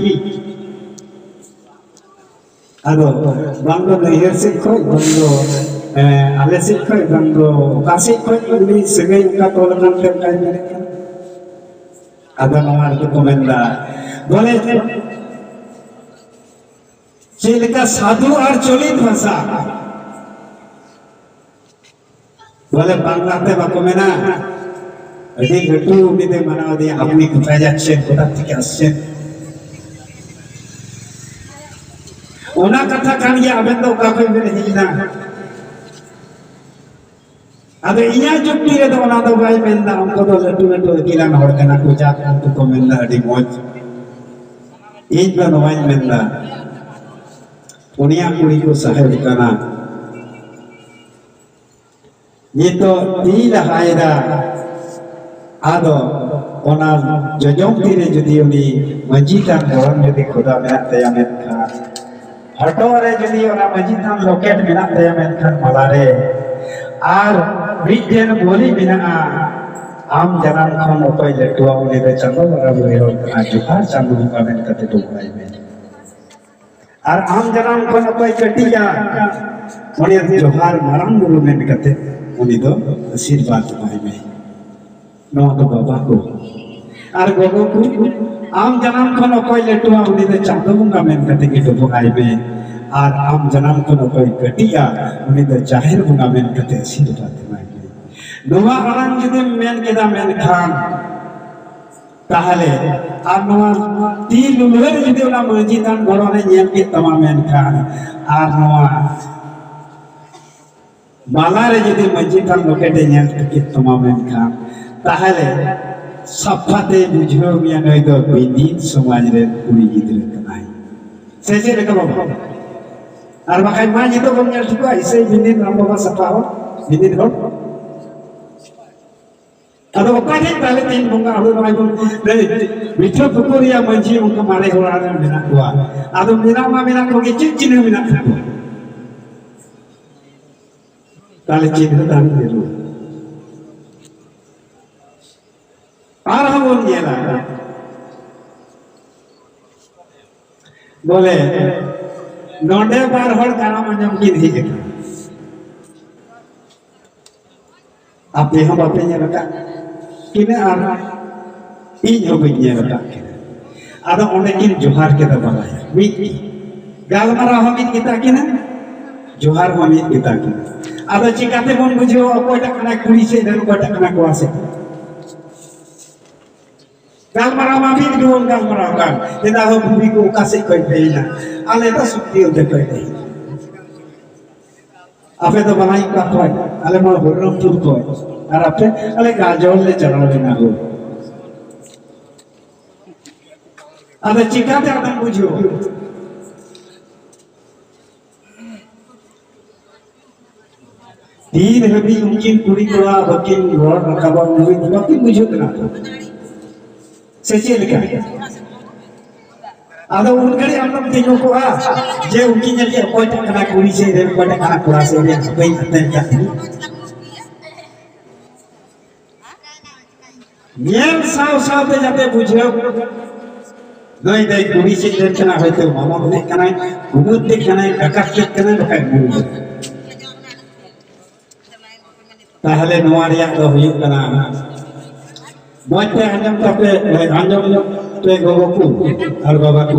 ᱟᱫᱚ ᱵᱟᱝ ᱫᱚ ᱱᱟᱹᱭᱦᱟᱹᱨ ᱥᱮᱫ ᱠᱷᱚᱱ, ᱵᱟᱝ ᱫᱚ, ᱮᱸ, ᱟᱞᱮ ᱥᱮᱫ ᱠᱷᱚᱱ, ᱵᱟᱝ ᱫᱚ ᱚᱠᱟ ᱥᱮᱫ ᱠᱷᱚᱱ ᱩᱱᱤ ᱥᱟᱹᱜᱟᱹᱭ ᱚᱱᱠᱟ ᱛᱚᱞ ᱟᱠᱟᱱ ᱛᱮ ᱚᱱᱠᱟᱭ ᱢᱮᱱᱮᱫ ᱠᱟᱱᱟ᱾ ᱟᱫᱚ ᱱᱚᱣᱟ ᱨᱮᱫᱚ ᱠᱚ ᱢᱮᱱᱫᱟ, ᱵᱚᱞᱮ ᱪᱮᱫ ᱞᱮᱠᱟ ᱥᱟᱹᱫᱷᱩ ᱟᱨ ᱪᱚᱞᱤᱛ ᱵᱷᱟᱥᱟ, ᱵᱚᱞᱮ ᱵᱟᱝᱞᱟᱛᱮ ᱵᱟᱠᱚ ᱢᱮᱱᱟ, ᱟᱹᱰᱤ ᱞᱟᱹᱴᱩ ᱩᱱᱤ ᱫᱚᱭ ᱢᱟᱱᱟᱣ ᱫᱮᱭᱟ, আপনি কোথায় যাচ্ছেন, কোথা থেকে আসছেন? ᱚᱱᱟ ᱠᱟᱛᱷᱟ ᱠᱟᱱ ᱜᱮᱭᱟ, ᱟᱵᱮᱱ ᱫᱚ ᱚᱠᱟ ᱠᱷᱚᱱ ᱵᱮᱱ ᱦᱮᱡ ᱮᱱᱟ? ᱟᱫᱚ ᱤᱧᱟᱹᱜ ᱡᱩᱠᱛᱤ ᱨᱮᱫᱚ ᱚᱱᱟ ᱫᱚ ᱵᱟᱭ ᱢᱮᱱᱫᱟ, ᱩᱱᱠᱩ ᱫᱚ ᱞᱟᱹᱴᱩ ᱞᱟᱹᱴᱩ ᱟᱹᱠᱤᱞᱟᱱ ᱦᱚᱲ ᱠᱟᱱᱟ ᱠᱚ, ᱡᱟᱠ ᱩᱱᱠᱩ ᱠᱚ ᱢᱮᱱᱫᱟ ᱟᱹᱰᱤ ᱢᱚᱡᱽ᱾ ᱤᱧ ᱫᱚ ᱱᱚᱣᱟᱧ ᱢᱮᱱᱫᱟ, ᱯᱩᱱᱭᱟ ᱠᱩᱲᱤ ᱠᱚ ᱥᱟᱦᱮᱵ ᱠᱟᱱᱟ, ᱱᱤᱛᱚᱜ ᱛᱤ ᱞᱟᱦᱟᱭᱮᱫᱟ᱾ ᱟᱫᱚ ᱚᱱᱟ ᱡᱚᱡᱚᱢ ᱛᱤ ᱨᱮ ᱡᱩᱫᱤ ᱩᱱᱤ ᱢᱟᱹᱡᱷᱤ ᱛᱷᱟᱱ ᱜᱚᱲᱚᱢ ᱡᱩᱫᱤ ᱠᱷᱚᱫᱟ ᱢᱮᱱᱟᱜ ᱛᱟᱭᱟ ᱢᱮᱱᱠᱷᱟᱱ, ᱦᱚᱴᱚᱜ ᱨᱮ ᱡᱩᱫᱤ ᱚᱱᱟ ᱢᱟᱹᱡᱷᱤ ᱛᱷᱟᱱ ᱞᱚᱠᱮᱴ ᱢᱮᱱᱟᱜ ᱛᱟᱭᱟ ᱢᱮᱱᱠᱷᱟᱱ ᱢᱟᱞᱟ ᱨᱮ, ᱟᱨ ᱢᱤᱫᱴᱮᱱ ᱵᱳᱞᱤ ᱢᱮᱱᱟᱜᱼᱟ, ᱟᱢ ᱡᱟᱱᱟᱢ ᱠᱷᱚᱱ ᱚᱠᱚᱭ ᱞᱟᱹᱴᱩᱣᱟ ᱩᱱᱤ ᱫᱚ ᱪᱟᱸᱫᱚ ᱵᱚᱸᱜᱟ ᱵᱩᱨᱩᱭ ᱦᱚᱲ ᱠᱟᱱᱟ, ᱡᱚᱦᱟᱨ ᱪᱟᱸᱫᱚ ᱵᱚᱸᱜᱟ ᱢᱮᱱ ᱠᱟᱛᱮ ᱰᱚᱵᱚᱜ ᱟᱭ ᱢᱮ᱾ ᱟᱨ ᱟᱢ ᱡᱟᱱᱟᱢ ᱠᱷᱚᱱ ᱚᱠᱚᱭ ᱠᱟᱹᱴᱤᱡᱟ, ᱩᱱᱤ ᱡᱚᱦᱟᱨ ᱢᱟᱨᱟᱝ ᱵᱩᱨᱩ ᱢᱮᱱ ᱠᱟᱛᱮ ᱩᱱᱤ ᱫᱚ ᱟᱥᱤᱨᱵᱟᱫᱽ ᱮᱢᱟᱭ ᱢᱮ᱾ ᱱᱚᱣᱟ ᱫᱚ ᱵᱟᱵᱟ ᱠᱚ᱾ ᱟᱨ ᱜᱚᱜᱚ ᱠᱚ, ᱟᱢ ᱡᱟᱱᱟᱢ ᱠᱷᱚᱱ ᱚᱠᱚᱭ ᱞᱟᱹᱴᱩᱣᱟ ᱩᱱᱤ ᱫᱚ ᱪᱟᱸᱫᱚ ᱵᱚᱸᱜᱟ ᱢᱮᱱ ᱠᱟᱛᱮ ᱜᱮ ᱰᱚᱵᱚᱜ ᱟᱭ ᱢᱮ᱾ ᱟᱨ ᱟᱢ ᱡᱟᱱᱟᱢ ᱠᱷᱚᱱ ᱚᱠᱚᱭ ᱠᱟᱹᱴᱤᱡᱟ ᱩᱱᱤ ᱫᱚ ᱡᱟᱦᱮᱨ ᱵᱚᱸᱜᱟ ᱢᱮᱱ ᱠᱟᱛᱮ ᱟᱥᱤᱨᱵᱟᱫᱽ ᱮᱢᱟᱭ ᱢᱮ᱾ ᱱᱚᱣᱟ ᱟᱲᱟᱝ ᱡᱩᱫᱤᱢ ᱢᱮᱱ ᱠᱮᱫᱟ ᱢᱮᱱᱠᱷᱟᱱ, ᱛᱟᱦᱞᱮ ᱟᱨ ᱱᱚᱣᱟ ᱛᱤ ᱞᱩᱞᱦᱟᱹ ᱨᱮ ᱡᱩᱫᱤ ᱚᱱᱟ ᱢᱟᱹᱡᱷᱤ ᱛᱷᱟᱱ ᱜᱚᱲᱚ ᱨᱮ ᱧᱮᱞ ᱠᱮᱫ ᱛᱟᱢᱟ ᱢᱮᱱᱠᱷᱟᱱ, ᱟᱨ ᱱᱚᱣᱟ ᱢᱟᱞᱟ ᱨᱮ ᱡᱩᱫᱤ ᱢᱟᱹᱡᱷᱤ ᱛᱷᱟᱱ ᱞᱚᱠᱮᱴ ᱮ ᱧᱮᱞ ᱴᱷᱤᱠᱮᱫ ᱛᱟᱢᱟ ᱢᱮᱱᱠᱷᱟᱱ, ᱛᱟᱦᱚᱞᱮ ᱥᱟᱯᱷᱟᱛᱮ ᱵᱩᱡᱷᱟᱹᱣ ᱢᱮᱭᱟ ᱱᱩᱭ ᱫᱚ ᱵᱤᱫᱤᱱ ᱥᱚᱢᱟᱡᱽ ᱨᱮᱱ ᱠᱩᱲᱤ ᱜᱤᱫᱽᱨᱟᱹ ᱠᱟᱱᱟᱭ᱾ ᱥᱮ ᱪᱮᱫ ᱞᱮᱠᱟ ᱵᱟᱵᱟ? ᱟᱨ ᱵᱟᱠᱷᱟᱡ ᱢᱟ ᱱᱤᱛᱚᱜ ᱵᱚᱱ ᱧᱮᱞ ᱴᱷᱤᱠᱚᱜᱼᱟ, ᱤᱥᱟᱹᱭ ᱵᱤᱫᱤᱱ ᱨᱟᱢ ᱵᱟᱵᱟ ᱥᱟᱯᱷᱟ ᱦᱚᱲ, ᱵᱤᱫᱤᱱ ᱦᱚᱲ᱾ ᱟᱫᱚ ᱚᱠᱟ ᱴᱷᱮᱱ ᱛᱟᱦᱞᱮ ᱛᱮᱦᱮᱧ ᱵᱚᱸᱜᱟ ᱦᱩᱲᱩ ᱨᱚᱦᱚᱭ ᱵᱚᱱ ᱞᱟᱹᱭ? ᱢᱤᱴᱷᱟᱹ ᱯᱩᱠᱩᱨᱤᱭᱟ ᱢᱟᱹᱡᱷᱤ ᱚᱱᱠᱟ ᱢᱟᱨᱮ ᱦᱚᱲ ᱨᱮᱱ ᱢᱮᱱᱟᱜ ᱠᱚᱣᱟ᱾ ᱟᱫᱚ ᱢᱮᱱᱟᱜ ᱢᱟ ᱢᱮᱱᱟᱜ ᱠᱚᱜᱮ, ᱪᱮᱫ ᱪᱤᱱᱦᱟᱹ ᱢᱮᱱᱟᱜ ᱛᱟᱠᱚᱣᱟ? ᱛᱟᱦᱞᱮ ᱪᱤᱱᱦᱟᱹ ᱛᱟᱦᱮᱱ ᱡᱟᱹᱨᱩᱲ᱾ ᱟᱨᱦᱚᱸ ᱵᱚᱱ ᱧᱮᱞᱟ, ᱵᱚᱞᱮ ᱱᱚᱰᱮ ᱵᱟᱨ ᱦᱚᱲ ᱠᱟᱨᱟᱢ ᱟᱸᱡᱚᱢ ᱠᱤᱱ ᱦᱮᱡ ᱟᱠᱟᱱᱟ᱾ ᱟᱯᱮ ᱦᱚᱸ ᱵᱟᱯᱮ ᱧᱮᱞ ᱟᱠᱟᱫ ᱠᱤᱱᱟ ᱟᱨ ᱤᱧ ᱦᱚᱸ ᱵᱟᱹᱧ ᱧᱮᱞ ᱟᱠᱟᱫ ᱠᱤᱱᱟ᱾ ᱟᱫᱚ ᱚᱸᱰᱮ ᱠᱤᱱ ᱡᱚᱦᱟᱨ ᱠᱮᱫᱟ ᱵᱟᱞᱟᱭᱟ, ᱢᱤᱫ ᱜᱮ᱾ ᱜᱟᱞᱢᱟᱨᱟᱣ ᱦᱚᱸ ᱢᱤᱫ ᱜᱮᱛᱟ ᱠᱤᱱᱟ, ᱡᱚᱦᱟᱨ ᱦᱚᱸ ᱢᱤᱫ ᱜᱮᱛᱟ ᱠᱤᱱᱟ᱾ ᱟᱫᱚ ᱪᱤᱠᱟᱹ ᱛᱮᱵᱚᱱ ᱵᱩᱡᱷᱟᱹᱣᱟ ᱚᱠᱚᱭᱴᱟᱜ ᱠᱟᱱᱟᱭ ᱠᱩᱲᱤ ᱥᱮᱫ ᱨᱮᱱ, ᱚᱠᱚᱭᱴᱟᱜ ᱠᱟᱱᱟᱭ ᱠᱚᱲᱟ ᱥᱮᱫ? ᱜᱟᱞᱢᱟᱨᱟᱣ ᱢᱟ ᱢᱤᱫ ᱜᱮᱵᱚᱱ ᱜᱟᱞᱢᱟᱨᱟᱣ ᱠᱟᱱ, ᱪᱮᱫᱟᱜ ᱦᱚᱸ ᱵᱩᱲᱦᱤ ᱠᱚ ᱚᱠᱟ ᱥᱮᱫ ᱠᱷᱚᱱ ᱯᱮ ᱦᱮᱡ ᱮᱱᱟ? ᱟᱞᱮ ᱫᱚ ᱥᱩᱠᱨᱤ ᱚᱱᱛᱮ ᱠᱷᱚᱱ ᱞᱮ ᱦᱮᱡ ᱮᱱᱟ᱾ ᱟᱯᱮ ᱫᱚ ᱵᱟᱞᱟᱭ ᱚᱠᱟ ᱠᱷᱚᱱ? ᱟᱞᱮ ᱢᱟ ᱦᱚᱨᱤᱨᱟᱢᱯᱩᱨ ᱠᱷᱚᱱ᱾ ᱟᱨ ᱟᱯᱮ? ᱟᱞᱮ ᱜᱟᱡᱚᱞ ᱞᱮ ᱪᱟᱞᱟᱣ ᱞᱮᱱᱟ ᱦᱳ᱾ ᱟᱫᱚ ᱪᱤᱠᱟᱛᱮ ᱟᱫᱚᱢ ᱵᱩᱡᱷᱟᱹᱣᱟ? ᱛᱤᱱ ᱦᱟᱹᱵᱤᱡ ᱩᱱᱠᱤᱱ ᱠᱩᱲᱤ ᱠᱚᱲᱟ ᱵᱟᱹᱠᱤᱱ ᱨᱚᱲ ᱨᱟᱠᱟᱵᱟ, ᱩᱱ ᱦᱟᱹᱵᱤᱡ ᱫᱚ ᱵᱟᱹᱠᱤᱱ ᱵᱩᱡᱷᱟᱹᱜ ᱠᱟᱱᱟ ᱛᱚ᱾ ᱥᱮ ᱪᱮᱫ ᱞᱮᱠᱟ? ᱟᱫᱚ ᱩᱱ ᱜᱷᱟᱹᱲᱤᱡ ᱟᱢ ᱫᱚᱢ ᱛᱤᱸᱜᱩ ᱠᱚᱜᱼᱟ ᱡᱮ ᱩᱱᱠᱤᱱ ᱧᱮᱞ ᱠᱮᱫ ᱚᱠᱚᱭᱴᱟᱜ ᱠᱟᱱᱟ ᱠᱩᱲᱤ ᱥᱮᱫ ᱨᱮᱱ, ᱚᱠᱚᱭᱴᱟᱜ ᱠᱟᱱᱟ ᱠᱚᱲᱟ ᱥᱮᱫ ᱨᱮᱱ, ᱦᱟᱯᱮᱧ ᱟᱛᱮᱱ ᱠᱟᱜ ᱠᱤᱱᱟ᱾ ᱧᱮᱞ ᱥᱟᱶ ᱥᱟᱶᱛᱮ ᱡᱟᱛᱮ ᱵᱩᱡᱷᱟᱹᱣ, ᱱᱩᱭ ᱫᱚᱭ ᱠᱩᱲᱤ ᱥᱮᱫ ᱨᱮᱱ ᱠᱟᱱᱟ, ᱦᱚᱭᱛᱳ ᱢᱟᱢᱟ ᱵᱷᱟᱹᱭ ᱠᱟᱱᱟᱭ, ᱠᱩᱢᱟᱹᱝ ᱛᱮ ᱠᱟᱱᱟᱭ, ᱠᱟᱠᱟ ᱛᱮ ᱠᱟᱱᱟᱭ, ᱵᱟᱠᱷᱟᱡ ᱵᱩᱨᱩ ᱨᱮ᱾ ᱛᱟᱦᱞᱮ ᱱᱚᱣᱟ ᱨᱮᱭᱟᱜ ᱫᱚ ᱦᱩᱭᱩᱜ ᱠᱟᱱᱟ, ᱢᱚᱡᱽ ᱛᱮ ᱟᱸᱡᱚᱢ ᱛᱟᱯᱮ, ᱟᱸᱡᱚᱢ ᱧᱚᱜ ᱯᱮ ᱜᱚᱜᱚ ᱠᱚ ᱟᱨ ᱵᱟᱵᱟ ᱠᱚ᱾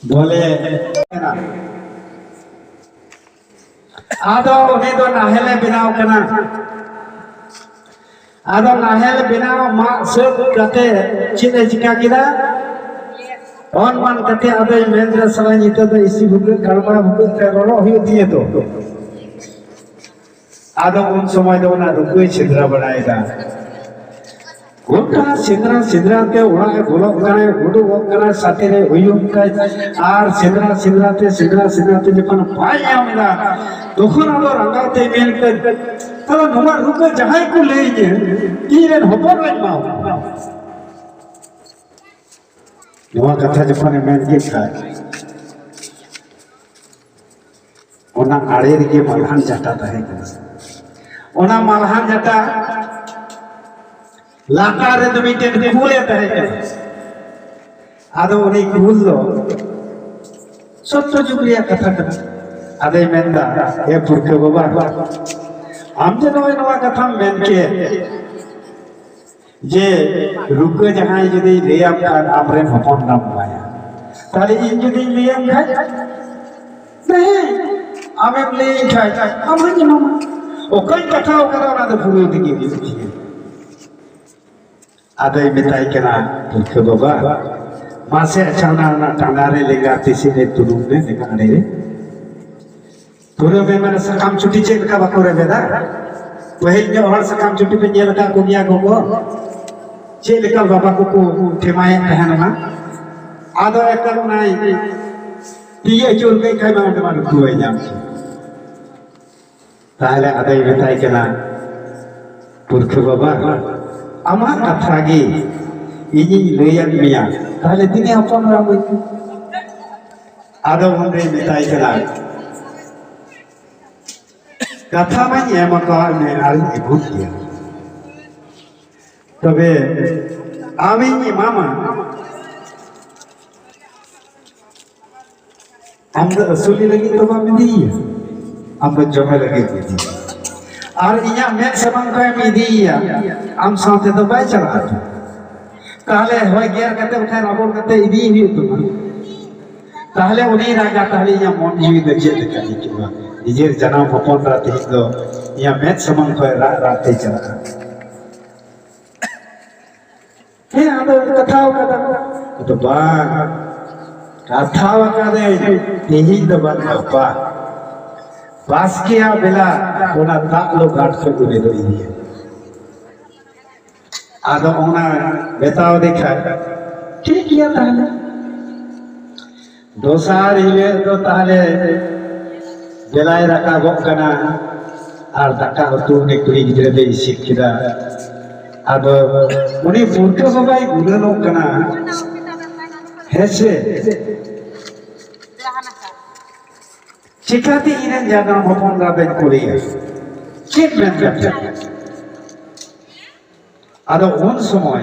ᱵᱚᱞᱮ ᱟᱫᱚ ᱩᱱᱤ ᱫᱚ ᱱᱟᱦᱮᱞᱮ ᱵᱮᱱᱟᱣ ᱠᱟᱱᱟ᱾ ᱟᱫᱚ ᱱᱟᱦᱮᱞ ᱵᱮᱱᱟᱣ ᱢᱟᱜ ᱥᱟᱹᱛ ᱠᱟᱛᱮ ᱪᱮᱫ ᱮ ᱪᱤᱠᱟ ᱠᱮᱫᱟ? ᱚᱱᱢᱟᱱ ᱠᱟᱛᱮ ᱟᱫᱚᱭ ᱢᱮᱱ ᱮᱫᱟ, "ᱥᱟᱞᱟ, ᱧᱤᱫᱟᱹ ᱫᱚ ᱤᱥᱤ ᱵᱷᱩᱜᱟᱹᱜ ᱠᱟᱲᱢᱟ ᱵᱷᱩᱜᱟᱹᱜ ᱛᱮ ᱨᱚᱨᱚᱜ ᱦᱩᱭᱩᱜ ᱛᱤᱧᱟᱹ ᱛᱚ?" ᱟᱫᱚ ᱩᱱ ᱥᱚᱢᱚᱭ ᱫᱚ ᱚᱱᱟ ᱨᱩᱠᱟᱹᱭ ᱥᱮᱸᱫᱽᱨᱟ ᱵᱟᱲᱟᱭᱮᱫᱟ᱾ ᱜᱚᱴᱟ ᱥᱮᱸᱫᱽᱨᱟ ᱥᱮᱸᱫᱽᱨᱟ ᱛᱮ ᱚᱲᱟᱜ ᱮ ᱵᱚᱞᱚᱜ ᱠᱟᱱᱟᱭ, ᱩᱰᱩᱠᱚᱜ ᱠᱟᱱᱟᱭ, ᱥᱟᱛᱮ ᱨᱮ ᱩᱭᱩᱝ ᱠᱟᱭ, ᱟᱨ ᱥᱮᱸᱫᱽᱨᱟ ᱥᱮᱸᱫᱽᱨᱟ ᱛᱮ, ᱥᱮᱸᱫᱽᱨᱟ ᱥᱮᱸᱫᱽᱨᱟ ᱛᱮ ᱡᱚᱠᱷᱚᱱ ᱵᱟᱭ ᱧᱟᱢ ᱮᱫᱟ, ᱛᱚᱠᱷᱚᱱ ᱟᱫᱚ ᱨᱟᱸᱜᱟᱣ ᱛᱮ ᱢᱮᱱ ᱠᱮᱫ, "ᱛᱟᱦᱞᱮ ᱱᱚᱣᱟ ᱨᱩᱠᱟᱹ ᱡᱟᱦᱟᱸᱭ ᱠᱚ ᱞᱟᱹᱭ ᱤᱧᱟᱹ, ᱤᱧ ᱨᱮᱱ ᱦᱚᱯᱚᱱ ᱨᱮᱱ ᱢᱟ ᱦᱚᱯᱚᱱ᱾" ᱱᱚᱣᱟ ᱠᱟᱛᱷᱟ ᱡᱚᱠᱷᱚᱱᱮ ᱢᱮᱱ ᱠᱮᱫ ᱠᱷᱟᱱ, ᱚᱱᱟ ᱟᱲᱮ ᱨᱮᱜᱮ ᱢᱟᱞᱦᱟᱱ ᱡᱟᱴᱟ ᱛᱟᱦᱮᱸ ᱠᱟᱱᱟ᱾ ᱚᱱᱟ ᱢᱟᱞᱦᱟᱱ ᱡᱟᱴᱟ ᱞᱟᱛᱟᱨ ᱨᱮᱫᱚ ᱢᱤᱫᱴᱮᱱ ᱠᱩᱞᱮ ᱛᱟᱦᱮᱸ ᱠᱟᱱᱟ᱾ ᱟᱫᱚ ᱩᱱᱤ ᱠᱩᱞ ᱫᱚ ᱥᱚᱛᱭᱚ ᱡᱩᱜᱽ ᱨᱮᱭᱟᱜ ᱠᱟᱛᱷᱟ ᱠᱟᱱᱟ᱾ ᱟᱫᱚᱭ ᱢᱮᱱᱫᱟ, "ᱮ ᱯᱩᱨᱠᱷᱟᱹ ᱵᱟᱵᱟ, ᱟᱢ ᱡᱮ ᱱᱚᱜᱼᱚᱭ ᱱᱚᱣᱟ ᱠᱟᱛᱷᱟᱢ ᱢᱮᱱ ᱠᱮᱫ, ᱡᱮ ᱨᱩᱠᱟᱹ ᱡᱟᱦᱟᱸᱭ ᱡᱩᱫᱤ ᱞᱟᱹᱭᱟᱢ ᱠᱷᱟᱱ ᱟᱢᱨᱮᱱ ᱦᱚᱯᱚᱱ ᱰᱟᱢ ᱮᱢᱟᱭᱟ, ᱛᱟᱦᱞᱮ ᱤᱧ ᱡᱩᱫᱤᱧ ᱞᱟᱹᱭᱟᱢ ᱠᱷᱟᱱ?" "ᱦᱮᱸ, ᱟᱢᱮᱢ ᱞᱟᱹᱭᱟᱹᱧ ᱠᱷᱟᱱ ᱟᱢ ᱦᱚᱸᱧ ᱮᱢᱟᱢᱟ᱾ ᱚᱠᱟᱧ ᱠᱟᱛᱷᱟ ᱟᱠᱟᱫᱟ ᱚᱱᱟ ᱫᱚ ᱯᱩᱨᱟᱹᱣ ᱛᱮᱜᱮ ᱦᱩᱭᱩᱜ ᱛᱤᱧᱟᱹ᱾" ᱟᱫᱚᱭ ᱢᱮᱛᱟᱭ ᱠᱟᱱᱟ, "ᱯᱩᱨᱠᱷᱟᱹ ᱵᱟᱵᱟ, ᱢᱟᱥᱮ ᱟᱪᱪᱷᱟ ᱚᱱᱟ, ᱚᱱᱟ ᱴᱟᱸᱰᱟ ᱨᱮ ᱞᱮᱸᱜᱟ ᱛᱤ ᱥᱮᱫ ᱨᱮ ᱛᱩᱞᱩᱢ ᱢᱮ, ᱞᱮᱸᱜᱟ ᱟᱲᱮ ᱨᱮ᱾ ᱯᱩᱨᱟᱹ ᱢᱮ, ᱢᱟᱱᱮ ᱥᱟᱠᱟᱢ ᱪᱩᱴᱤ ᱪᱮᱫ ᱞᱮᱠᱟ ᱵᱟᱠᱚ ᱨᱮᱵᱮᱫᱟ? ᱯᱟᱹᱦᱤᱞ ᱧᱚᱜ ᱦᱚᱲ ᱥᱟᱠᱟᱢ ᱪᱩᱴᱤ ᱯᱮ ᱧᱮᱞ ᱟᱠᱟᱫ ᱠᱚᱜᱮᱭᱟ ᱜᱚᱜᱚ? ᱪᱮᱫ ᱞᱮᱠᱟ ᱵᱟᱵᱟ ᱠᱚᱠᱚ ᱴᱷᱮᱢᱟᱭᱮᱫ ᱛᱟᱦᱮᱱᱟ?" ᱟᱫᱚ ᱮᱠᱟᱞ ᱚᱱᱟᱭ ᱛᱤ ᱟᱹᱪᱩᱨ ᱠᱮᱫ ᱠᱷᱟᱱ ᱢᱟ ᱚᱸᱰᱮ ᱢᱟ ᱨᱩᱠᱩ ᱵᱟᱭ ᱧᱟᱢ ᱠᱮᱫ᱾ ᱛᱟᱦᱞᱮ ᱟᱫᱚᱭ ᱢᱮᱛᱟᱭ ᱠᱟᱱᱟ, "ᱯᱩᱨᱠᱷᱟᱹ ᱵᱟᱵᱟ, ᱟᱢᱟᱜ ᱠᱟᱛᱷᱟ ᱜᱮ ᱤᱧᱤᱧ ᱞᱟᱹᱭᱟᱫ ᱢᱮᱭᱟ, ᱛᱟᱦᱞᱮ ᱛᱤᱱᱟᱹᱜ ᱦᱚᱯᱚᱱ ᱮᱨᱟ ᱢᱟᱹᱭ?" ᱟᱫᱚ ᱩᱱᱨᱮ ᱢᱮᱛᱟᱭ ᱠᱟᱱᱟ, "ᱠᱟᱛᱷᱟ ᱢᱟᱧ ᱮᱢ ᱟᱠᱟᱫ ᱢᱮ ᱟᱨᱤᱧ ᱟᱹᱜᱩ ᱠᱮᱭᱟ, ᱛᱚᱵᱮ ᱟᱢᱤᱧ ᱮᱢᱟᱢᱟ, ᱟᱢ ᱫᱚ ᱟᱹᱥᱩᱞᱤ ᱞᱟᱹᱜᱤᱫ ᱫᱚ ᱵᱟᱢ ᱤᱫᱤᱭᱮᱭᱟ, ᱟᱢ ᱫᱚ ᱡᱚᱢᱮ ᱞᱟᱹᱜᱤᱫ ᱮᱢ ᱤᱫᱤᱭᱮᱭᱟ᱾ ᱟᱨ ᱤᱧᱟᱹᱜ ᱢᱮᱫ ᱥᱟᱢᱟᱝ ᱠᱷᱚᱱ ᱮᱢ ᱤᱫᱤᱭᱮᱭᱟ, ᱟᱢ ᱥᱟᱶᱛᱮ ᱫᱚ ᱵᱟᱭ ᱪᱟᱞᱟᱜᱼᱟ ᱛᱚ᱾ ᱛᱟᱦᱞᱮ ᱦᱚᱭ ᱜᱮᱨ ᱠᱟᱛᱮ ᱵᱟᱠᱷᱟᱱ ᱨᱟᱵᱚᱲ ᱠᱟᱛᱮ ᱤᱫᱤᱭᱮ ᱦᱩᱭᱩᱜ ᱛᱟᱢᱟ᱾ ᱛᱟᱦᱞᱮ ᱩᱱᱤ ᱨᱟᱡᱟ, ᱛᱟᱦᱞᱮ ᱤᱧᱟᱹᱜ ᱢᱚᱱ ᱡᱤᱣᱤ ᱫᱚ ᱪᱮᱫ ᱞᱮᱠᱟ ᱟᱹᱭᱠᱟᱹᱜᱼᱟ?" ᱱᱤᱡᱮᱨ ᱡᱟᱱᱟᱢ ᱦᱚᱯᱚᱱ ᱨᱟ ᱛᱮᱦᱮᱧ ᱫᱚ ᱤᱧᱟᱹᱜ ᱢᱮᱫ ᱥᱟᱢᱟᱝ ᱠᱷᱚᱱ ᱨᱟᱜ ᱨᱟᱜ ᱛᱮ ᱪᱟᱞᱟᱜᱼᱟ᱾ ᱦᱮᱸ, ᱟᱫᱚ ᱠᱟᱛᱷᱟ ᱠᱟᱫᱟ᱾ ᱟᱫᱚ ᱵᱟᱝ, ᱠᱟᱛᱷᱟ ᱟᱠᱟᱫᱟᱹᱧ, ᱛᱮᱦᱮᱧ ᱫᱚ ᱵᱟᱝ, ᱜᱟᱯᱟ ᱵᱟᱥᱠᱮᱭᱟᱜ ᱵᱮᱞᱟ ᱚᱱᱟ ᱫᱟᱜ ᱞᱚ ᱜᱷᱟᱴ ᱠᱷᱚᱱ ᱩᱱᱤ ᱫᱚ ᱤᱫᱤᱭᱟ᱾ ᱟᱫᱚ ᱚᱱᱟ ᱢᱮᱛᱟᱣ ᱫᱮ ᱠᱷᱟᱱ ᱴᱷᱤᱠ ᱜᱮᱭᱟ ᱛᱟᱦᱞᱮ᱾ ᱫᱚᱥᱟᱨ ᱦᱤᱞᱳᱜ ᱫᱚ ᱛᱟᱦᱞᱮ ᱵᱮᱞᱟᱭ ᱨᱟᱠᱟᱵᱚᱜ ᱠᱟᱱᱟ ᱟᱨ ᱫᱟᱠᱟ ᱩᱛᱩ ᱩᱱᱤ ᱠᱩᱲᱤ ᱜᱤᱫᱽᱨᱟᱹ ᱫᱚᱭ ᱤᱥᱤᱱ ᱠᱮᱫᱟ᱾ ᱟᱫᱚ ᱩᱱᱤ ᱵᱩᱨᱠᱟᱹ ᱵᱟᱵᱟᱭ ᱜᱩᱱᱟᱹᱱᱚᱜ ᱠᱟᱱᱟ, ᱦᱮᱸ ᱥᱮ, ᱪᱤᱠᱟᱹᱛᱮ ᱤᱧᱨᱮᱱ ᱡᱟᱱᱟᱢ ᱦᱚᱯᱚᱱ ᱨᱟ ᱫᱚᱧ ᱠᱩᱞᱤᱭᱟ? ᱪᱮᱫ ᱢᱮᱱ ᱠᱟᱛᱮ? ᱟᱫᱚ ᱩᱱ ᱥᱚᱢᱚᱭ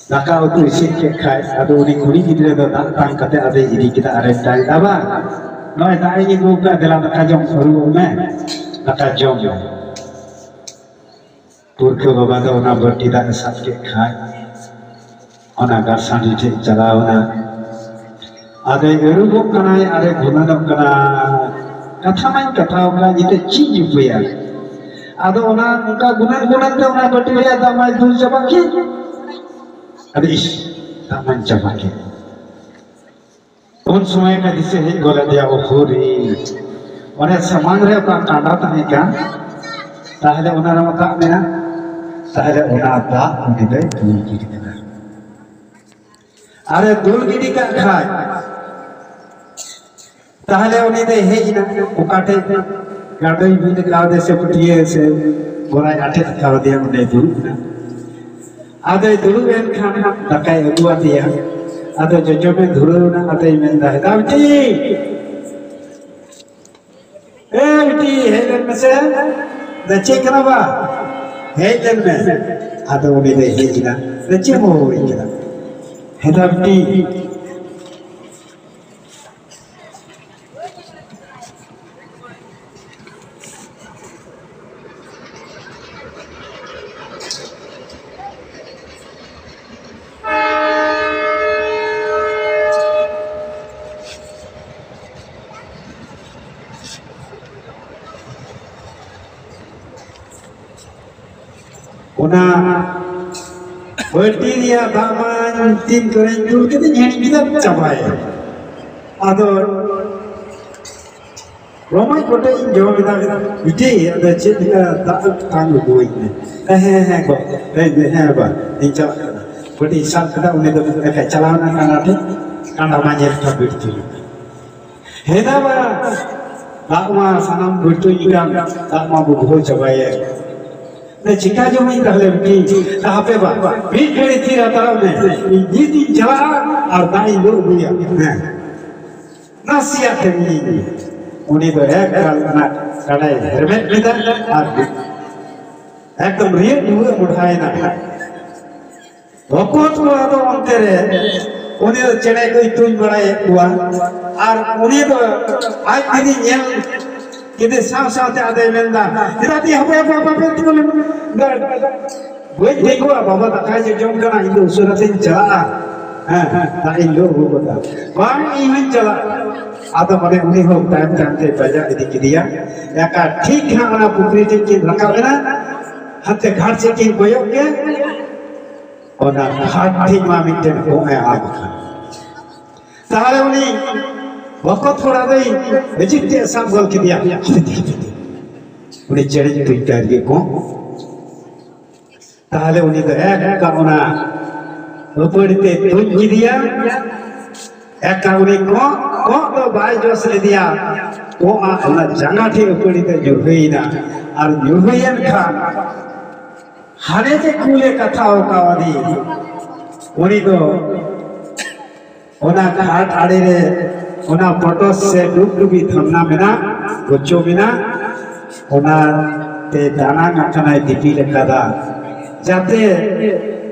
ᱫᱟᱠᱟ ᱩᱛᱩ ᱤᱥᱤᱱ ᱠᱮᱫ ᱠᱷᱟᱡ, ᱟᱫᱚ ᱩᱱᱤ ᱠᱩᱲᱤ ᱜᱤᱫᱽᱨᱟᱹ ᱫᱚ ᱫᱟᱜ ᱛᱟᱝ ᱠᱟᱛᱮ ᱟᱫᱚᱭ ᱤᱫᱤ ᱠᱮᱫᱟ ᱟᱨᱮ ᱢᱮᱛᱟᱭ ᱫᱟ, "ᱵᱟᱝ, ᱱᱚᱜᱼᱚᱭ ᱫᱟᱜ ᱤᱧ ᱟᱹᱜᱩ ᱠᱟᱜ, ᱫᱮᱞᱟ ᱫᱟᱠᱟ ᱡᱚᱢ ᱟᱹᱨᱩᱵᱚᱜ ᱢᱮ, ᱫᱟᱠᱟ ᱡᱚᱢ ᱢᱮ᱾" ᱯᱩᱨᱠᱷᱟᱹ ᱵᱟᱵᱟ ᱫᱚ ᱚᱱᱟ ᱵᱟᱹᱴᱤ ᱫᱟᱜ ᱮ ᱥᱟᱵ ᱠᱮᱫ ᱠᱷᱟᱡ, ᱚᱱᱟ ᱜᱟᱨᱥᱟᱸᱰᱤ ᱴᱷᱮᱡ ᱪᱟᱞᱟᱣ ᱮᱱᱟ᱾ ᱟᱫᱚᱭ ᱟᱹᱨᱩᱵᱚᱜ ᱠᱟᱱᱟᱭ ᱟᱨᱮ ᱜᱩᱱᱟᱹᱱᱚᱜ ᱠᱟᱱᱟ, ᱠᱟᱛᱷᱟ ᱢᱟᱧ ᱠᱟᱛᱷᱟᱣ ᱠᱟᱱ, ᱱᱤᱛᱚᱜ ᱪᱮᱫ ᱤᱧ ᱩᱯᱟᱹᱭᱟ? ᱟᱫᱚ ᱚᱱᱟ ᱚᱱᱠᱟ ᱜᱩᱱᱟᱹᱱ ᱜᱩᱱᱟᱹᱱ ᱛᱮ ᱚᱱᱟ ᱵᱟᱹᱴᱤ ᱨᱮᱭᱟᱜ ᱫᱟᱜ ᱢᱟᱭ ᱫᱩᱞ ᱪᱟᱵᱟ ᱠᱮᱫ᱾ ᱟᱫᱚ ᱤᱥ, ᱫᱟᱜ ᱢᱟᱧ ᱪᱟᱵᱟ ᱠᱮᱫ᱾ ᱩᱱ ᱥᱚᱢᱚᱭ ᱚᱱᱟ ᱫᱤᱥᱟᱹ ᱦᱮᱡ ᱜᱚᱫ ᱟᱫᱮᱭᱟ, ᱳᱦᱳ ᱨᱮ, ᱚᱱᱮ ᱥᱟᱢᱟᱝ ᱨᱮ ᱚᱠᱟ ᱠᱟᱸᱰᱟ ᱛᱟᱦᱮᱸ ᱠᱟᱱ, ᱛᱟᱦᱞᱮ ᱚᱱᱟ ᱨᱮᱢᱟ ᱫᱟᱜ ᱢᱮᱱᱟᱜ, ᱛᱟᱦᱞᱮ ᱚᱱᱟ ᱫᱟᱜ ᱩᱱᱤ ᱫᱚᱭ ᱫᱩᱞ ᱜᱤᱰᱤ ᱠᱮᱫᱟ᱾ ᱟᱨᱮ ᱫᱩᱞ ᱜᱤᱰᱤ ᱠᱟᱜ ᱠᱷᱟᱡ, ᱛᱟᱦᱞᱮ ᱩᱱᱤ ᱫᱚᱭ ᱦᱮᱡ ᱮᱱᱟ, ᱚᱠᱟ ᱴᱷᱮᱡ ᱜᱟᱸᱰᱳᱭ ᱵᱤᱫ ᱠᱟᱣᱫᱮ ᱥᱮ ᱯᱟᱹᱴᱭᱟᱹ ᱥᱮ ᱵᱚᱨᱟᱭ ᱟᱴᱮᱫ ᱠᱟᱣᱫᱮᱭᱟ, ᱚᱸᱰᱮ ᱫᱩᱲᱩᱵ ᱮᱱᱟ᱾ ᱟᱫᱚᱭ ᱫᱩᱲᱩᱵ ᱮᱱ ᱠᱷᱟᱱ ᱫᱟᱠᱟᱭ ᱟᱹᱜᱩ ᱟᱫᱮᱭᱟ᱾ ᱟᱫᱚ ᱡᱚᱡᱚᱢᱮ ᱫᱷᱩᱨᱟᱹᱣ ᱮᱱᱟ, ᱟᱫᱚᱭ ᱢᱮᱱᱫᱟ, "ᱦᱮ ᱫᱟ ᱵᱤᱴᱤ, ᱮ ᱵᱤᱴᱤ, ᱦᱮᱡ ᱞᱮᱱ ᱢᱮᱥᱮ᱾ ᱫᱟ ᱪᱮᱫ ᱠᱟᱱᱟ ᱵᱟ? ᱦᱮᱡ ᱞᱮᱱ ᱢᱮ᱾" ᱟᱫᱚ ᱩᱱᱤ ᱫᱚᱭ ᱦᱮᱡ ᱮᱱᱟ᱾ ᱫᱟ ᱪᱮᱫ ᱮᱢ ᱦᱚᱦᱚᱣᱟᱹᱧ ᱠᱟᱱᱟ? ᱦᱮ ᱫᱟ ᱵᱤᱴᱤ, ᱚᱱᱟ ᱵᱟᱹᱴᱤ ᱨᱮᱭᱟᱜ ᱫᱟᱜ ᱢᱟ ᱛᱤᱱ ᱠᱚᱨᱮᱧ ᱫᱩᱞ ᱠᱮᱫᱟᱹᱧ, ᱦᱤᱲᱤᱧ ᱠᱮᱫᱟ, ᱪᱟᱵᱟᱭᱮᱱ᱾ ᱟᱫᱚ ᱨᱚᱢᱚᱡ ᱠᱚᱴᱮᱡ ᱤᱧ ᱡᱚᱢ ᱮᱫᱟ, ᱵᱤᱴᱤ, ᱟᱫᱚ ᱪᱮᱫ ᱞᱮᱠᱟ ᱫᱟᱜ ᱛᱟᱝ ᱟᱹᱜᱩᱣᱟᱹᱧ ᱢᱮ᱾ ᱦᱮᱸ, ᱦᱮᱸ, ᱦᱮᱸ, ᱜᱚ, ᱦᱮᱸ, ᱦᱮᱸ, ᱵᱟ, ᱤᱧ ᱪᱟᱞᱟᱜ ᱠᱟᱱᱟ᱾ ᱵᱟᱹᱴᱤᱧ ᱥᱟᱵ ᱠᱮᱫᱟ, ᱩᱱᱤ ᱫᱚ ᱮᱠᱟᱭ ᱪᱟᱞᱟᱣ ᱮᱱᱟ ᱠᱟᱸᱰᱟ ᱴᱷᱮᱱ, ᱠᱟᱸᱰᱟ ᱢᱟ ᱧᱮᱞ ᱠᱷᱟᱱ ᱵᱤᱴᱤ᱾ ᱦᱮᱸ ᱫᱟ ᱵᱟ, ᱫᱟᱜ ᱢᱟ ᱥᱟᱱᱟᱢ ᱵᱟᱹᱴᱤ ᱠᱟᱱ, ᱫᱟᱜ ᱢᱟ ᱵᱩᱰᱷᱟᱹᱣ ᱪᱟᱵᱟᱭᱮᱱ᱾ ᱪᱤᱠᱟ ᱡᱚᱢᱟᱹᱧ ᱛᱟᱦᱞᱮ ᱵᱤᱴᱤ? ᱦᱟᱯᱮ ᱵᱟ, ᱢᱤᱫ ᱜᱷᱟᱹᱲᱤ ᱛᱷᱤᱨ ᱦᱟᱛᱟᱲᱚᱜ ᱢᱮ, ᱤᱧ ᱱᱤᱛ ᱤᱧ ᱪᱟᱞᱟᱜᱼᱟ ᱟᱨ ᱫᱟᱜ ᱤᱧ ᱞᱩ ᱟᱹᱜᱩᱭᱟ᱾ ᱦᱮᱸ, ᱱᱟᱥᱮᱭᱟᱜ ᱛᱮ ᱤᱧ, ᱩᱱᱤ ᱫᱚ ᱮᱠᱟᱞ ᱚᱱᱟ ᱠᱟᱰᱟᱭ ᱦᱮᱨᱢᱮᱫ ᱠᱮᱫᱟ ᱟᱨ ᱮᱠᱫᱚᱢ ᱨᱤᱭᱟᱹᱜ ᱰᱩᱵᱟᱹᱜ ᱢᱚᱰᱷᱟᱭᱮᱱᱟ᱾ ᱵᱚᱠᱚᱛ ᱠᱚᱲᱟ ᱫᱚ ᱚᱱᱛᱮ ᱨᱮ ᱩᱱᱤ ᱫᱚ ᱪᱮᱬᱮ ᱠᱚᱭ ᱛᱩᱧ ᱵᱟᱲᱟᱭᱮᱫ ᱠᱚᱣᱟ, ᱟᱨ ᱩᱱᱤ ᱫᱚ ᱟᱡ ᱡᱩᱫᱤ ᱧᱮᱞ ᱠᱮᱫᱮ ᱥᱟᱶ ᱥᱟᱶᱛᱮ ᱟᱫᱚᱭ ᱢᱮᱱᱫᱟ, "ᱪᱮᱫᱟᱜ ᱛᱮ ᱦᱟᱯᱮ, ᱦᱟᱯᱮ, ᱦᱟᱯᱮ, ᱦᱟᱯᱮ, ᱛᱩᱞ ᱵᱟᱹᱧ ᱛᱤᱸᱜᱩᱜᱼᱟ, ᱵᱟᱵᱟ ᱫᱟᱠᱟᱭ ᱡᱚᱡᱚᱢ ᱠᱟᱱᱟ, ᱤᱧ ᱫᱚ ᱩᱥᱟᱹᱨᱟ ᱛᱤᱧ ᱪᱟᱞᱟᱜᱼᱟ, ᱦᱮᱸ, ᱫᱟᱜ ᱤᱧ ᱞᱩ ᱟᱹᱜᱩ ᱜᱚᱫᱟ, ᱵᱟᱝ, ᱤᱧ ᱦᱚᱸᱧ ᱪᱟᱞᱟᱜᱼᱟ᱾" ᱟᱫᱚ ᱢᱟᱱᱮ ᱩᱱᱤ ᱦᱚᱸ ᱛᱟᱭᱚᱢ ᱛᱟᱭᱚᱢ ᱛᱮ ᱯᱟᱸᱡᱟ ᱤᱫᱤ ᱠᱮᱫᱮᱭᱟ᱾ ᱮᱠᱟ ᱴᱷᱤᱠ ᱦᱟᱸᱜ ᱚᱱᱟ ᱯᱩᱠᱷᱨᱤ ᱴᱷᱮᱱ ᱠᱤᱱ ᱨᱟᱠᱟᱵ ᱮᱱᱟ, ᱦᱟᱱᱛᱮ ᱜᱷᱟᱴ ᱥᱮᱫ ᱠᱤᱱ ᱠᱚᱭᱚᱜ ᱠᱮᱫ, ᱚᱱᱟ ᱜᱷᱟᱴ ᱴᱷᱮᱱ ᱢᱟ ᱢᱤᱫᱴᱮᱱ ᱠᱚᱸᱜ ᱮ ᱟᱵ ᱟᱠᱟᱱ᱾ ᱛᱟᱦᱞᱮ ᱩᱱᱤ ᱵᱚᱠᱚᱛ ᱠᱚᱲᱟ ᱫᱚᱭ ᱵᱮᱡᱤᱛ ᱛᱮ ᱥᱟᱵ ᱜᱚᱫ ᱠᱮᱫᱮᱭᱟ᱾ ᱩᱱᱤ ᱪᱮᱬᱮ ᱧᱩᱛᱩᱢ ᱛᱟᱭ ᱜᱮ ᱠᱚᱸᱜ᱾ ᱛᱟᱦᱞᱮ ᱩᱱᱤ ᱫᱚ ᱮᱠ ᱚᱱᱟ ᱟᱹᱯᱟᱹᱲᱤ ᱛᱮ ᱛᱩᱧ ᱠᱮᱫᱮᱭᱟ᱾ ᱮᱠᱟ ᱩᱱᱤ ᱠᱚᱸᱜ, ᱠᱚᱸᱜ ᱫᱚ ᱵᱟᱭ ᱡᱚᱥ ᱞᱮᱫᱮᱭᱟ᱾ ᱠᱚᱸᱜ ᱟᱜ ᱚᱱᱟ ᱡᱟᱸᱜᱟ ᱴᱷᱮᱱ ᱟᱹᱯᱟᱹᱲᱤ ᱛᱮ ᱧᱩᱨᱦᱟᱹᱭᱮᱱᱟ᱾ ᱟᱨ ᱧᱩᱨᱦᱟᱹᱭᱮᱱ ᱠᱷᱟᱱ ᱦᱟᱱᱮ ᱡᱮ ᱠᱩᱞᱮ ᱠᱟᱛᱷᱟ ᱠᱟᱣᱫᱤ, ᱩᱱᱤ ᱫᱚ ᱚᱱᱟ ᱜᱷᱟᱴ ᱟᱲᱮ ᱨᱮ ᱚᱱᱟ ᱯᱚᱴᱚᱥ ᱥᱮ ᱰᱩᱵᱰᱩᱵᱤ ᱛᱷᱟᱢᱱᱟ ᱢᱮᱱᱟᱜ, ᱜᱚᱪᱚ ᱢᱮᱱᱟᱜ, ᱚᱱᱟ ᱛᱮ ᱫᱟᱱᱟᱝ ᱟᱠᱟᱱᱟᱭ ᱫᱤᱯᱤᱞ ᱟᱠᱟᱫᱟ, ᱡᱟᱛᱮ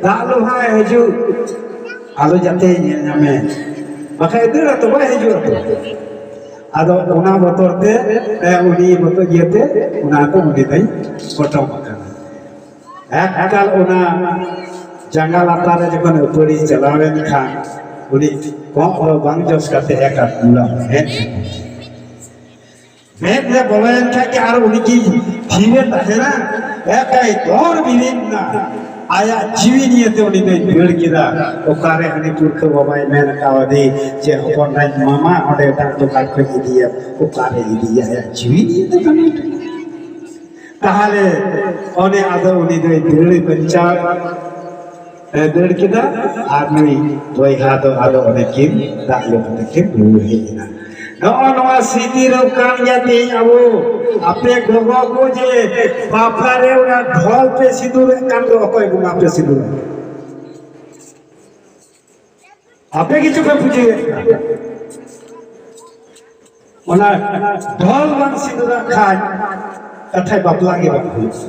ᱫᱟᱜ ᱞᱚᱵᱷᱟᱭ ᱦᱤᱡᱩᱜ, ᱟᱞᱚ ᱡᱟᱛᱮ ᱧᱮᱞ ᱧᱟᱢᱮ, ᱵᱟᱠᱷᱟᱡ ᱫᱟᱹᱲ ᱟᱛᱚ, ᱵᱟᱭ ᱦᱤᱡᱩᱜ ᱟᱛᱚ᱾ ᱟᱫᱚ ᱚᱱᱟ ᱵᱚᱛᱚᱨ ᱛᱮ, ᱮ, ᱩᱱᱤ ᱵᱚᱛᱚᱨ ᱤᱭᱟᱹᱛᱮ ᱚᱱᱟ ᱫᱚ ᱩᱱᱤ ᱫᱚᱭ ᱯᱚᱴᱚᱢ ᱟᱠᱟᱱᱟ᱾ ᱮᱠᱟᱞ ᱚᱱᱟ ᱡᱟᱸᱜᱟ ᱞᱟᱛᱟᱨ ᱨᱮ ᱡᱚᱠᱷᱚᱱ ᱟᱹᱯᱟᱹᱲᱤ ᱪᱟᱞᱟᱣ ᱮᱱ ᱠᱷᱟᱱ, ᱩᱱᱤ ᱠᱚᱸᱜ ᱫᱚ ᱵᱟᱝ ᱡᱚᱥ ᱠᱟᱛᱮ ᱮᱠᱟᱞ ᱯᱩᱨᱟᱹ ᱢᱮᱫ, ᱢᱮᱫ ᱨᱮ ᱵᱚᱞᱚᱭᱮᱱ ᱠᱷᱟᱡ ᱜᱮ ᱟᱨ ᱩᱱᱤ ᱠᱤ ᱛᱷᱤᱨᱮ ᱛᱟᱦᱮᱱᱟ? ᱮᱠᱟᱭ ᱫᱚᱨ ᱵᱤᱨᱤᱫ ᱮᱱᱟ᱾ ᱟᱭᱟᱜ ᱡᱤᱣᱤ ᱱᱤᱭᱮᱛᱮ ᱩᱱᱤ ᱫᱚᱭ ᱫᱟᱹᱲ ᱠᱮᱫᱟ᱾ ᱚᱠᱟᱨᱮ ᱦᱟᱹᱱᱤ ᱯᱩᱨᱠᱷᱟᱹ ᱵᱟᱵᱟᱭ ᱢᱮᱱ ᱠᱟᱣᱫᱮ ᱡᱮ, "ᱦᱚᱯᱚᱱ ᱨᱟᱡᱽ ᱢᱟᱢᱟ ᱚᱸᱰᱮ ᱫᱟᱜ ᱫᱚᱠᱟᱱ ᱠᱷᱚᱱ ᱤᱫᱤᱭᱟ"? ᱚᱠᱟᱨᱮ ᱤᱫᱤᱭᱟ? ᱟᱭᱟᱜ ᱡᱤᱣᱤ ᱱᱤᱭᱮᱛᱮ ᱫᱟᱹᱲ᱾ ᱛᱟᱦᱞᱮ ᱚᱱᱮ ᱟᱫᱚ ᱩᱱᱤ ᱫᱚᱭ ᱫᱟᱹᱲ ᱵᱟᱧᱪᱟᱣ ᱮ ᱫᱟᱹᱲ ᱠᱮᱫᱟ, ᱟᱨ ᱱᱩᱭ ᱵᱚᱭᱦᱟ ᱫᱚ ᱟᱫᱚ ᱚᱸᱰᱮ ᱠᱤᱱ ᱫᱟᱜ ᱞᱩ ᱠᱟᱛᱮ ᱠᱤᱱ ᱨᱩᱣᱟᱹᱲ ᱦᱮᱡ ᱮᱱᱟ᱾ ᱱᱚᱜᱼᱚ ᱱᱚᱣᱟ ᱥᱨᱤᱛᱤ ᱨᱳᱜᱽ ᱠᱟᱱ ᱜᱮᱭᱟ᱾ ᱛᱮᱦᱮᱧ ᱟᱵᱚ ᱟᱯᱮ ᱜᱚᱜᱚ ᱠᱚ ᱡᱮ ᱵᱟᱯᱞᱟ ᱨᱮ ᱚᱱᱟ ᱰᱷᱚᱞ ᱯᱮ ᱥᱤᱸᱫᱩᱨᱮᱫ ᱠᱟᱱ ᱫᱚ, ᱚᱠᱚᱭ ᱵᱚᱸᱜᱟ ᱯᱮ ᱥᱤᱸᱫᱩᱨᱟ? ᱟᱯᱮ ᱜᱮᱪᱚ ᱯᱮ ᱯᱩᱡᱟᱹᱭᱮᱫ ᱠᱟᱱ᱾ ᱚᱱᱟ ᱰᱷᱚᱞ ᱵᱟᱝ ᱥᱤᱸᱫᱩᱨᱟᱜ ᱠᱷᱟᱱ ᱠᱟᱛᱷᱟᱭ ᱵᱟᱯᱞᱟ ᱜᱮ ᱵᱟᱝ ᱦᱩᱭᱩᱜᱼᱟ᱾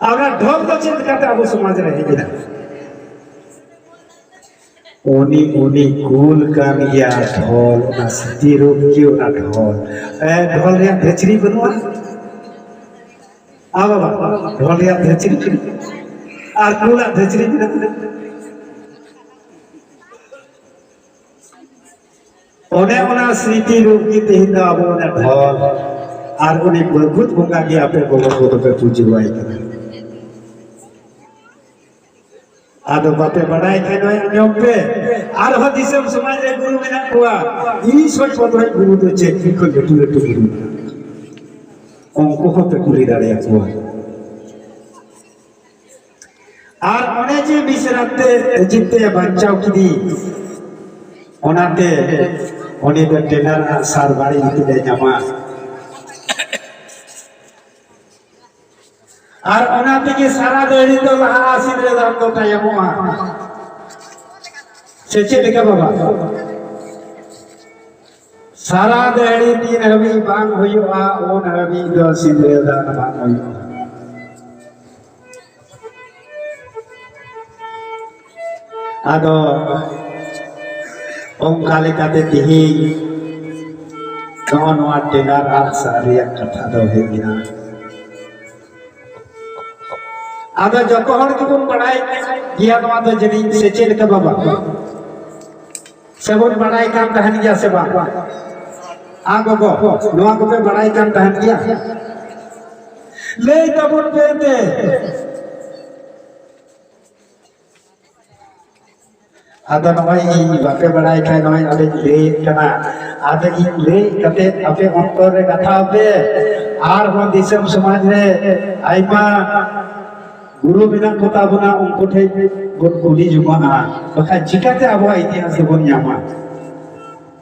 ᱟᱨ ᱚᱱᱟ ᱰᱷᱚᱞ ᱫᱚ ᱪᱮᱫ ᱞᱮᱠᱟᱛᱮ ᱟᱵᱚ ᱥᱚᱢᱟᱡᱽ ᱨᱮ ᱦᱮᱡ ᱮᱱᱟ? ᱩᱱᱤ, ᱩᱱᱤ ᱠᱩᱞ ᱠᱟᱱ ᱜᱮᱭᱟ ᱰᱷᱚᱞ, ᱚᱱᱟ ᱥᱨᱤᱛᱤ ᱨᱳᱜᱽ ᱜᱮ ᱚᱱᱟ ᱰᱷᱚᱞ᱾ ᱮ, ᱰᱷᱚᱞ ᱨᱮᱭᱟᱜ ᱫᱷᱟᱹᱪᱨᱤ ᱵᱟᱹᱱᱩᱜᱼᱟ? ᱟ ᱵᱟᱵᱟ, ᱰᱷᱚᱞ ᱨᱮᱭᱟᱜ ᱫᱷᱟᱹᱪᱨᱤ ᱟᱨ ᱠᱩᱞᱟᱜ ᱫᱷᱟᱹᱪᱨᱤ ᱢᱮᱱᱟᱜᱼᱟ᱾ ᱚᱱᱮ ᱚᱱᱟ ᱥᱨᱤᱛᱤ ᱨᱩᱯ ᱜᱮ ᱛᱮᱦᱮᱧ ᱫᱚ ᱟᱵᱚ ᱚᱱᱟ ᱰᱷᱚᱞ ᱟᱨ ᱩᱱᱤ ᱵᱟᱹᱜᱩᱫ ᱵᱚᱸᱜᱟ ᱜᱮ ᱟᱯᱮ ᱜᱚᱜᱚ ᱠᱚᱫᱚ ᱯᱮ ᱯᱩᱡᱟᱹᱣᱟᱭ ᱠᱟᱱᱟ᱾ ᱟᱫᱚ ᱵᱟᱯᱮ ᱵᱟᱲᱟᱭ ᱠᱷᱟᱱ ᱱᱚᱜᱼᱚᱭ ᱟᱸᱡᱚᱢ ᱯᱮ, ᱟᱨᱦᱚᱸ ᱫᱤᱥᱚᱢ ᱥᱚᱢᱟᱡᱽ ᱨᱮ ᱜᱩᱨᱩ ᱢᱮᱱᱟᱜ ᱠᱚᱣᱟ, ᱤᱥᱚᱨ ᱯᱚᱫᱚᱭ ᱜᱩᱨᱩ ᱫᱚ ᱪᱮᱫ ᱠᱷᱚᱱ ᱞᱟᱹᱴᱩ ᱞᱟᱹᱴᱩ ᱜᱩᱨᱩ ᱢᱮᱱᱟᱜ ᱠᱚᱣᱟ, ᱩᱱᱠᱩ ᱦᱚᱸᱯᱮ ᱠᱩᱞᱤ ᱫᱟᱲᱮᱭᱟᱠᱚᱣᱟ᱾ ᱟᱨ ᱚᱱᱮ ᱡᱮ ᱢᱤᱥᱨᱟ ᱛᱮ ᱡᱤᱛᱮ ᱵᱟᱧᱪᱟᱣ ᱠᱮᱫᱮ, ᱚᱱᱟᱛᱮ ᱩᱱᱤ ᱫᱚ ᱴᱮᱱᱰᱟᱨ ᱟᱨ ᱥᱟᱨ ᱵᱟᱲᱮ ᱤᱛᱟᱹ ᱞᱮ ᱧᱟᱢᱟ᱾ ᱟᱨ ᱚᱱᱟ ᱛᱮᱜᱮ ᱥᱟᱨᱟ ᱫᱟᱹᱲᱤ ᱫᱚ ᱞᱟᱦᱟ ᱟᱥᱤᱱ ᱨᱮ ᱫᱟᱢ ᱫᱚ ᱛᱟᱭᱚᱢᱚᱜᱼᱟ᱾ ᱥᱮ ᱪᱮᱫ ᱞᱮᱠᱟ ᱵᱟᱵᱟ? ᱥᱟᱨᱟ ᱫᱟᱹᱲᱤ ᱛᱤᱱ ᱦᱟᱹᱵᱤᱡ ᱵᱟᱝ ᱦᱩᱭᱩᱜᱼᱟ, ᱩᱱ ᱦᱟᱹᱵᱤᱡ ᱫᱚ ᱥᱤᱸᱫᱽᱨᱟᱹ ᱫᱟᱱ ᱵᱟᱝ ᱦᱩᱭᱩᱜᱼᱟ᱾ ᱟᱫᱚ ᱚᱱᱠᱟ ᱞᱮᱠᱟᱛᱮ ᱛᱮᱦᱮᱧ ᱱᱚᱜᱼᱚ ᱱᱚᱣᱟ ᱴᱮᱱᱰᱟᱨ ᱟᱨ ᱥᱟᱨ ᱨᱮᱭᱟᱜ ᱠᱟᱛᱷᱟ ᱫᱚ ᱦᱮᱡ ᱮᱱᱟ᱾ ᱟᱫᱚ ᱡᱚᱛᱚ ᱦᱚᱲ ᱜᱮᱵᱚᱱ ᱵᱟᱲᱟᱭ ᱜᱮᱭᱟ ᱱᱚᱣᱟ ᱫᱚ ᱡᱟᱹᱱᱤᱡ, ᱥᱮ ᱪᱮᱫ ᱞᱮᱠᱟ ᱵᱟᱵᱟ? ᱥᱮᱵᱚᱱ ᱵᱟᱲᱟᱭ ᱠᱟᱱ ᱛᱟᱦᱮᱱ ᱜᱮᱭᱟ ᱥᱮ ᱵᱟᱝ? ᱟ ᱜᱚᱜᱚ, ᱱᱚᱣᱟ ᱠᱚᱯᱮ ᱵᱟᱲᱟᱭ ᱠᱟᱱ ᱛᱟᱦᱮᱱ ᱜᱮᱭᱟ? ᱞᱟᱹᱭ ᱛᱟᱵᱚᱱ ᱯᱮ ᱮᱱᱛᱮ᱾ ᱟᱫᱚ ᱱᱚᱜᱼᱚᱭ ᱤᱧ ᱵᱟᱯᱮ ᱵᱟᱲᱟᱭ ᱠᱷᱟᱱ, ᱱᱚᱜᱼᱚᱭ ᱚᱸᱰᱮᱧ ᱞᱟᱹᱭᱮᱫ ᱠᱟᱱᱟ᱾ ᱟᱫᱚ ᱤᱧ ᱞᱟᱹᱭ ᱠᱟᱛᱮ ᱟᱯᱮ ᱚᱱᱛᱚᱨ ᱨᱮ ᱠᱟᱛᱷᱟ ᱯᱮ᱾ ᱟᱨᱦᱚᱸ ᱫᱤᱥᱚᱢ ᱥᱚᱢᱟᱡᱽ ᱨᱮ ᱟᱭᱢᱟ ᱜᱩᱨᱩ ᱢᱮᱱᱟᱜ ᱠᱚ ᱛᱟᱵᱚᱱᱟ, ᱩᱱᱠᱩ ᱴᱷᱮᱱ ᱵᱚᱱ ᱠᱩᱞᱤ ᱡᱚᱝᱟᱜᱼᱟ, ᱵᱟᱠᱷᱟᱱ ᱪᱤᱠᱟᱹᱛᱮ ᱟᱵᱚᱣᱟᱜ ᱤᱛᱤᱦᱟᱥ ᱫᱚᱵᱚᱱ ᱧᱟᱢᱟ?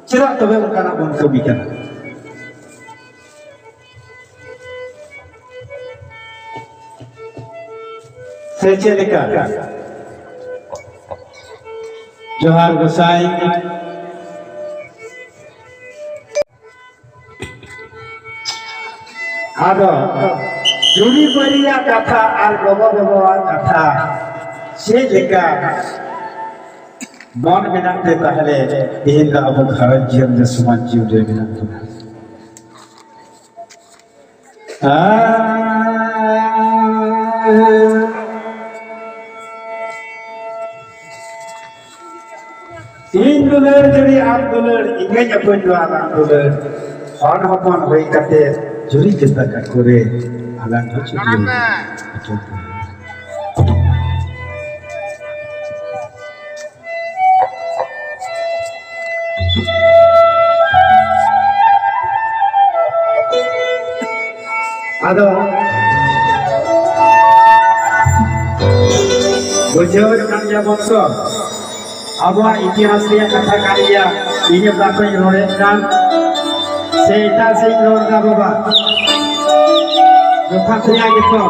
ᱪᱮᱫᱟᱜ ᱛᱚᱵᱮ ᱚᱱᱠᱟᱱᱟᱜ ᱵᱚᱱ ᱠᱟᱹᱢᱤ ᱠᱟᱱᱟ? ᱥᱮ ᱪᱮᱫ ᱞᱮᱠᱟ? ᱡᱚᱦᱟᱨ ᱜᱚᱸᱥᱟᱭ᱾ ᱟᱫᱚ ᱡᱩᱨᱤ ᱯᱟᱹᱨᱤᱭᱟᱜ ᱠᱟᱛᱷᱟ ᱟᱨ ᱜᱚᱜᱚ ᱵᱟᱵᱟᱣᱟᱜ ᱠᱟᱛᱷᱟ ᱪᱮᱫ ᱞᱮᱠᱟ ᱢᱚᱱ ᱢᱮᱱᱟᱜ ᱛᱮ, ᱛᱟᱦᱞᱮ ᱛᱮᱦᱮᱧ ᱫᱚ ᱟᱵᱚ ᱜᱷᱟᱨᱚᱸᱡᱽ ᱡᱤᱭᱚᱱ ᱨᱮ, ᱥᱚᱢᱟᱡᱽ ᱡᱤᱭᱚᱱ ᱨᱮ ᱢᱮᱱᱟᱜ ᱵᱚᱱᱟ᱾ ᱤᱧ ᱫᱩᱞᱟᱹᱲ ᱡᱩᱨᱤ ᱟᱢ ᱫᱩᱞᱟᱹᱲ, ᱤᱧ ᱜᱟᱹᱧ ᱟᱹᱯᱟᱹᱧ ᱫᱚ ᱟᱞᱟᱝ ᱫᱩᱞᱟᱹᱲ᱾ ᱦᱚᱱ ᱦᱚᱯᱚᱱ ᱦᱩᱭ ᱠᱟᱛᱮ ᱡᱩᱨᱤ ᱪᱮᱛᱟ ᱠᱟᱠᱚ ᱨᱮ ᱟᱞᱟᱝ ᱫᱚ ᱪᱮᱫ ᱞᱟᱹᱭ ᱦᱚᱯᱚᱱ ᱦᱚᱯᱚᱱ᱾ ᱟᱫᱚ ᱵᱩᱡᱷᱟᱹᱣᱮᱫ ᱠᱟᱱ ᱜᱮᱭᱟ ᱵᱚᱱ ᱛᱚ, ᱟᱵᱚᱣᱟᱜ ᱤᱛᱤᱦᱟᱥ ᱨᱮᱭᱟᱜ ᱠᱟᱛᱷᱟ ᱠᱟᱱ ᱜᱮᱭᱟ᱾ ᱤᱧ ᱚᱠᱟ ᱠᱷᱚᱱ ᱤᱧ ᱨᱚᱲᱮᱫ ᱠᱟᱱ, ᱥᱮ ᱮᱴᱟᱜ ᱥᱮᱫ ᱤᱧ ᱨᱚᱲ ᱮᱫᱟ ᱵᱟᱵᱟ, ᱡᱚᱛᱷᱟᱛ ᱨᱮᱭᱟᱜ ᱜᱮᱛᱚ᱾